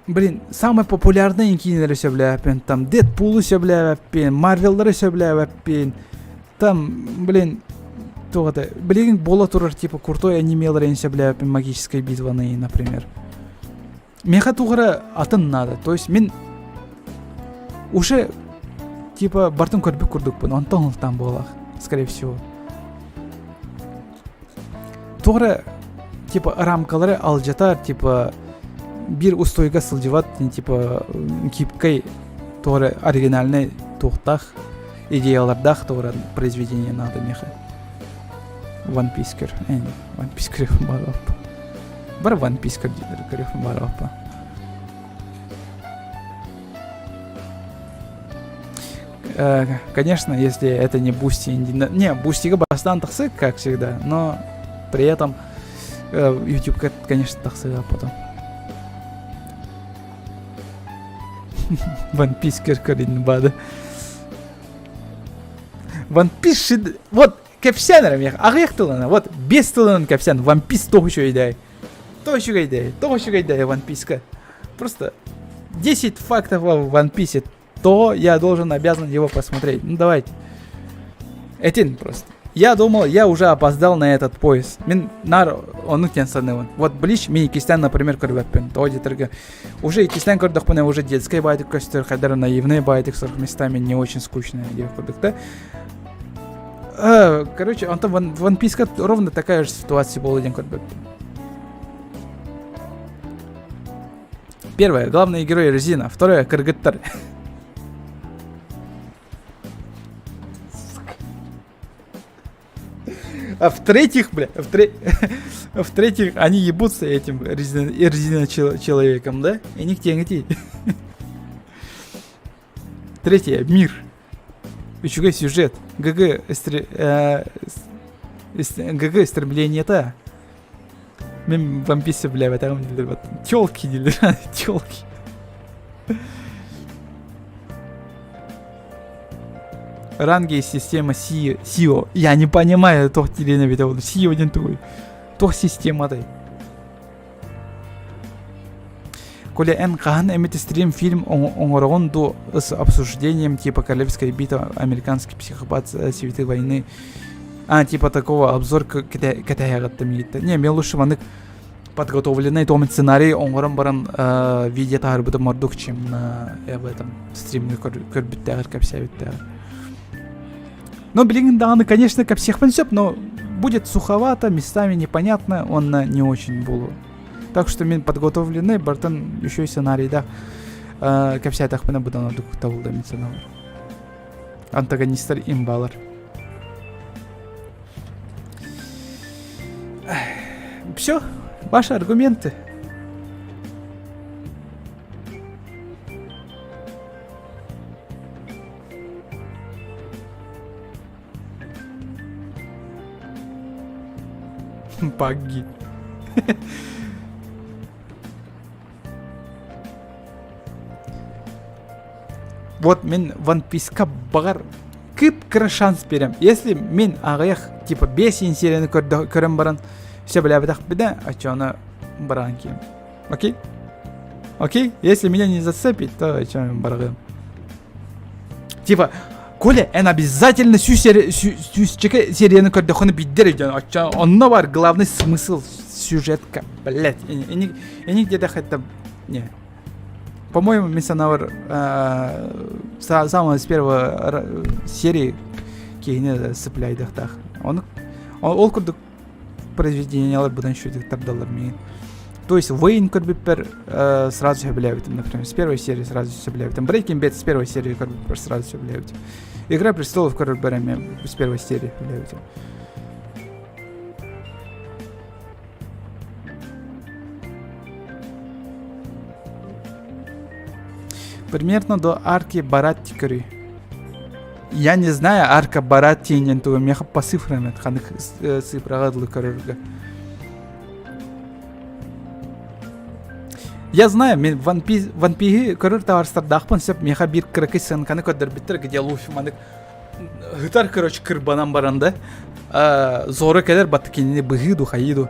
S1: блин, самый популярный киинэлэри сөбүлээбэппин, там Дэдпулу сөбүлээбэппин, Марвеллары сөбүлээбэппин, там, блин, туох это, билигин буола турар типа крутой анимелары сөбүлээбэппин, магической битваны, например. Миэхэ туох эрэ атын надо, то есть мин уже типа бартын көрбүт курдукпун, онтон ылтан буолах, скорее всего. Туох эрэ типа рамкалары алдьатар, типа. Биир устойга сылдьыбат, типа гибкай туора оригинальный туохтаах идеялардаах туора произведение надо меха. One Piece көр. One Piece көрүөхпүн баҕарабаппын. Бар One Piece көр дииллэр көрүөхпүн баҕарабаппын. Конечно, если это не Бусти, не, Бустига бастаан тахсы, как всегда, но при этом YouTube, конечно, тахсы потом. One Piece көр бады. One Piece вот кэпсээн эрэ миэхэ аҕыйах тылынан вот без тылынан кэпсээн One Piece тоҕо үчүгэйдэй тоҕо үчүгэйдэй тоҕо үчүгэйдэй One Piece-ка просто 10 фактов о One Piece то я должен обязан его посмотреть ну давайте этин просто я думал, я уже опоздал на этот поезд. Мин наар оннук диэн саныыбын. Вот Блич мин иккистээн, например, көрбөппүн. Тоҕо диэтэргэ уже иккистээн көрдөхпүнэ уже детскай баайдык көстөр, хайдара наивный баайдык сорох местами не очень скучная диэх курдук да. Короче, онтон One Piece ровно такая же ситуация буолла диэн көрбөппүн. Первое, главный герой Резина. Второе, Кыргыттар. А в-третьих, бля, в-третьих, они ебутся этим резина человеком, да? И нигде не Третье, мир. Үчүгэй сюжет. ГГ ГГ истребление-то. Мен One Piece бля, бэтэҕим дииллэр бат. Тёлки дииллэр, тёлки. Ранги система СИО. Я не понимаю, туох диэн эбитэ буолла. СИО диэн тугуй? Туох систематай? Коля эн хаһан эмит стрим фильм оҥороҕун дуу с обсуждением типа Королевская битва, американский психопат, цветы войны. А, типа такого обзор кэтэһэҕиттэн мииттэ. Не, мен лучше маннык подготовленный том сценарий оҥорон баран видео таһаарбытым ордук, чем на в этом стримҥэ көрбүттээҕэр кэпсээбиттээҕэр. Но билигин даҕаны, конечно, кэпсиэхпин сөп, но будет суховато, местами непонятно, он не очень буолуо. Так что мин подготовленный, бартан еще и сценарийдаах кэпсээтэхпинэ быдан ордук табылда мин санаабар. Антагонистар имбалар. Все, ваши аргументы. Багги. Вот мин One Piece-ка баҕар кып-кыра шанс берем. Если мин аҕыйах типа 5 серияны көрөн баран все билээбэтэхпинэ, оччону баран кием. Окей? Окей? Если меня не зацепит, то чем баргым. Типа, Коля, эн обязательно сүүсчэкэ серияны көрдөххүнэ биддер өйдөн. Оччо онно бар главный смысл сюжетка. Блять, эник где-то это не. По-моему, мин санаабар самого с первой серии киһини цепляйдыхтаах. Оны ол курдук произведениялар быдан үчүгэй тардаллар миигин. То есть Wayne көрбүппэр э, сразу сөбүлээбитим, например, с первой серии сразу сөбүлээбитим. Breaking Bad с первой серии көрбүппэр сразу сөбүлээбитим. Игра престолов көрөрбөр эмиэ с первой серии сөбүлээбитим. Примерно до арки Баратти көрүй. Я не знаю, арка Баратти диэн тугу миэхэ по цифрам ханнык цифраҕа дылы көрөргө. Я знаю, мен One Piece, One Piece көрөр табарыстардаахпын сөп миэхэ биир кыракый сценканы көрдөрбүттэр, где Луфи манык ытар, короче, кырбанан баран да Зоро кэлэр батты кинини быһыы ду хайыы ду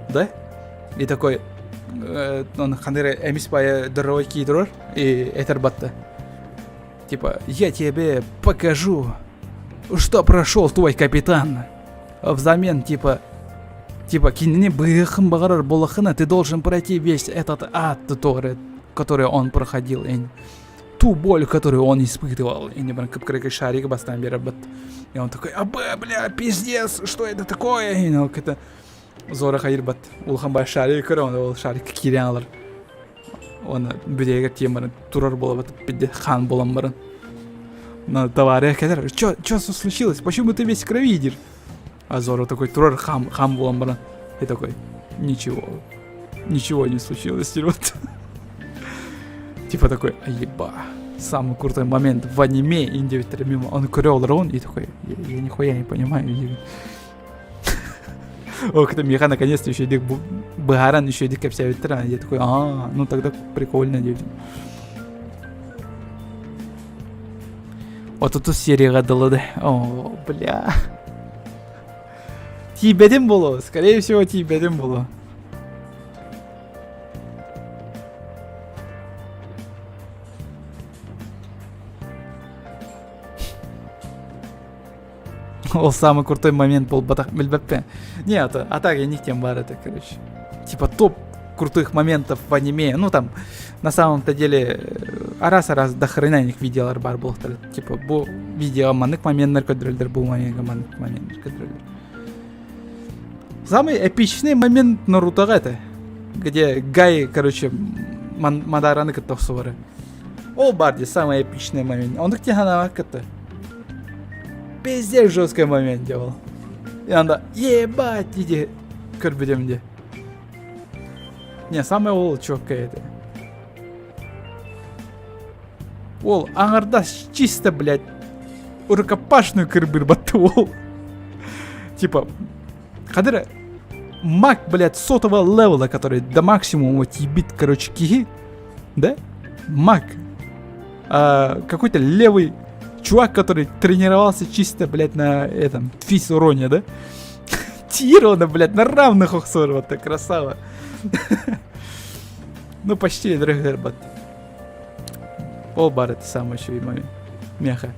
S1: да и такой он ханыр эмис бая дорогой кии и этер батты Типа, я тебе покажу, что прошел твой капитан. Взамен, типа, типа, кинини быһыаххын баҕарар буоллаххына, ты должен пройти весь этот ад, который, который он проходил. И ту боль, которую он испытывал. И не кып шарик бастан берет. И он такой, а бля, пиздец, что это такое? И он это Зора хайырбат. Улахан бай шарик көрө, ол шарик киирэн алар. Уонна бүтэйигэр тиийэн баран турар буолабыт пиздец хаан буолан баран. На товарищ кэлэр, чё, чё случилось? Почему ты весь в крови идешь? А Зоро такой турар хам, хам буолан баран. И такой, ничего, ничего не случилось, вот. Типа такой, а еба. Самый крутой момент в аниме Индия мимо. Он көрө олорон и такой, я, я нихуя не понимаю. О, когда Миха наконец-то еще дик быһааран еще дик кэпсээбиттэр, я такой, а, ну тогда прикольно диэбитим. Отутус серияҕа дылы да. О, бля. Тиийбэтим буолуо, скорее всего тиийбэтим буолуо. Ол самый крутой момент буолбатах билбэппин. Не, это, а так я нигтем бар это, короче. Типа топ крутых моментов в аниме. Ну там, на самом-то деле, арас-арас до хрена них видеолар бар буолуохтара. Типа, бу видео маннык моменттар көрдөрөллөр, бу моментка маннык моменттар көрдөрөллөр. Самый эпичный момент Нарутоҕа это, где Гай, короче, Мадараны кытта охсубары. Ол бар дии самый эпичный момент. Оннук тиһанаабат кытта. Пиздец жесткий момент делал. И анда ебать иди көрбүтүм дии. Не, самый ол четкое это. Ол аҥардас чисто, блядь, рукопашную кырбырбатты ол. Типа, хадыр маг, блядь, сотого левела, который до максимума вот ебит, короче, киһи, да? Маг. А, какой-то левый чувак, который тренировался чисто, блядь, на этом, физ уроне, да? Тирона, блядь, на равных охсор, вот так, красава. Ну, почти Дрэгербат. Ол бар это самый еще момент. Меха.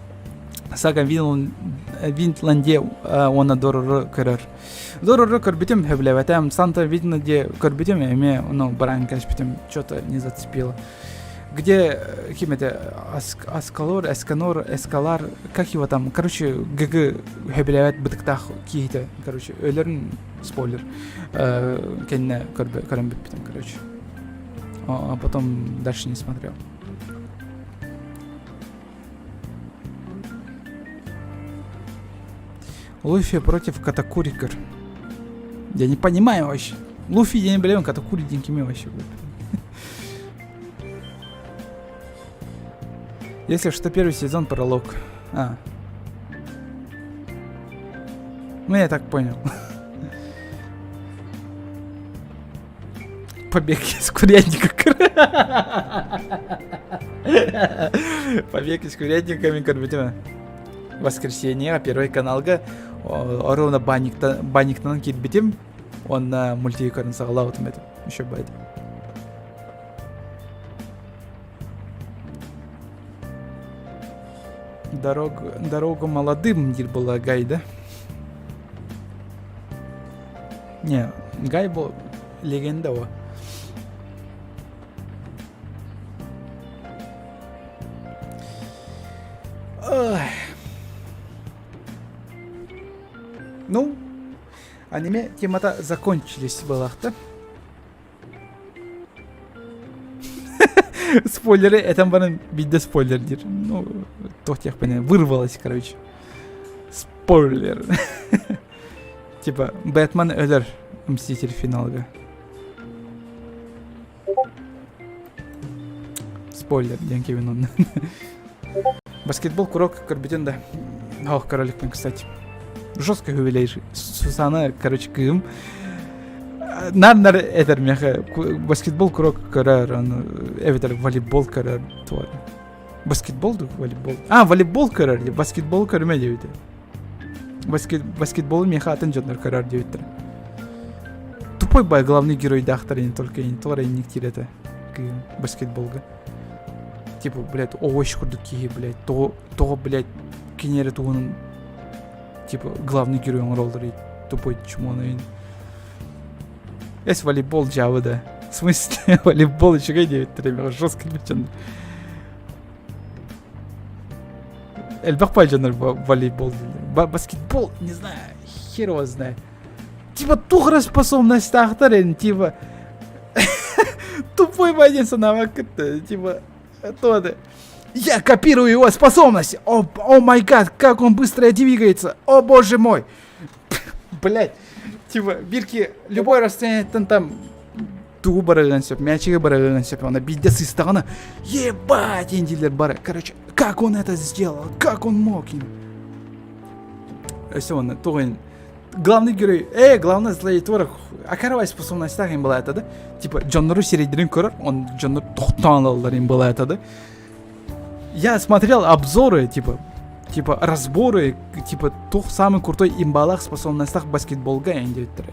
S1: Сага Винланде уонна Дорору көрөр. Дорору көрбүтүм сөбүлээбэтим. Санта Винланде көрбүтүм эмиэ ну баран кэспитим что-то не зацепило. Где ким это Аскалор, Эсканор, Эскалар, как его там, короче, ГГ сөбүлээбэт бытыктаах киһитэ, короче, өлөрүн спойлер кэннэ көрөн бүппүтүм, короче. А потом дальше не смотрел. Луфи против Катакурикер. Я не понимаю вообще. Луфи я не билэбин, Катакури диэн кимий вообще. Если что, первый сезон пролог. А. Ну, я так понял. Побег из курятника. Побег из курятника көрбүтүм. Воскресенье, Первый каналга ровно банниктан киирбитим. Онно мультик көрөн саҕалаабытым этим. Еще байт. Дорог, дорогу молодым диир была Гай, да? Не, Гай был легенда о. Ну, аниме темата закончились была-то. Спойлеры, это баран биирдэ спойлер диир. Ну, туох диэхпиний, вырвалось, короче. Спойлер. Типа, Бэтмен өлөр Мститель финалга. Спойлер, диэн Кевин онно. Баскетбол Куроко көрбүтүн да. Ох, короликпин, кстати. Жестко хүбэлэйр. Сусана, короче, кыым. Нар-нар этэр миэхэ баскетбол Куроко көрөр, ону эбэтэр волейбол көрөр туора. Баскетбол дуу, волейбол? А, волейбол көрөр дии, баскетбол көрүмэ диэбитэ. Баскет, баскетболу миэхэ атын дьоннор көрөр диэбиттэр. Тупой бай главный геройдаахтар не только не туора инник диир этэ баскетболга. Типа, блядь, овощ курдук киһи, блядь, тоҕо, тоҕо, блядь, кини эрэ туһунан типа главный герой оҥороллор тупой чмо Эс волейбол дьаабы да. В смысле волейбол үчүгэй диэбиттэр эмиэ жестко дьон. Элбэх бай дьоннор волейбол дииллэр. Баскетбол, не знаю, хер его знает. Типа туох эрэ способностаахтар эн типа. Тупой Вадин санаабаккыт типа то это. Я копирую его способности. О, oh my god, как он быстро двигается. О боже мой. Блять. Типа, бирки любой расстояниеттан там тугу барыгын сөп, мячиги барыгын сөп, она биирдэ сыстаҕына, ебать, дииллэр бары. Короче, как он это сделал, как он мог им. Все, он тугун главный герой, э, главный злодей творог, акарвай способностях им была это, да? Типа, дьоннору сирэйдэрин көрөр, он дьоннор тохтоон ылаллар им была это, да? Я смотрел обзоры, типа, типа, разборы, типа, тух самый крутой имбалах способностях баскетболга диэбиттэр.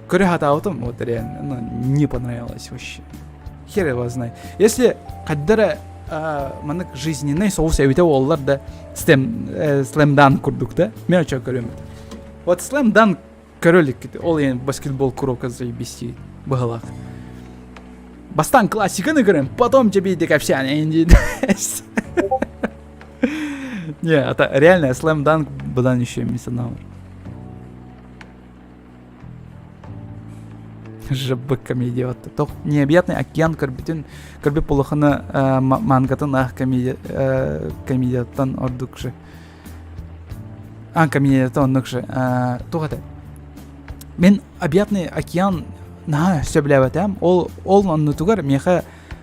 S1: Көрө хатаабытым, вот реально, ну, не понравилось вообще. Хер его знает. Если хайдара маннык жизненный соус эбитэ буоллар да Slam, Slam Dunk курдук да мен очо көрөм вот Slam Dunk көрө иликкит ол ен баскетбол курока заебись быһалаах бастаан классиканы көрөм потом тебе кэпсээн не это реально Slam Dunk быдан еще мин ЖБ комедия вот Тох необъятный океан көрбүтүн көрбүт полохана мангатын ах комедия комедияттан ордук же а комедияттан оннук же туох этэ мин объятный океан наһаа сөбүлээбэтээм ол ол оннутугар миэхэ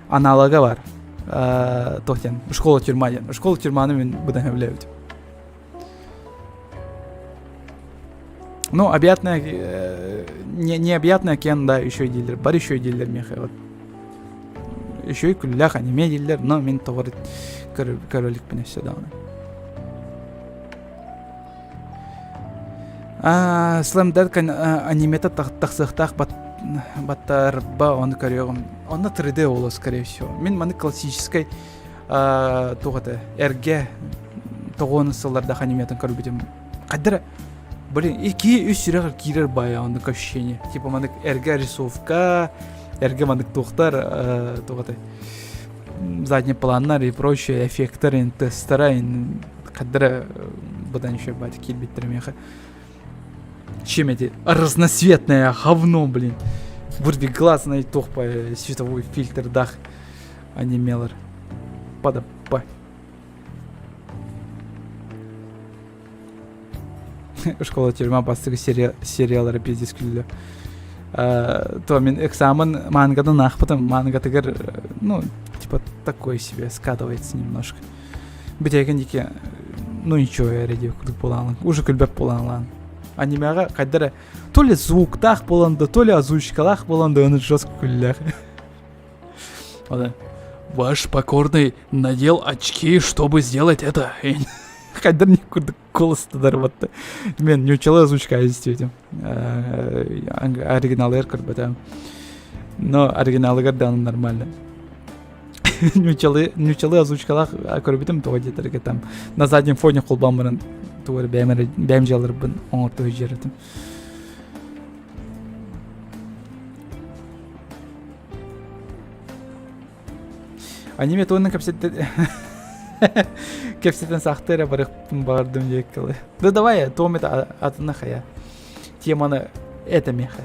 S1: аналога бар туох диэн школа тюрьма диэн школа тюрьманы мин быдан сөбүлээбитим Ну, объятная, не, необъятный океан, да, еще дииллэр, бар еще дииллэр миэхэ вот. Еще и күллээх аниме дииллэр, но мин тоҕор көрөлүкпүн өссө даҕаны. Slam Dunk анимета тахсыахтаах баттарба ону көрүөҕүм. Онно 3D буолуо, скорее всего. Мин маны классическай туох этэ эргэ тоҕуон сыллардаах аниметын көрбүтүм хайдара блин икки үс сүрэҕэр киирэр баайа оннук ощущение типа маннык эргэ рисовка эргэ маннык туохтар туох этэй задний планнар и прочее эффекттэр тестера хайдара быдан еще бать киирбиттэр миэхэ чем эти разноцветное говно блин вырви глаз на туох световой фильтр дах анимелар Падапа. Школа тюрьма бастыгы сериялары пиздец күллү. То мин экзамен мангадан аахпытым мангатыгар ну типа такой себе скатывается немножко. Бүтээген дике ну ничего эрэ диэбит курдук буолаалан уже күлбэт буолаалаан анимеҕа хайдара то ли звуктаах буолан да то ли озвучкалаах буолан да ону жестко күллээх Ваш покорный надел очки, чтобы сделать это. Хайдар не курдук голос дарбатты. Мен нууччалыы озвучка истибитим. Оригиналыгар көрбөтөм. Но оригиналыгар да нормально. Нууччалыы нууччалыы озвучкалаах көрбүтүм тоҕо диэтэргэ там на заднем фоне холбоон баран тугу эрэ бэйэм бэйэм дьыаларбын оҥорто сылдьар Аниме туһунан кэпсэттэ кэпсэтэн сахты эрэ барыахпын баҕардым диэккэ Да давай, туом это атына хайа. Теманы это меха.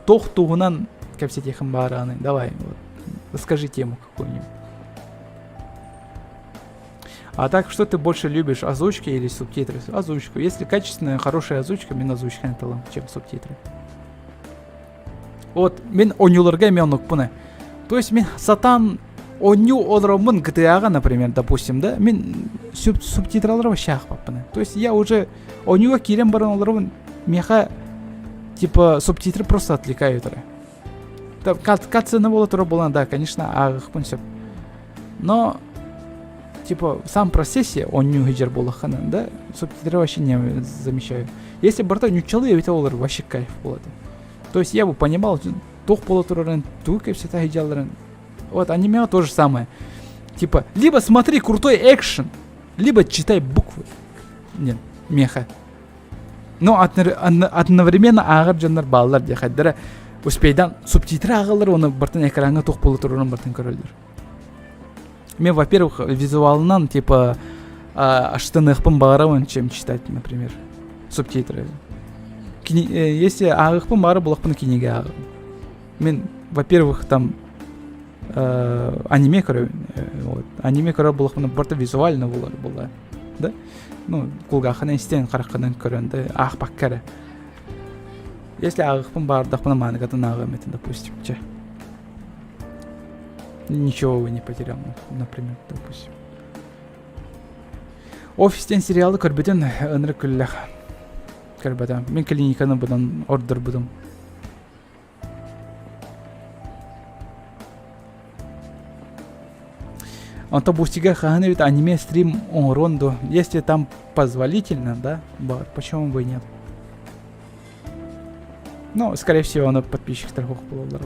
S1: Тох туһунан кэпсэтиэхин баараны. Давай, вот, скажи тему какую-нибудь. А так, что ты больше любишь, озвучки или субтитры? Озвучку. Если качественная, хорошая озвучка, мен озвучканы талам, чем субтитры. Вот, мин оонньууларга эмиэ оннукпун То есть мин сатаан оонньуу олороммун GTA-ҕа, например, допустим, да, мин субтитралары вообще аахпаппын. То есть я уже оонньууга киирэн баран олоробун, миэхэ типа субтитры просто отвлекают эрэ. Катсцена буола турар буолан, да, конечно, ааҕыахпын сөп. Но типа в сам процессе оонньуу сылдьар буоллаххына, да, субтитры вообще не замечаю. Если барыта нууччалыы эбитэ буоллар вообще кайф буолар То есть я бы понимал, туох буола турарын, тугу кэпсэтэ сылдьалларын. Вот аниме то же самое. Типа, либо смотри крутой экшен, либо читай буквы. Нет, меха. Но одновременно ааҕар дьоннор бааллар дии хайдара успейдан субтитры ааҕаллар уонна бартын экраҥҥа туох буола турарын бартын көрөллөр. Мен, во-первых, визуалынан типа аштыныахпын баҕарабын, чем читать, например, субтитры. Если ааҕыахпын баҕара булахпын кинигэ ааҕабын. Мин Во-первых, там аниме көрөбүн. Вот. Аниме көрөр буоллахпына барыта визуально буолар буолла. Да? Ну, кулгааххынан истэн, хараххынан көрөн да аахпакка эрэ. Если ааҕыахпын баҕардахпына мааныгатын ааҕыам этэ, допустим, чэ. Ничего бы не потерял, например, допустим. Офис диэн сериалы көрбүтүн ынырык күллэх. Көрбөтөм. Мин клиниканы быдан ордорбутум. Онто Бустига хаһан эбит аниме стрим оҥоруон дуо? Если там позволительно, да, бар, почему бы и нет? Ну, скорее всего, оно подписчиктар суох буолаллар.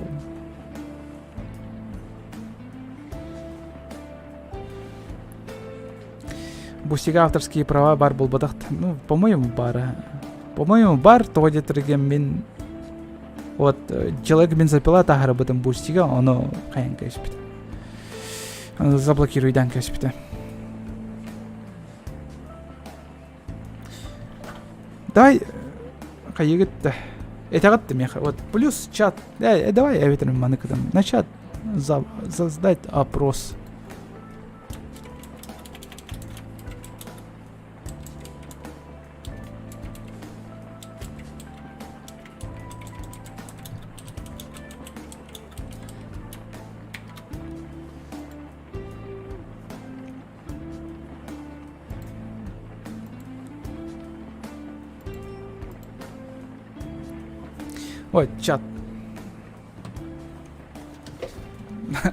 S1: Бустига авторские права бар буолбатах. Ну, по-моему, баар. По-моему, бар, тоҕо диэтэргэ мин вот человек бензопила таһарабытын Бустига, ону хайан кэспит. Заблокируйдан кэспитэ. Давай хайыгыт да этэҕит да миэхэ вот плюс чат э, давай эбэтэр маны кытым на чат за, создать опрос Ой, чат.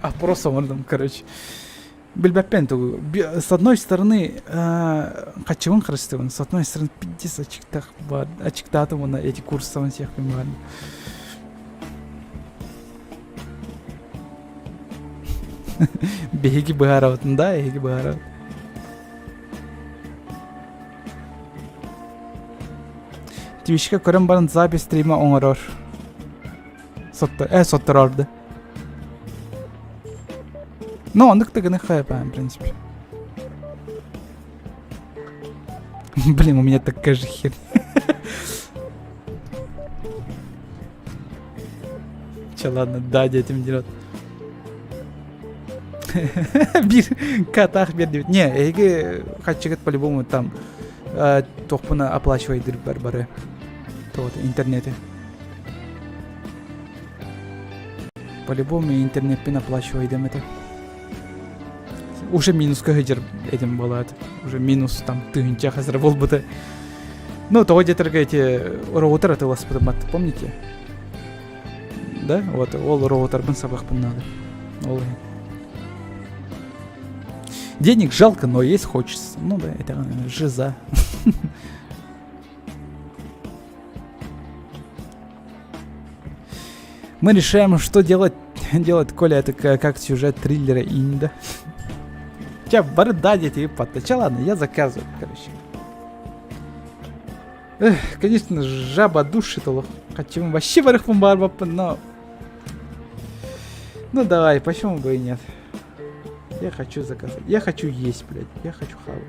S1: Опрос оҥордум, короче. Билбэппин тугу. С одной стороны, хаччыбын харыстыбын, с одной стороны, пиздец ачыктах бар. Ачыктаатым уонна эти курсабын сиэхпин баар. Биһиги быһаарабытын да, эһиги быһаарабыт. Твичка көрөн баран запись стрима оҥорор. Сотто, э, сотторорду. Ну, оннук да гына хайпаем, в принципе. Блин, у меня такая же херня. Че, ладно, да, детям делать. Биир катах биэр Не, эһиги хаччыгыт по-любому там туохпуна оплачивайдыр бар бары. Вот, интернети. По-любому интернетпин оплачивайдым это. Уже минуска сылдьар этим буолаат. Уже минус там тыһыынча хасыр буолбута. Ну, тоҕо диэтэргэ эти роутер атыыласпытым помните? Да, вот ол роутербын сабыахпын надо. Ол иһин. Денег жалко, но есть хочется. Ну да, это жиза. Мы решаем, что делать, делать, Коля, это как сюжет триллера Инда. Ча, бары да, дети, патта. ладно, я заказываю, короче. Эх, конечно, жаба душит, Хочу вообще барыхпын баарбаппын, но... Ну давай, почему бы и нет. Я хочу заказать. Я хочу есть, блядь. Я хочу хавать.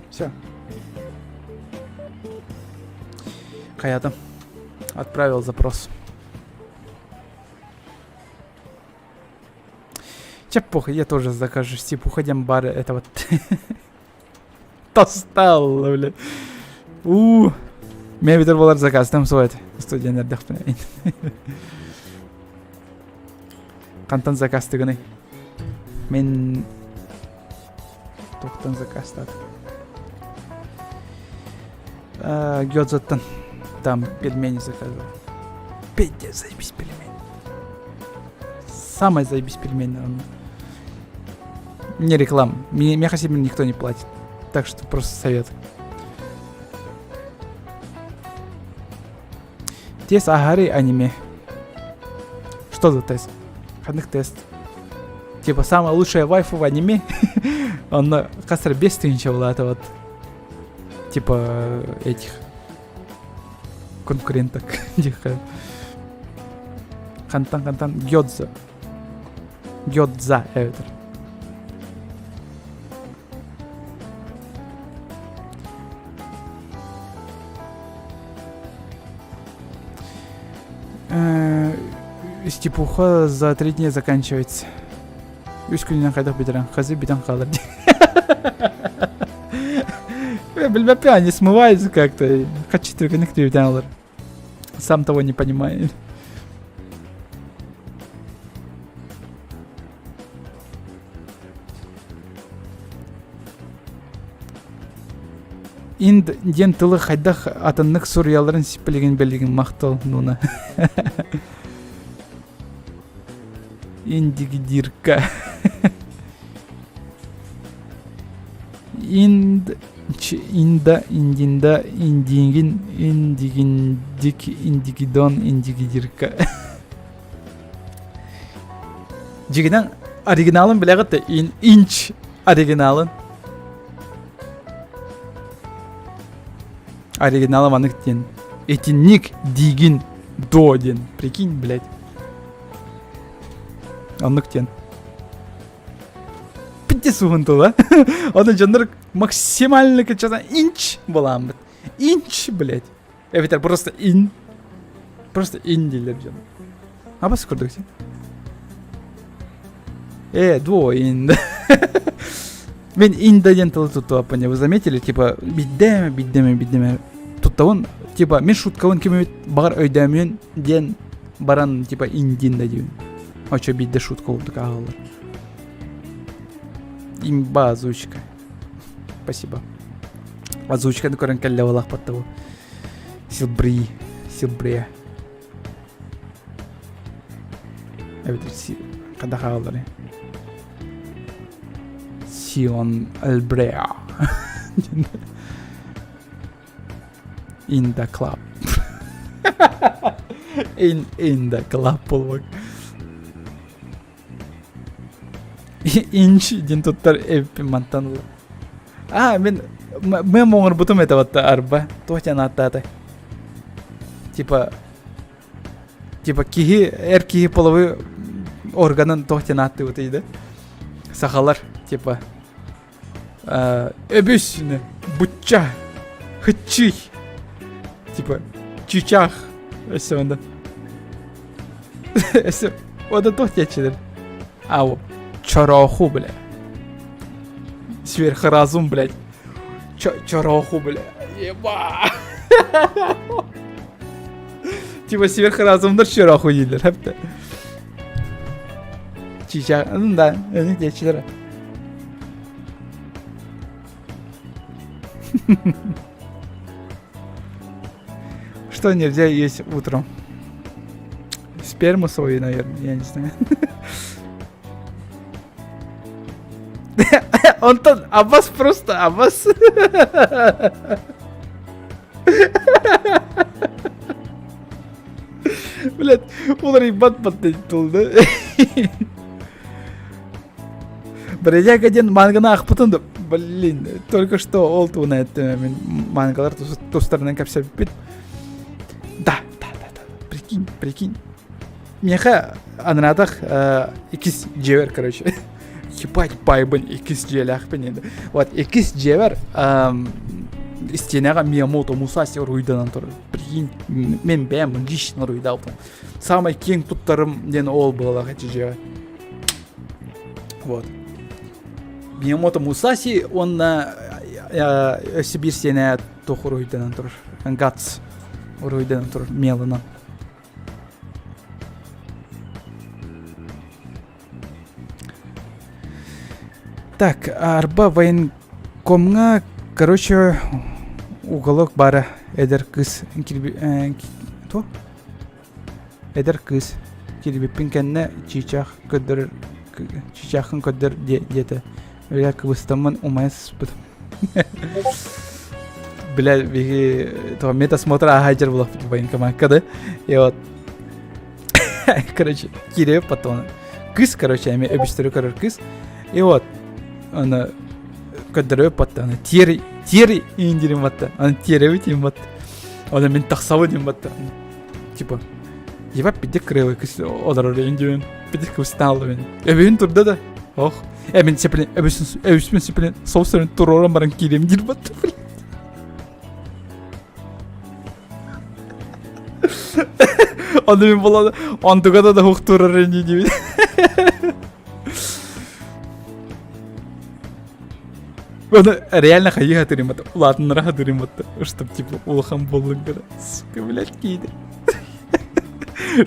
S1: Все. Хаята. Отправил запрос. Че похуй, я тоже закажу. Типа, уходим бары, это вот. Достал, бля. У. Мен бүтэр болар заказтым сует. Студент эрдэхпинэ. Хантан заказтыгыный? Мен туохтан заказтаатым? Гёдзаттан там пельмени заказывал. Пиздец, заебись пельмени. Самое заебись пельмени. Не реклама. Мне, мне хотя бы никто не платит. Так что просто совет. Тест Агари аниме. Что за тест? Ханнык тест. Типа самая лучшая вайфу в аниме. Он хас эрэ 5 тысяч была это вот. Типа этих конкуренток. Хантан хантан Гёдза. Гёдза эбэтэр. Степуха за три дня заканчивается. Үс күнүнэн хайдах бүтэрэн, хазы бүтэн хаалар дии. Билбэппин, они смываются как-то. Хочу түргэнник бүтэн алар. Сам того не понимаю. Инд диэн тылы хайдах атыннык суруйалларын сиппилигин билигин махтал нуна. Индигидирка. Инд инда индинда индигин индигиндик индигидон индигидирка. Дьигинэн оригиналын билэҕит да инч оригиналын. Оригинала маннык диэн. Итинник диигин до диэн. Прикинь, блядь. Оннук диэн. Пиздец уһун тыла. Оны дьоннор максимально кыччатан инч буламмыт. Инч, блядь. Эбэтэр просто ин. Просто ин дииллэр дьон. Абас курдук син. Э, дуо ин. Мен инда диэн тылы туттубаппын вы заметили, типа биддэме, биддэме, биддэме туттабын, типа мен шуткабын ким эбит баҕар өйдөөмүөн диэн баран типа индин да диибин. Очо бидде шутка курдук ааҕыллар. Имба озвучка. Спасибо. Озвучканы көрөн кэллэ буолаахпат да бу. Силбри, Силбрия. Эбэтэр хайдах ааҕалларый? Сион Альбреа. In the club. In, in the club буолбак. Инч диэн туттар эбиппин мантан ыла. А, мин мен оҥорбутум этэ батта арба. Туох диэн ааттаата? Типа типа киһи эр киһи половой органын туох диэн ааттыыбытый да? Сахалар типа Өбүс бучча хыччый типа чычах өссө онда өссө ода туох диэччилэр а чороху бля сверхразум блядь чороху бля еба типа сверхразумдар чороху дииллэр хэптэ Чича, да, эни диэччилэр. Что нельзя есть утром? Сперму свою, наверное, я не знаю. Онтон Аббас просто Аббас. Блядь, уларыйбат баттайтылды. Бродяга диэн манганы аахпытын да, блин, только что ол туһунан эттим мин мангалар тустарынан кэпсэппит. Да, да, да, да, прикинь, прикинь. Миэхэ анаатах иккис дьиэбэр, короче. Ебать, байбын иккис дьиэлээхпин енді. Вот, иккис дьиэбэр истиэнэҕэ Миямото Мусаси уруйданан турар. Прикинь, мен бэйэм лично уруйдаабытым. Самай киэҥ туттарым диэн ол буоллах эти дьиэҕэ. Вот. Миямото Мусаси уонна өссө биир сиэнэ туох уруйданан турар. Гац уруйданан турар мелынан. Так, арба военкомҥа, короче, уголок баара эдэр кыыс кирби туох? Эдэр кыыс кирбиппин кэннэ чыычаах көрдөрөр чыычааххын көрдөр диэтэ. Бля, кыбыстаммын умайа сыспытым. Бля, биһи то медосмотр ааһа булаппыт военкомакка да. И вот короче, киирэ потом. Кыыс, короче, эми өбүстөрү көрөр кыыс. И вот, аны көрдөрө батта, аны тиэри, тиэри индирим батта, аны тиэрэбит им батта. Оны мен тахсабын им батта. Типа, ебать пиде крылы кыс олорор индирин, пиде кыбыстаалла мен. Өбүһүн турда да. Ох, э мен сепилен, өбүсүн, өбүсүн сепилен, соусарын туророн баран киирем дир батта. Оны мин була онтуга да хуктурар ини диибин. Оны реально хайыы хатырым бат, улаатыннара хатырым бат, чтоб типа улахан боллун гына. Сука, блядь, кейде.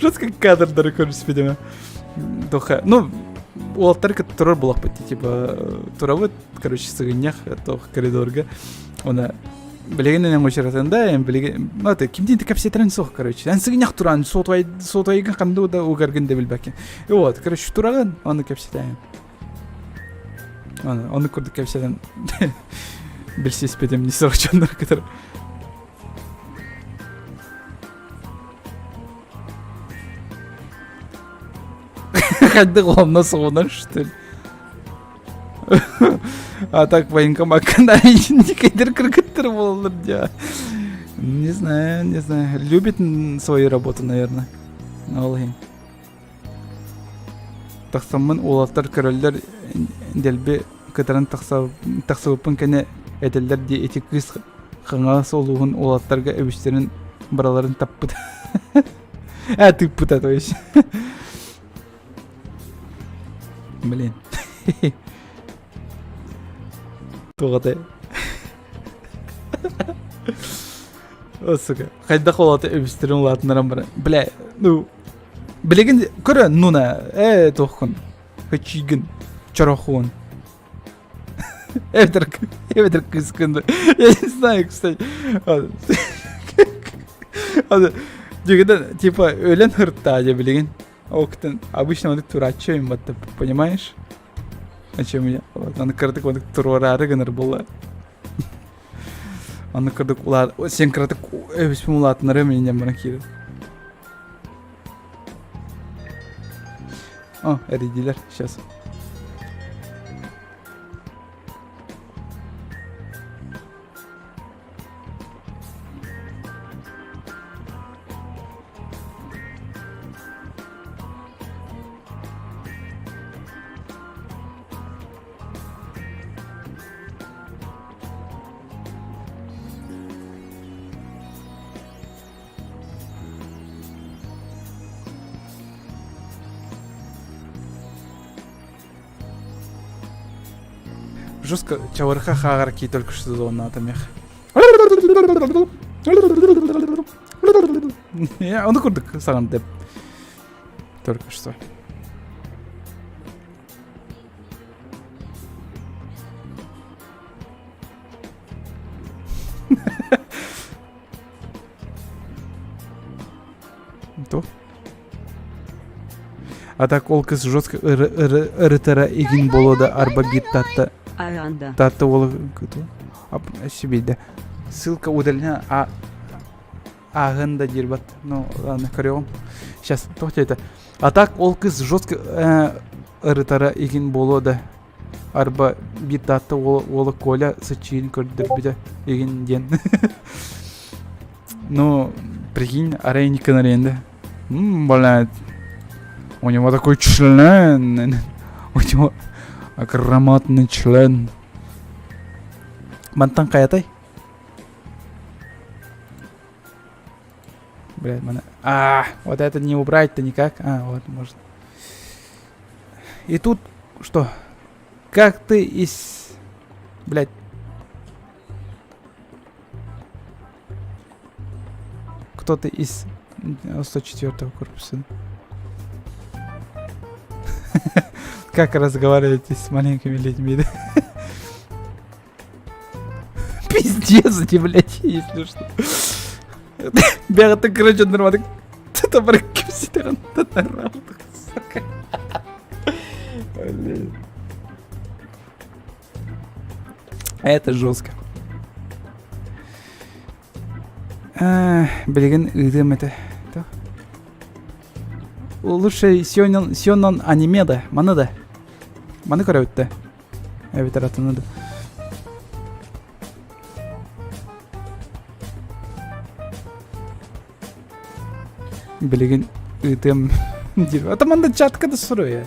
S1: Жестко кадрдары көрүспүтүм. Тоха, ну, уолаттар кытта турар булахпыт, типа, турабыт, короче, сыгынньах, тох коридорга. Она билигин энен учаратында, эн билигин, ну, это кимдин кэпсэтэрин суох, короче. Эн сыгынньах туран, сотовай, сотовайгын ханды да угаргын да билбэккин. И вот, короче, турагын, оны кэпсэтэн. Оны, оны курдук кэпсэтэн билсиспитим не сорочоннор кытары. Хайдах онно сугунар, что ли? А так военкоматка никайдер кыргыттар буолалар дьэ. Не знаю, не знаю. Любит свою работу, наверное. Ол иһин. Тахсаммын уолаттар көрөллөр дэлби кытаран тахсыбыппын кэнэ этэллэр дии ити кыыс Хаҥалас улууһун уолаттарга үбүстэрин бараларын таппыт. Э, тыыппыта, то есть. Блин. Туох этэй? О, сука. Хайдах уолата үбүстэрин улаатыннаран баран. Бля, ну, билигин көрө, нуна, э, туоххун, хачигин, чорохуун. Эбэтэр, эбэтэр кыыскын. Я не знаю, кстати. Дегенде, типа, өлен хыртта дьэ билигин. Октын, обычно он турааччы батта, понимаешь? О чем я? Вот, аны кыратык вот туруораары гынар буолла. Аны кырдык улаат, сен кыратык өбүспүн улаатынары мен бара киирер. О, эрийдилер, сейчас. Жестко чавырха хаагарки только что зонната мех. Ону курдук саҕан деп. Только что. То? А так ол кыз жестко ырытара игин боло да арба бир татта татта ол себе ссылка удалена а ааһын да диир бат ну ладно көрүөҕүм сейчас тоҕо это а так ол кыз жестко ырытара игин боло да арба бир таатта уола Коля сыччыын көрдөрбүтэ игин диэн ну прикинь арай Никоноренда блядь у него такой член у него громадный член мантан хайатай Блядь, мана... А, вот это не убрать-то никак. А, вот, может. И тут что? Как ты из... Блядь. Кто-то из 104 корпуса. Как разговариваете с маленькими людьми, да? Пиздец, эти, блядь, если что. Бэҕэтэ кыра дьоннор табар кэпситэҕин сука. Блин. Это жестко. Билигин ыытыам этэ. Лучше сёнэн, сёнэн аниме да, маны да. Маны көрөбүт да. Эбэтэр атыны да. Билигин ыытыам диир. А там чатка да суруйа.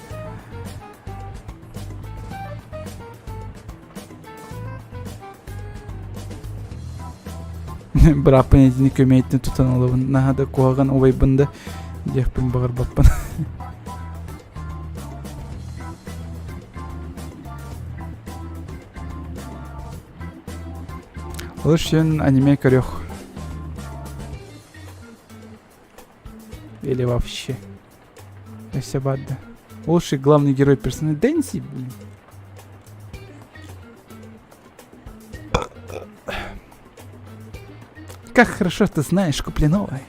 S1: Бырааппын итини көмөйтүн тутан ылабын. Наһаа да куһаҕан убайбын да. Диэхпин баҕарбаппын. Лучше аниме көрүөх. Или вообще. Өссө барды. Лучший главный герой персонаж Дэнси, блин. Как хорошо ты знаешь Куплинова.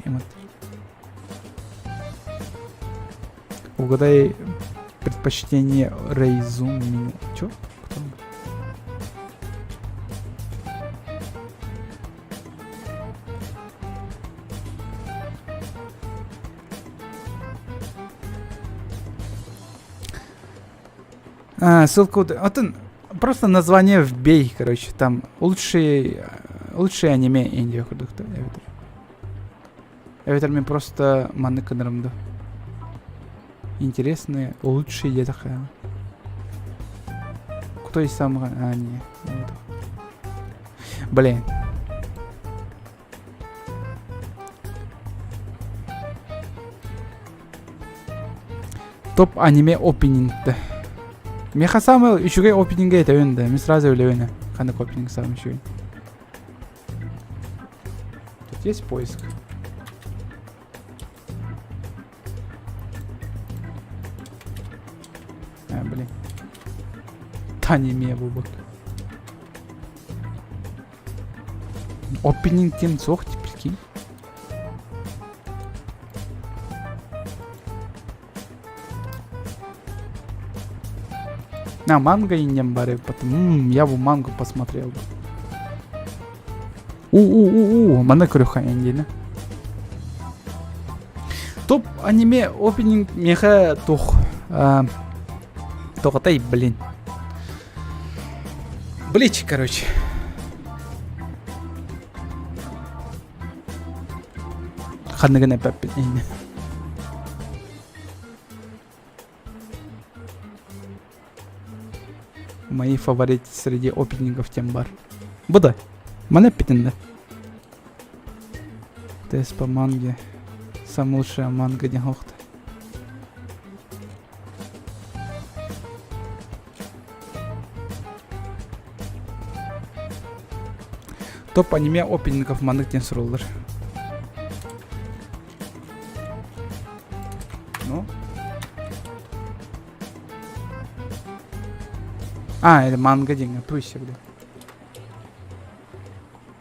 S1: Угадай предпочтение Рейзуми. Чё? Кто? А, ссылку... Вот просто название вбей, короче, там лучшие, лучшие аниме Индия курдук эбэтэр. Эбэтэр мин просто маннык гынарым да. Интересные, лучшие диэтэххэ. Кто из самого... А, не. Блин. Топ аниме опенингті. Меха самый үчүгэй опенинге этэбин да. Мен сразу билэбин. Ханнык опенинг самый үчүгэй. Тут есть поиск? А, блин. Аниме буолбут. Опенинг диэн суох прикинь. На манга иннем бары, потом я бы мангу посмотрел бы. У-у-у-у, манна көрүөххэ диэн. Топ аниме опенинг меха тух. Тоҕотой, блин. Блич, короче. Ханныгын эппэппин иһинэ. Мои фавориты среди опенингов тем бар. Бу да. Маны эппитин да. Тест по манге. Самая лучшая манга диэн охта. Топ аниме опенингов маннык диэн суруллар. Ну? А, это манга диэн, туй всегда.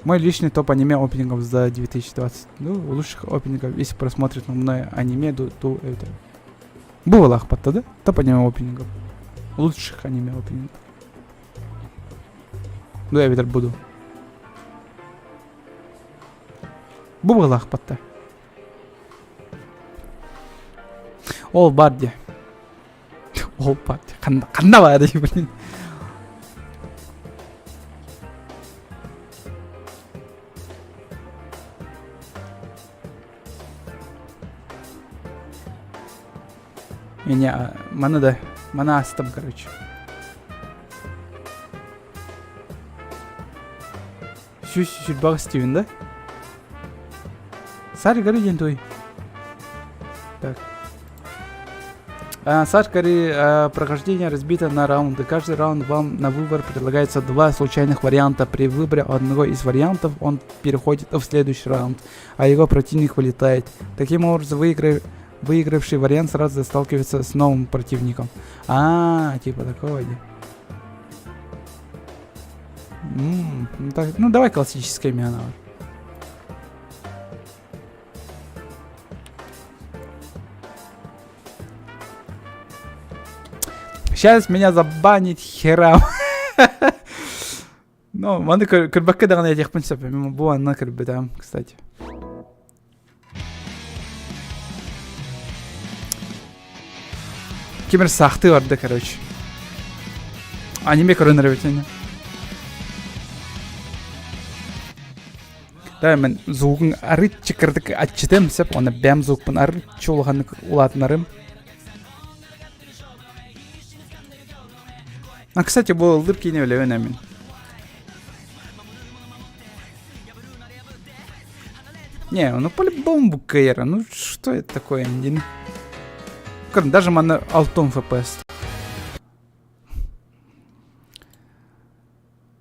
S1: Мой личный топ аниме опенингов за 2020. Ну, лучших опенингов, если просмотрит мной аниме, то, то это... Бывало да? Топ аниме опенингов. Лучших аниме опенингов. Ну, я видер буду. Бу быһылаахпатта. Ол бар дии. Ол бар дии. Ханна, ханна баар дии, блин. Меня, маны да, маны астым, короче. Сүүс сүүрбэҕэ Стивен, да? Сарь горы диэн туй. Так. Сарь горы прохождение разбито на раунды. Каждый раунд вам на выбор предлагается два случайных варианта. При выборе одного из вариантов он переходит в следующий раунд, а его противник вылетает. Таким образом, выигравший вариант сразу сталкивается с новым противником. А, типа такого. Ну, так, ну давай классическое имя. Сейчас меня забанит херам. Ну, маны көрбөккө даҕаны этиэхпин сөп. Бу анна көрбүтүм, кстати. Ким эрэ саахтыы барда, короче. Аниме көрөн эрэбит ини. Давай мен звугун арыт чыкырдык аччытым сөп, оны бэм звукпун арыт улаханнык улаатынарым. А, кстати, бу ыллыр киинэ билэбин мин. Не, ну по-любому БКР. Ну что это такое, Индин? Даже манна алтон ФПС.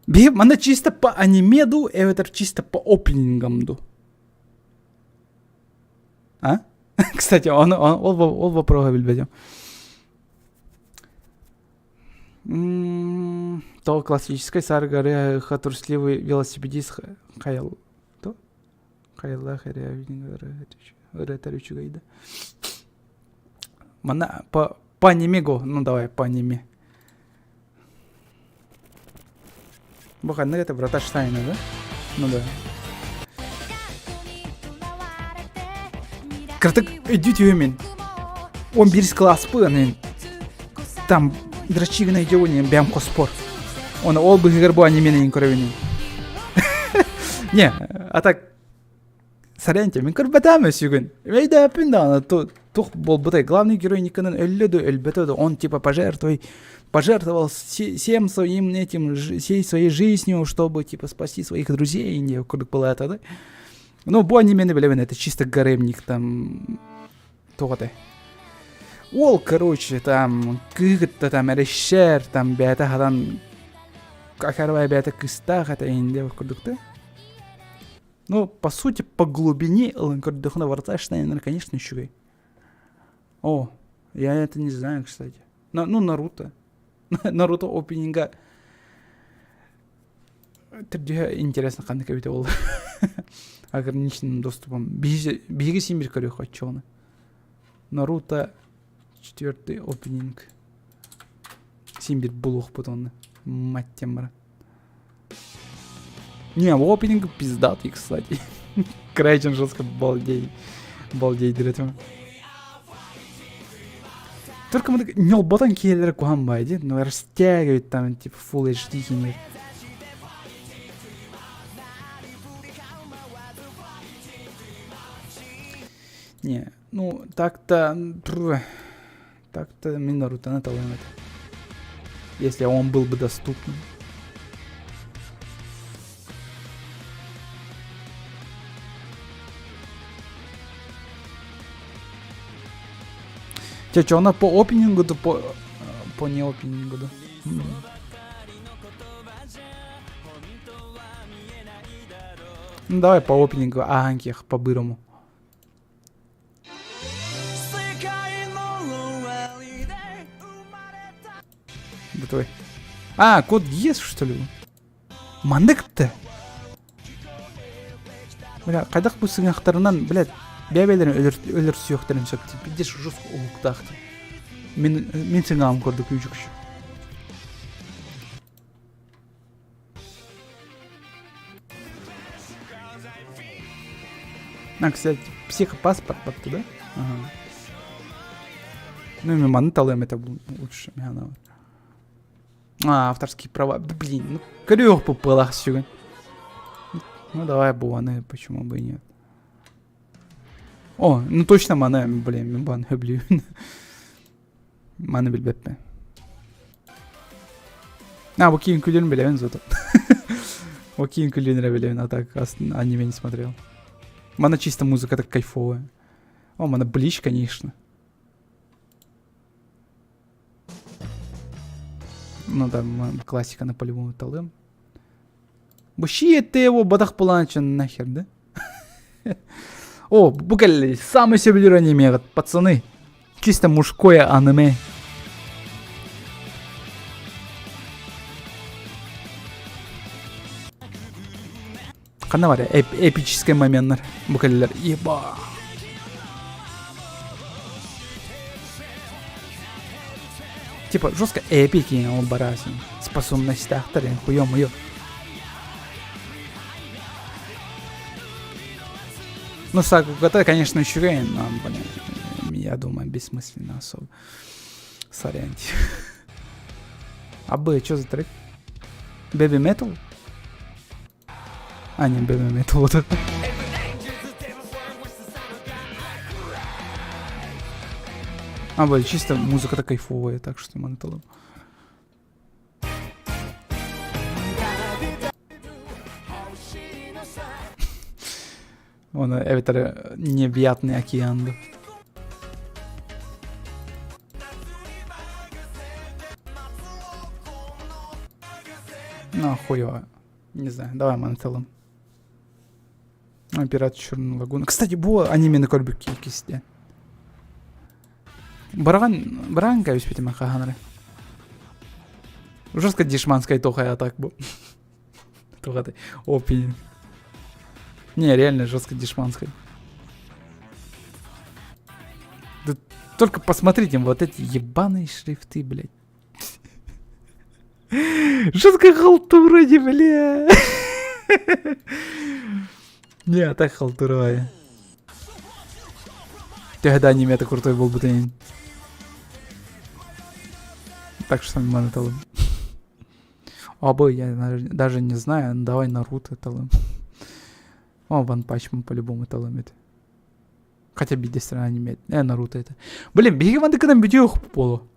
S1: Биһи манна чисто по анимеду, эбэтэр чисто по опенингам ду. А? Кстати, он, он, ол, ол вопроһу билбэтим. То классической саргары трусливый велосипедист хайал то хайаллаах ырыатар үчүгэй да манна по по аниме го ну давай по аниме Бу ханнык это врата Штайна, да? Ну да. Кыртык өйдүү мен. Он бирис класспы, там дрочигына идеони бэм хоспор. Оны ол быһыгар бу анименин көрөбүнүн. Не, а так Сорянте, мин көрбөтөм өсүгүн. Өйдөөпүн даҕаны тух буолбутай. Главный герой Никонын өллө да өлбөтө да он типа пожертвуй пожертвовал всем своим этим всей своей жизнью, чтобы типа спасти своих друзей, не курдук была это, да? Ну, бу анимени билэбин, это чисто гаремник там туох этэй. Ол, короче, там кыыгытта там эрэшшэр, там бэйэтэ хатан акарбай бэйэтэ кыстаах этэ инде курдук да. Ну, по сути, по глубине ылан көрдөхүнэ Врата Штайнер, конечно, үчүгэй. О, я это не знаю, кстати. На, ну, Наруто. Наруто опенинга Төрдүһэ интересно ханнык эбитэ буолла. Ограниченным доступом. Биһиги син бир көрүөх оччоҕуна. Наруто четвертый опенинг. Син бир булуохпут онно. Мать баран. Не, опенинг пиздатый, кстати. Крайчен жестко балдей. Балдей этим. Только мы ньолботон киһилэрэ куһаҕан баайы но растягивает там типа Full HD кинер. Не, ну так-то... Так-то мин Нарутоны талыам этэ. Если он был бы доступен. Чэ, что она по опенингу, да по, по не опенингу, да. Ну давай по опенингу Аанких по-бырому. Да твой. А, код Гиас, что ли? Маннык-то? Бля, хайдах бу сыҥахтарынан, блядь, бэйэ-бэйэлэрин өлөрсүөхтэрин сөп пиздец жестко уһуктаах мин мин сыҥаҕым курдук үүчүкчү А, кстати, психопаспорт батты, да? Ага. Ну, мен маны талыам это лучше. А, авторские права. Да, блин, ну, көрүөх пуппалаах сүгүн. Ну, давай буаны, почему бы и нет. О, ну точно маны, блин, мен баны хөблүүбүн. Маны билбэппин. А, бу киин күлүн билэбин зато. Бу киин күлүн эрэ билэбин, а так аниме не смотрел. Мана чисто музыка так кайфовая. О, мана Блич, конечно. Ну да, классика на по-любому талым. Бу ты его бадах булаачын нахер, да? О, бу кэлли, самый сөбүлүүр аниме, пацаны. Чисто мужское аниме. Ханна бар эп эпический моменттар бу кэллилэр. Еба. Типа жестко эпики ол барасың. Способностьтаахтар хуё-моё. Ну, Сакугата, конечно, үчүгэй, но, блин, я думаю, бессмысленно особо. Сорян. А Б, что за трек? Baby Metal? А, не, Baby Metal вот это. А, блин, чисто музыка-то кайфовая, так что маныталым. Оны эбэтэр необъятный океан ду. Ну, хуево. Не знаю, давай мантелым. Пират Черной лагуны. Кстати, бу анимені көрбүк кисте. Бараган, бараган кәбіспетімен қағаныры. Жестко дешманская тохая так бу. Тухаты. Опенинг. Не, реально жестко дешманская. Да только посмотрите, вот эти ебаные шрифты, блядь. Жестко халтура, не, бля. Не, а так халтура. Төһө да анимета крутой буолбутун. Так что маны талым. Абы, я даже не знаю, давай Наруто талым. О, Ван Панчман по-любому талым это. Хотя биде страна аниме. Наруто это. Блин, биһиги мандыкынан бүтүөх болу.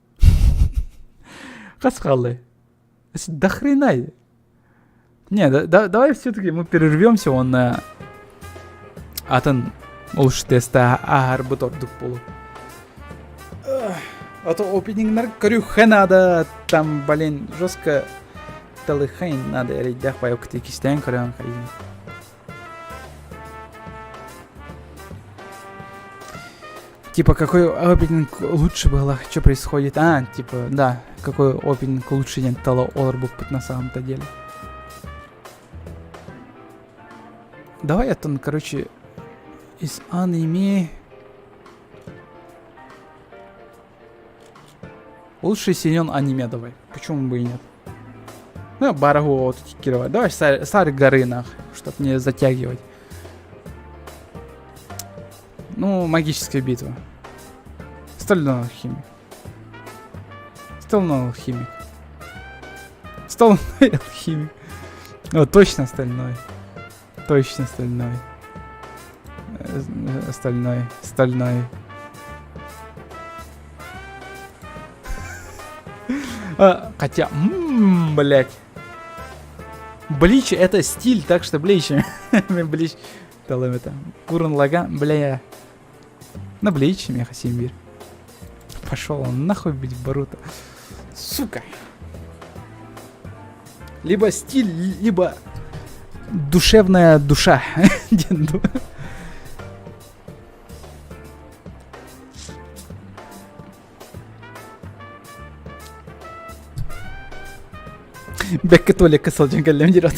S1: Хас хааллы. До хрена. Не, да, да, давай все-таки мы перервемся, он на атын лучше теста ааһарбыт ордук буолу. А то опенингнар көрүөххэ надо, там, блин, жестко талыхайн надо, эрэйдээх байок кистээн көрөн хайын. Типа, какой опенинг лучше было, что происходит? А, типа, да, какой опенинг лучше диэн тала олорбуппут на самом-то деле. Давай я там, короче, из аниме... Лучший сезон аниме давай. Почему бы и нет? Ну, барагу вот кировать. Давай сар горы нах, чтоб не затягивать. Ну, магическая битва. Стальной алхимик. Стальной алхимик. Стальной алхимик. О, точно стальной. Точно стальной. Стальной. Стальной. А, хотя, блять. Блич это стиль, так что Блич. Блич. Талым это. Гуррен Лаган, бля. На Блич, меха Симбир. Пошел он нахуй бить Боруто. Сука. Либо стиль, либо душевная душа. Бэккэ туалекка сылдьан кэллэм диир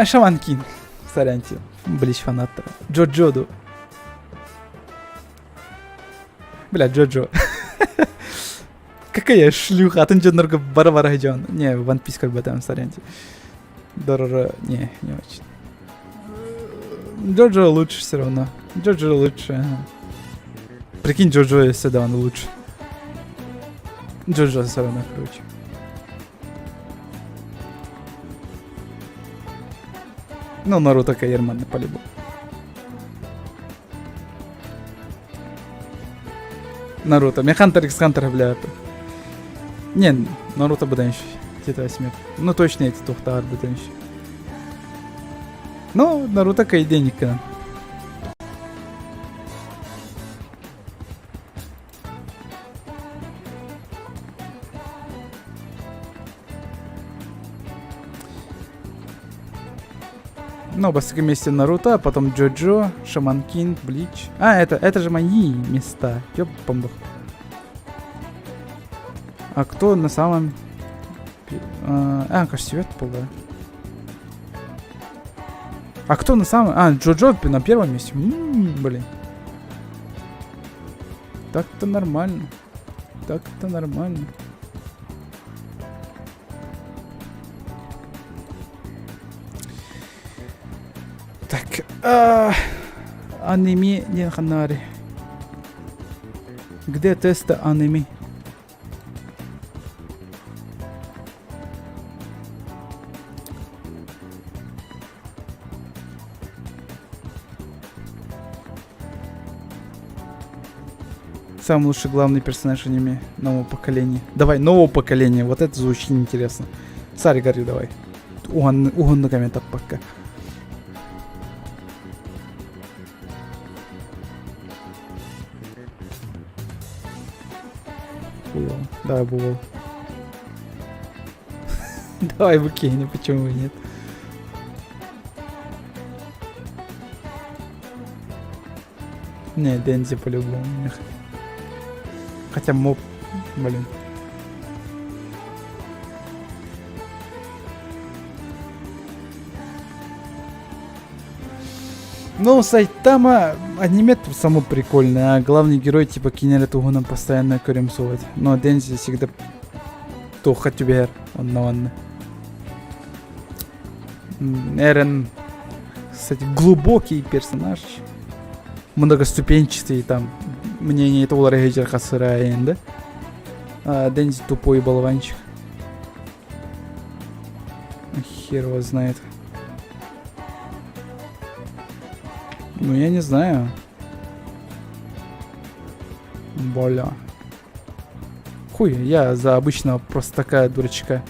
S1: Шаман Кинг. Сорянте. Блич фанаттара. Джо-Джо ду. Бля, Джо-Джо. Какая шлюха, атын дьоннорго бара-бара дьон. Не, One Piece как бы там, сорянте. Дороро, не, не очень. Джоджо лучше все равно. Джоджо лучше. Ага. Прикинь, Джоджо всегда он лучше. Джоджо все равно круче. Ну, Наруто Каерман по-любому. Наруто. Мне Хантер x Хантер, бля. Не, Наруто быдан еще. Где-то восьмер. Ну, точно эти тухтаар быдан еще. Ну, Наруто кайденика. Ну, бастакы месте Наруто, а потом Джоджо, Шаман Кинг, Блич. А, это же мои места. Ёпамбах. А кто на самом... А, кажется, свет был, да. А кто на самом... А, Джоджо на первом месте. М-м, блин. Так-то нормально. Так-то нормально. Так, аниме диэн ханнаары. Где тесты аниме? Самый лучший главный персонаж аниме нового поколения. Давай, нового поколения. Вот это звучит интересно. Сари Гарри давай. Уһун, уһуннук эмэ таппакка. Давай бу Давай бу киһини, почему бы нет? Не, Дензи по-любому. Хотя моб, блин. Ну, Сайтама аниме само прикольное, а главный герой типа кинери туһунан постоянно көрөм Но Дензи всегда туохха түбэһэр онно онно. Эрен, кстати, глубокий персонаж. Многоступенчатый там мнение это уларыйдьар хасыраайын да. А Дензи тупой болванчик. Хер его знает. Ну, я не знаю. Боля. Хуй, я за обычного просто такая дурочка.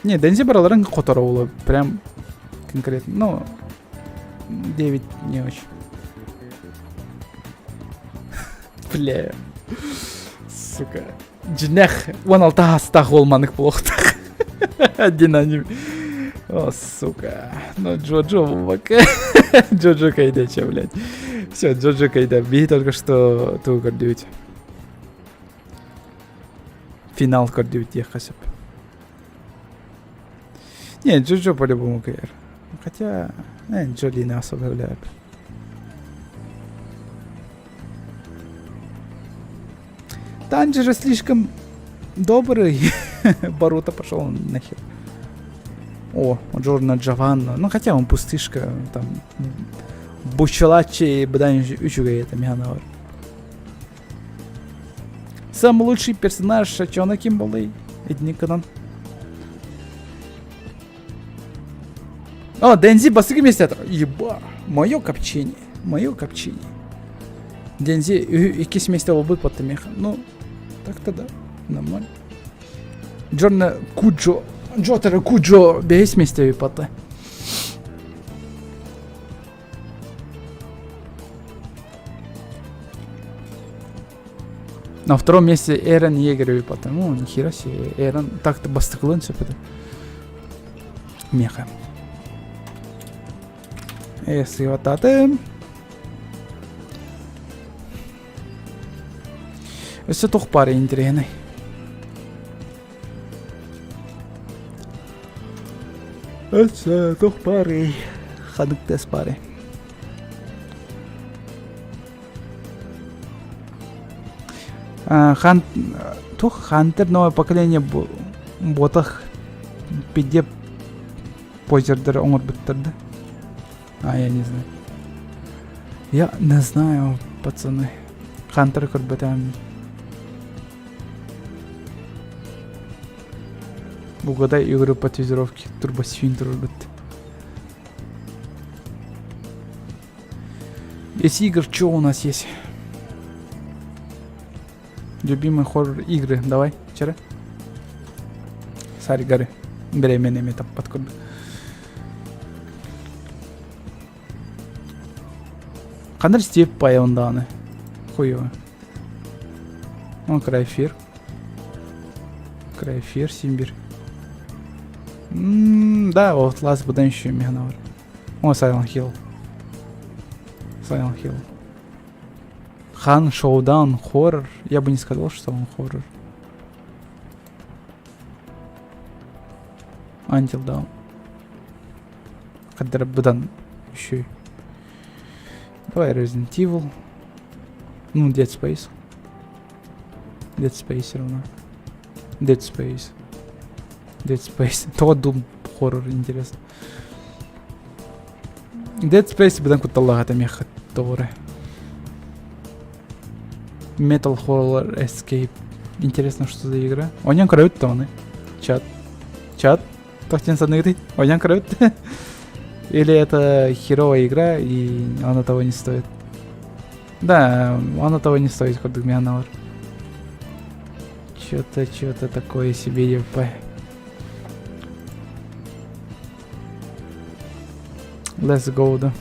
S1: Не, Дензи бараларын хотороула. Прям конкретно. Ну, 9 не очень. Бля. Сука. Дьиҥнээх 16 аастаах уол маннык буолуохтаах. Один аниме. О, сука. Ну, Джоджо буолбакка. Джоджо кайда, че, блядь. Все, Джоджо кайда. Биһи только что тугу көрдүбүт. Финал көрдүбүт диэххэ сөп. Не, Джоджо по-любому кайар. Хотя, Джолина особо бля. Танджи же слишком добрый. Боруто пошел нахер. О, Джорна Джованна. Ну, хотя он пустышка, там, Бучелачи быдан үчүгэй это мианавар. Самый лучший персонаж Чона ким буоллай? Этникадан. О, Дензи бастакы месте. Еба, мое копчение, мое копчение. Дензи иккис месте буолбут потомеха. Ну, так-то да, нормально. Джорна Куджо, Джотера Куджо бэһис месте пата. На втором месте Эрен Егер потому нихера себе. Эрен так-то бастакылын сөп это. Меха. Если вот это... Өссө туох баар интэриэһинэй. Өссө туох баарый? Ханнык тест баарый? Хан туох Хантер новое поколение буотах пиде позердары оҥорбуттар да? А, я не знаю. Я не знаю, пацаны. Хантер көрбөтөм. Угадай игру по тезировке. Турбосвин турбот. Из игр что у нас есть? Любимый хоррор игры. Давай, вчера. Сари горы. Беременными там подкорми. Ханна степ пайондааны. Хуево. Он крайфир. Крайфир, Симбир. Да, вот лаз быдан еще механавар. О, Silent Hill. Silent Hill. Хан Шоудаун хоррор. Я бы не сказал, что он хоррор. Until Dawn. Хаддар быдан еще. Давай Resident Evil. Ну, Dead Space. Dead Space все равно. Dead Space. Dead Space. Тоҕо Doom хоррор интересно. Dead Space быдан кутталлаах этэ миэхэ тоҕо Metal Horror Escape. Интересно, что за игра. Оонньоон көрөбүт даҕаны. Чат. Чат. Туох саныырый? Оонньоон көрөбүт. Или это херовая игра, и она того не стоит. Да, она того не стоит, курдук мианалар. Чё-то, чё-то такое себе, еп. Let's go, да.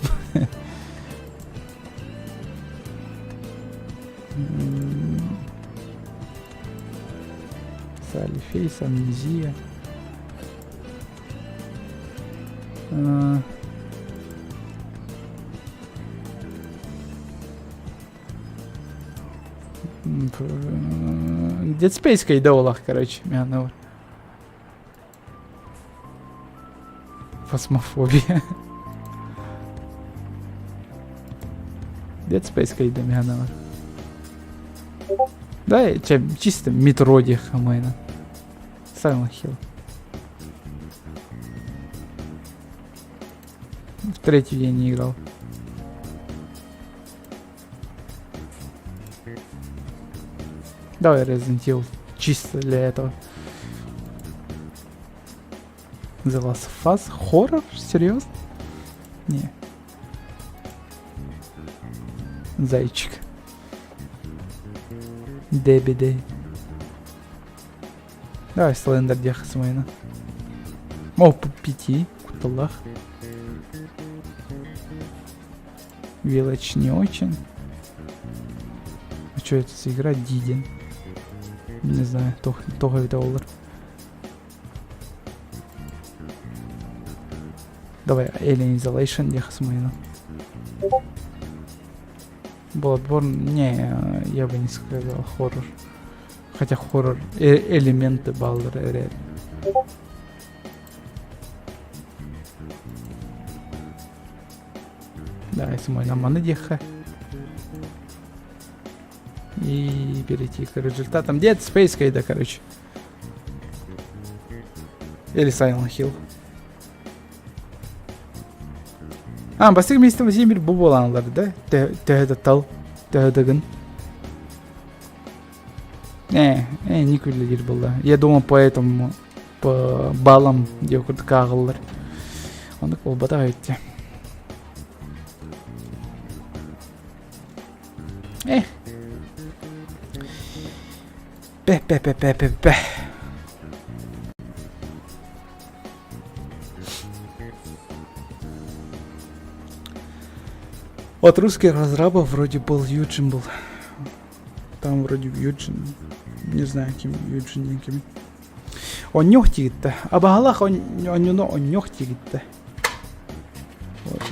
S1: Sally Face, Амнезия. Dead Space кайда олах, короче, мен Фасмофобия. Dead Space кайда мен Да, чисто метро хамайна. Silent Hill. В третью я не играл. Давай Resident Evil чисто для этого. The Last of Us? Хоррор? Серьезно? Не. Зайчик. Дебби Дэй. Давай Слендер диэххэ сымыйаны. О, пяти, кутталлаах. Village не очень. А что это за игра? Дидин. Не знаю, тоҕо эбитэ буоллар. Давай Alien Isolation диэххэ сымыйаны. Bloodborne, не, я бы не сказал хоррор. Хотя хоррор элементы бааллар эрээри. Да, если маны диэххэ. И перейти к результатам. Dead Space кайда, короче. Или Silent Hill. А, бастык месте Владимир бу буолаанылар да? Төһө да тал, төһө да гын. Не күллэлиир буолла. Я думал, поэтому по баллам диэ курдук ааҕыллар. Оннук буолбатах эбит. Эх. Пэ-пэ-пэ-пэ-пэ-пэ. От русских разрабов вроде был Юджин был. Там вроде Юджин. Не знаю, ким Юджин ким. Онньох тигитте. Абаһалаах онньуну онньох тигитте. Вот.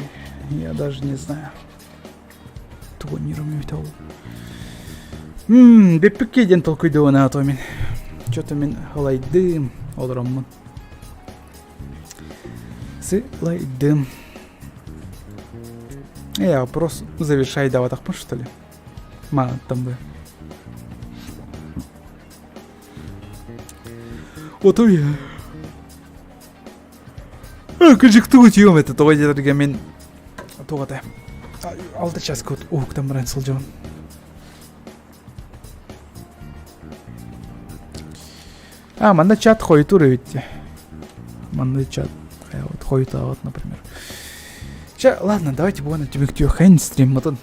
S1: Я даже не знаю. Тугунньурум ол. Ммм, бүппүккэ диэн толкуйдуон аато мин. Что-то мин ылайдым олороммун. Сылайдым. Я вопрос завершай даватахпын, что ли? Мааттан бы. Отуй. Кыжыктуу утуйуом этэ тоҕо диэтэргэ мин туох этэ алта часка уһуктан баран сылдьабын. А, манна чат хойутуур эбит дии. Манна чат вот хойутаабат, например. Чэ, ладно, давайте бугун түмүктүөххэйин стриммытын.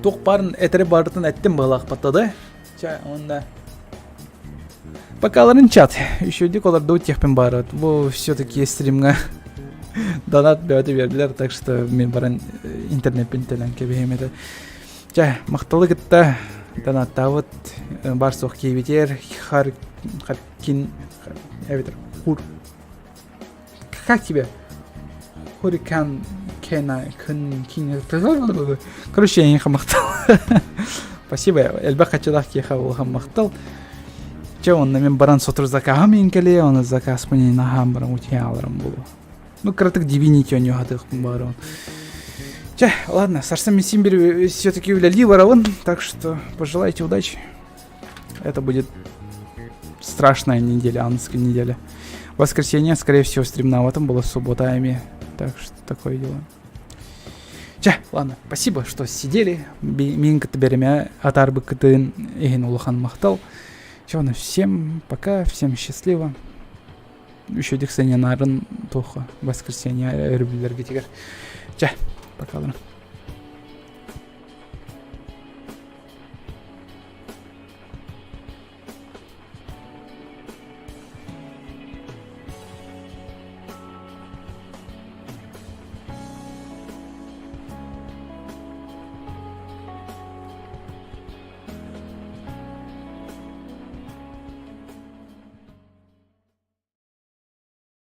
S1: Туох баарын этэри барытын эттим быһылаахпатта да. Чэ, уонна Покаларын чат. Үчүгүйдүк олордубут диэхпин баарыт. Бу все-таки стримҥа донат бөҕөтө биэрдилэр, так что мин баран интернеппин төлөөн кэбиһиэм этэ. Чэ, махталы кытта донаттаабыт бар суох киэбитигэр хар харкин эбэтэр хур как тебе хурикан кена күн кин короче эйиэхэ махтал спасибо элбэх хаччылаах киэхэ улахан махтал чэ онно мин баран сотору закаһым иин кэлиэ оны заказпын наһаан баран утуйан аларым буолуо Ну, кыратык Divinity оонньуу баарон. Чэ, ладно, сарсын мин син биир все-таки үлэлии барабын, так что пожелайте удачи. Это будет страшная неделя, анская неделя. Воскресенье, скорее всего, стремноватым было суббота ами. Так что такое дело. Чэ, ладно, спасибо, что сидели. Мин кытта береме атаарбыккытын иһин улахан махтал. Все, ну всем пока, всем счастливо. Үчүгэй нарын туох воскресенье өрөбүллэргитигэр. Чэ, пока.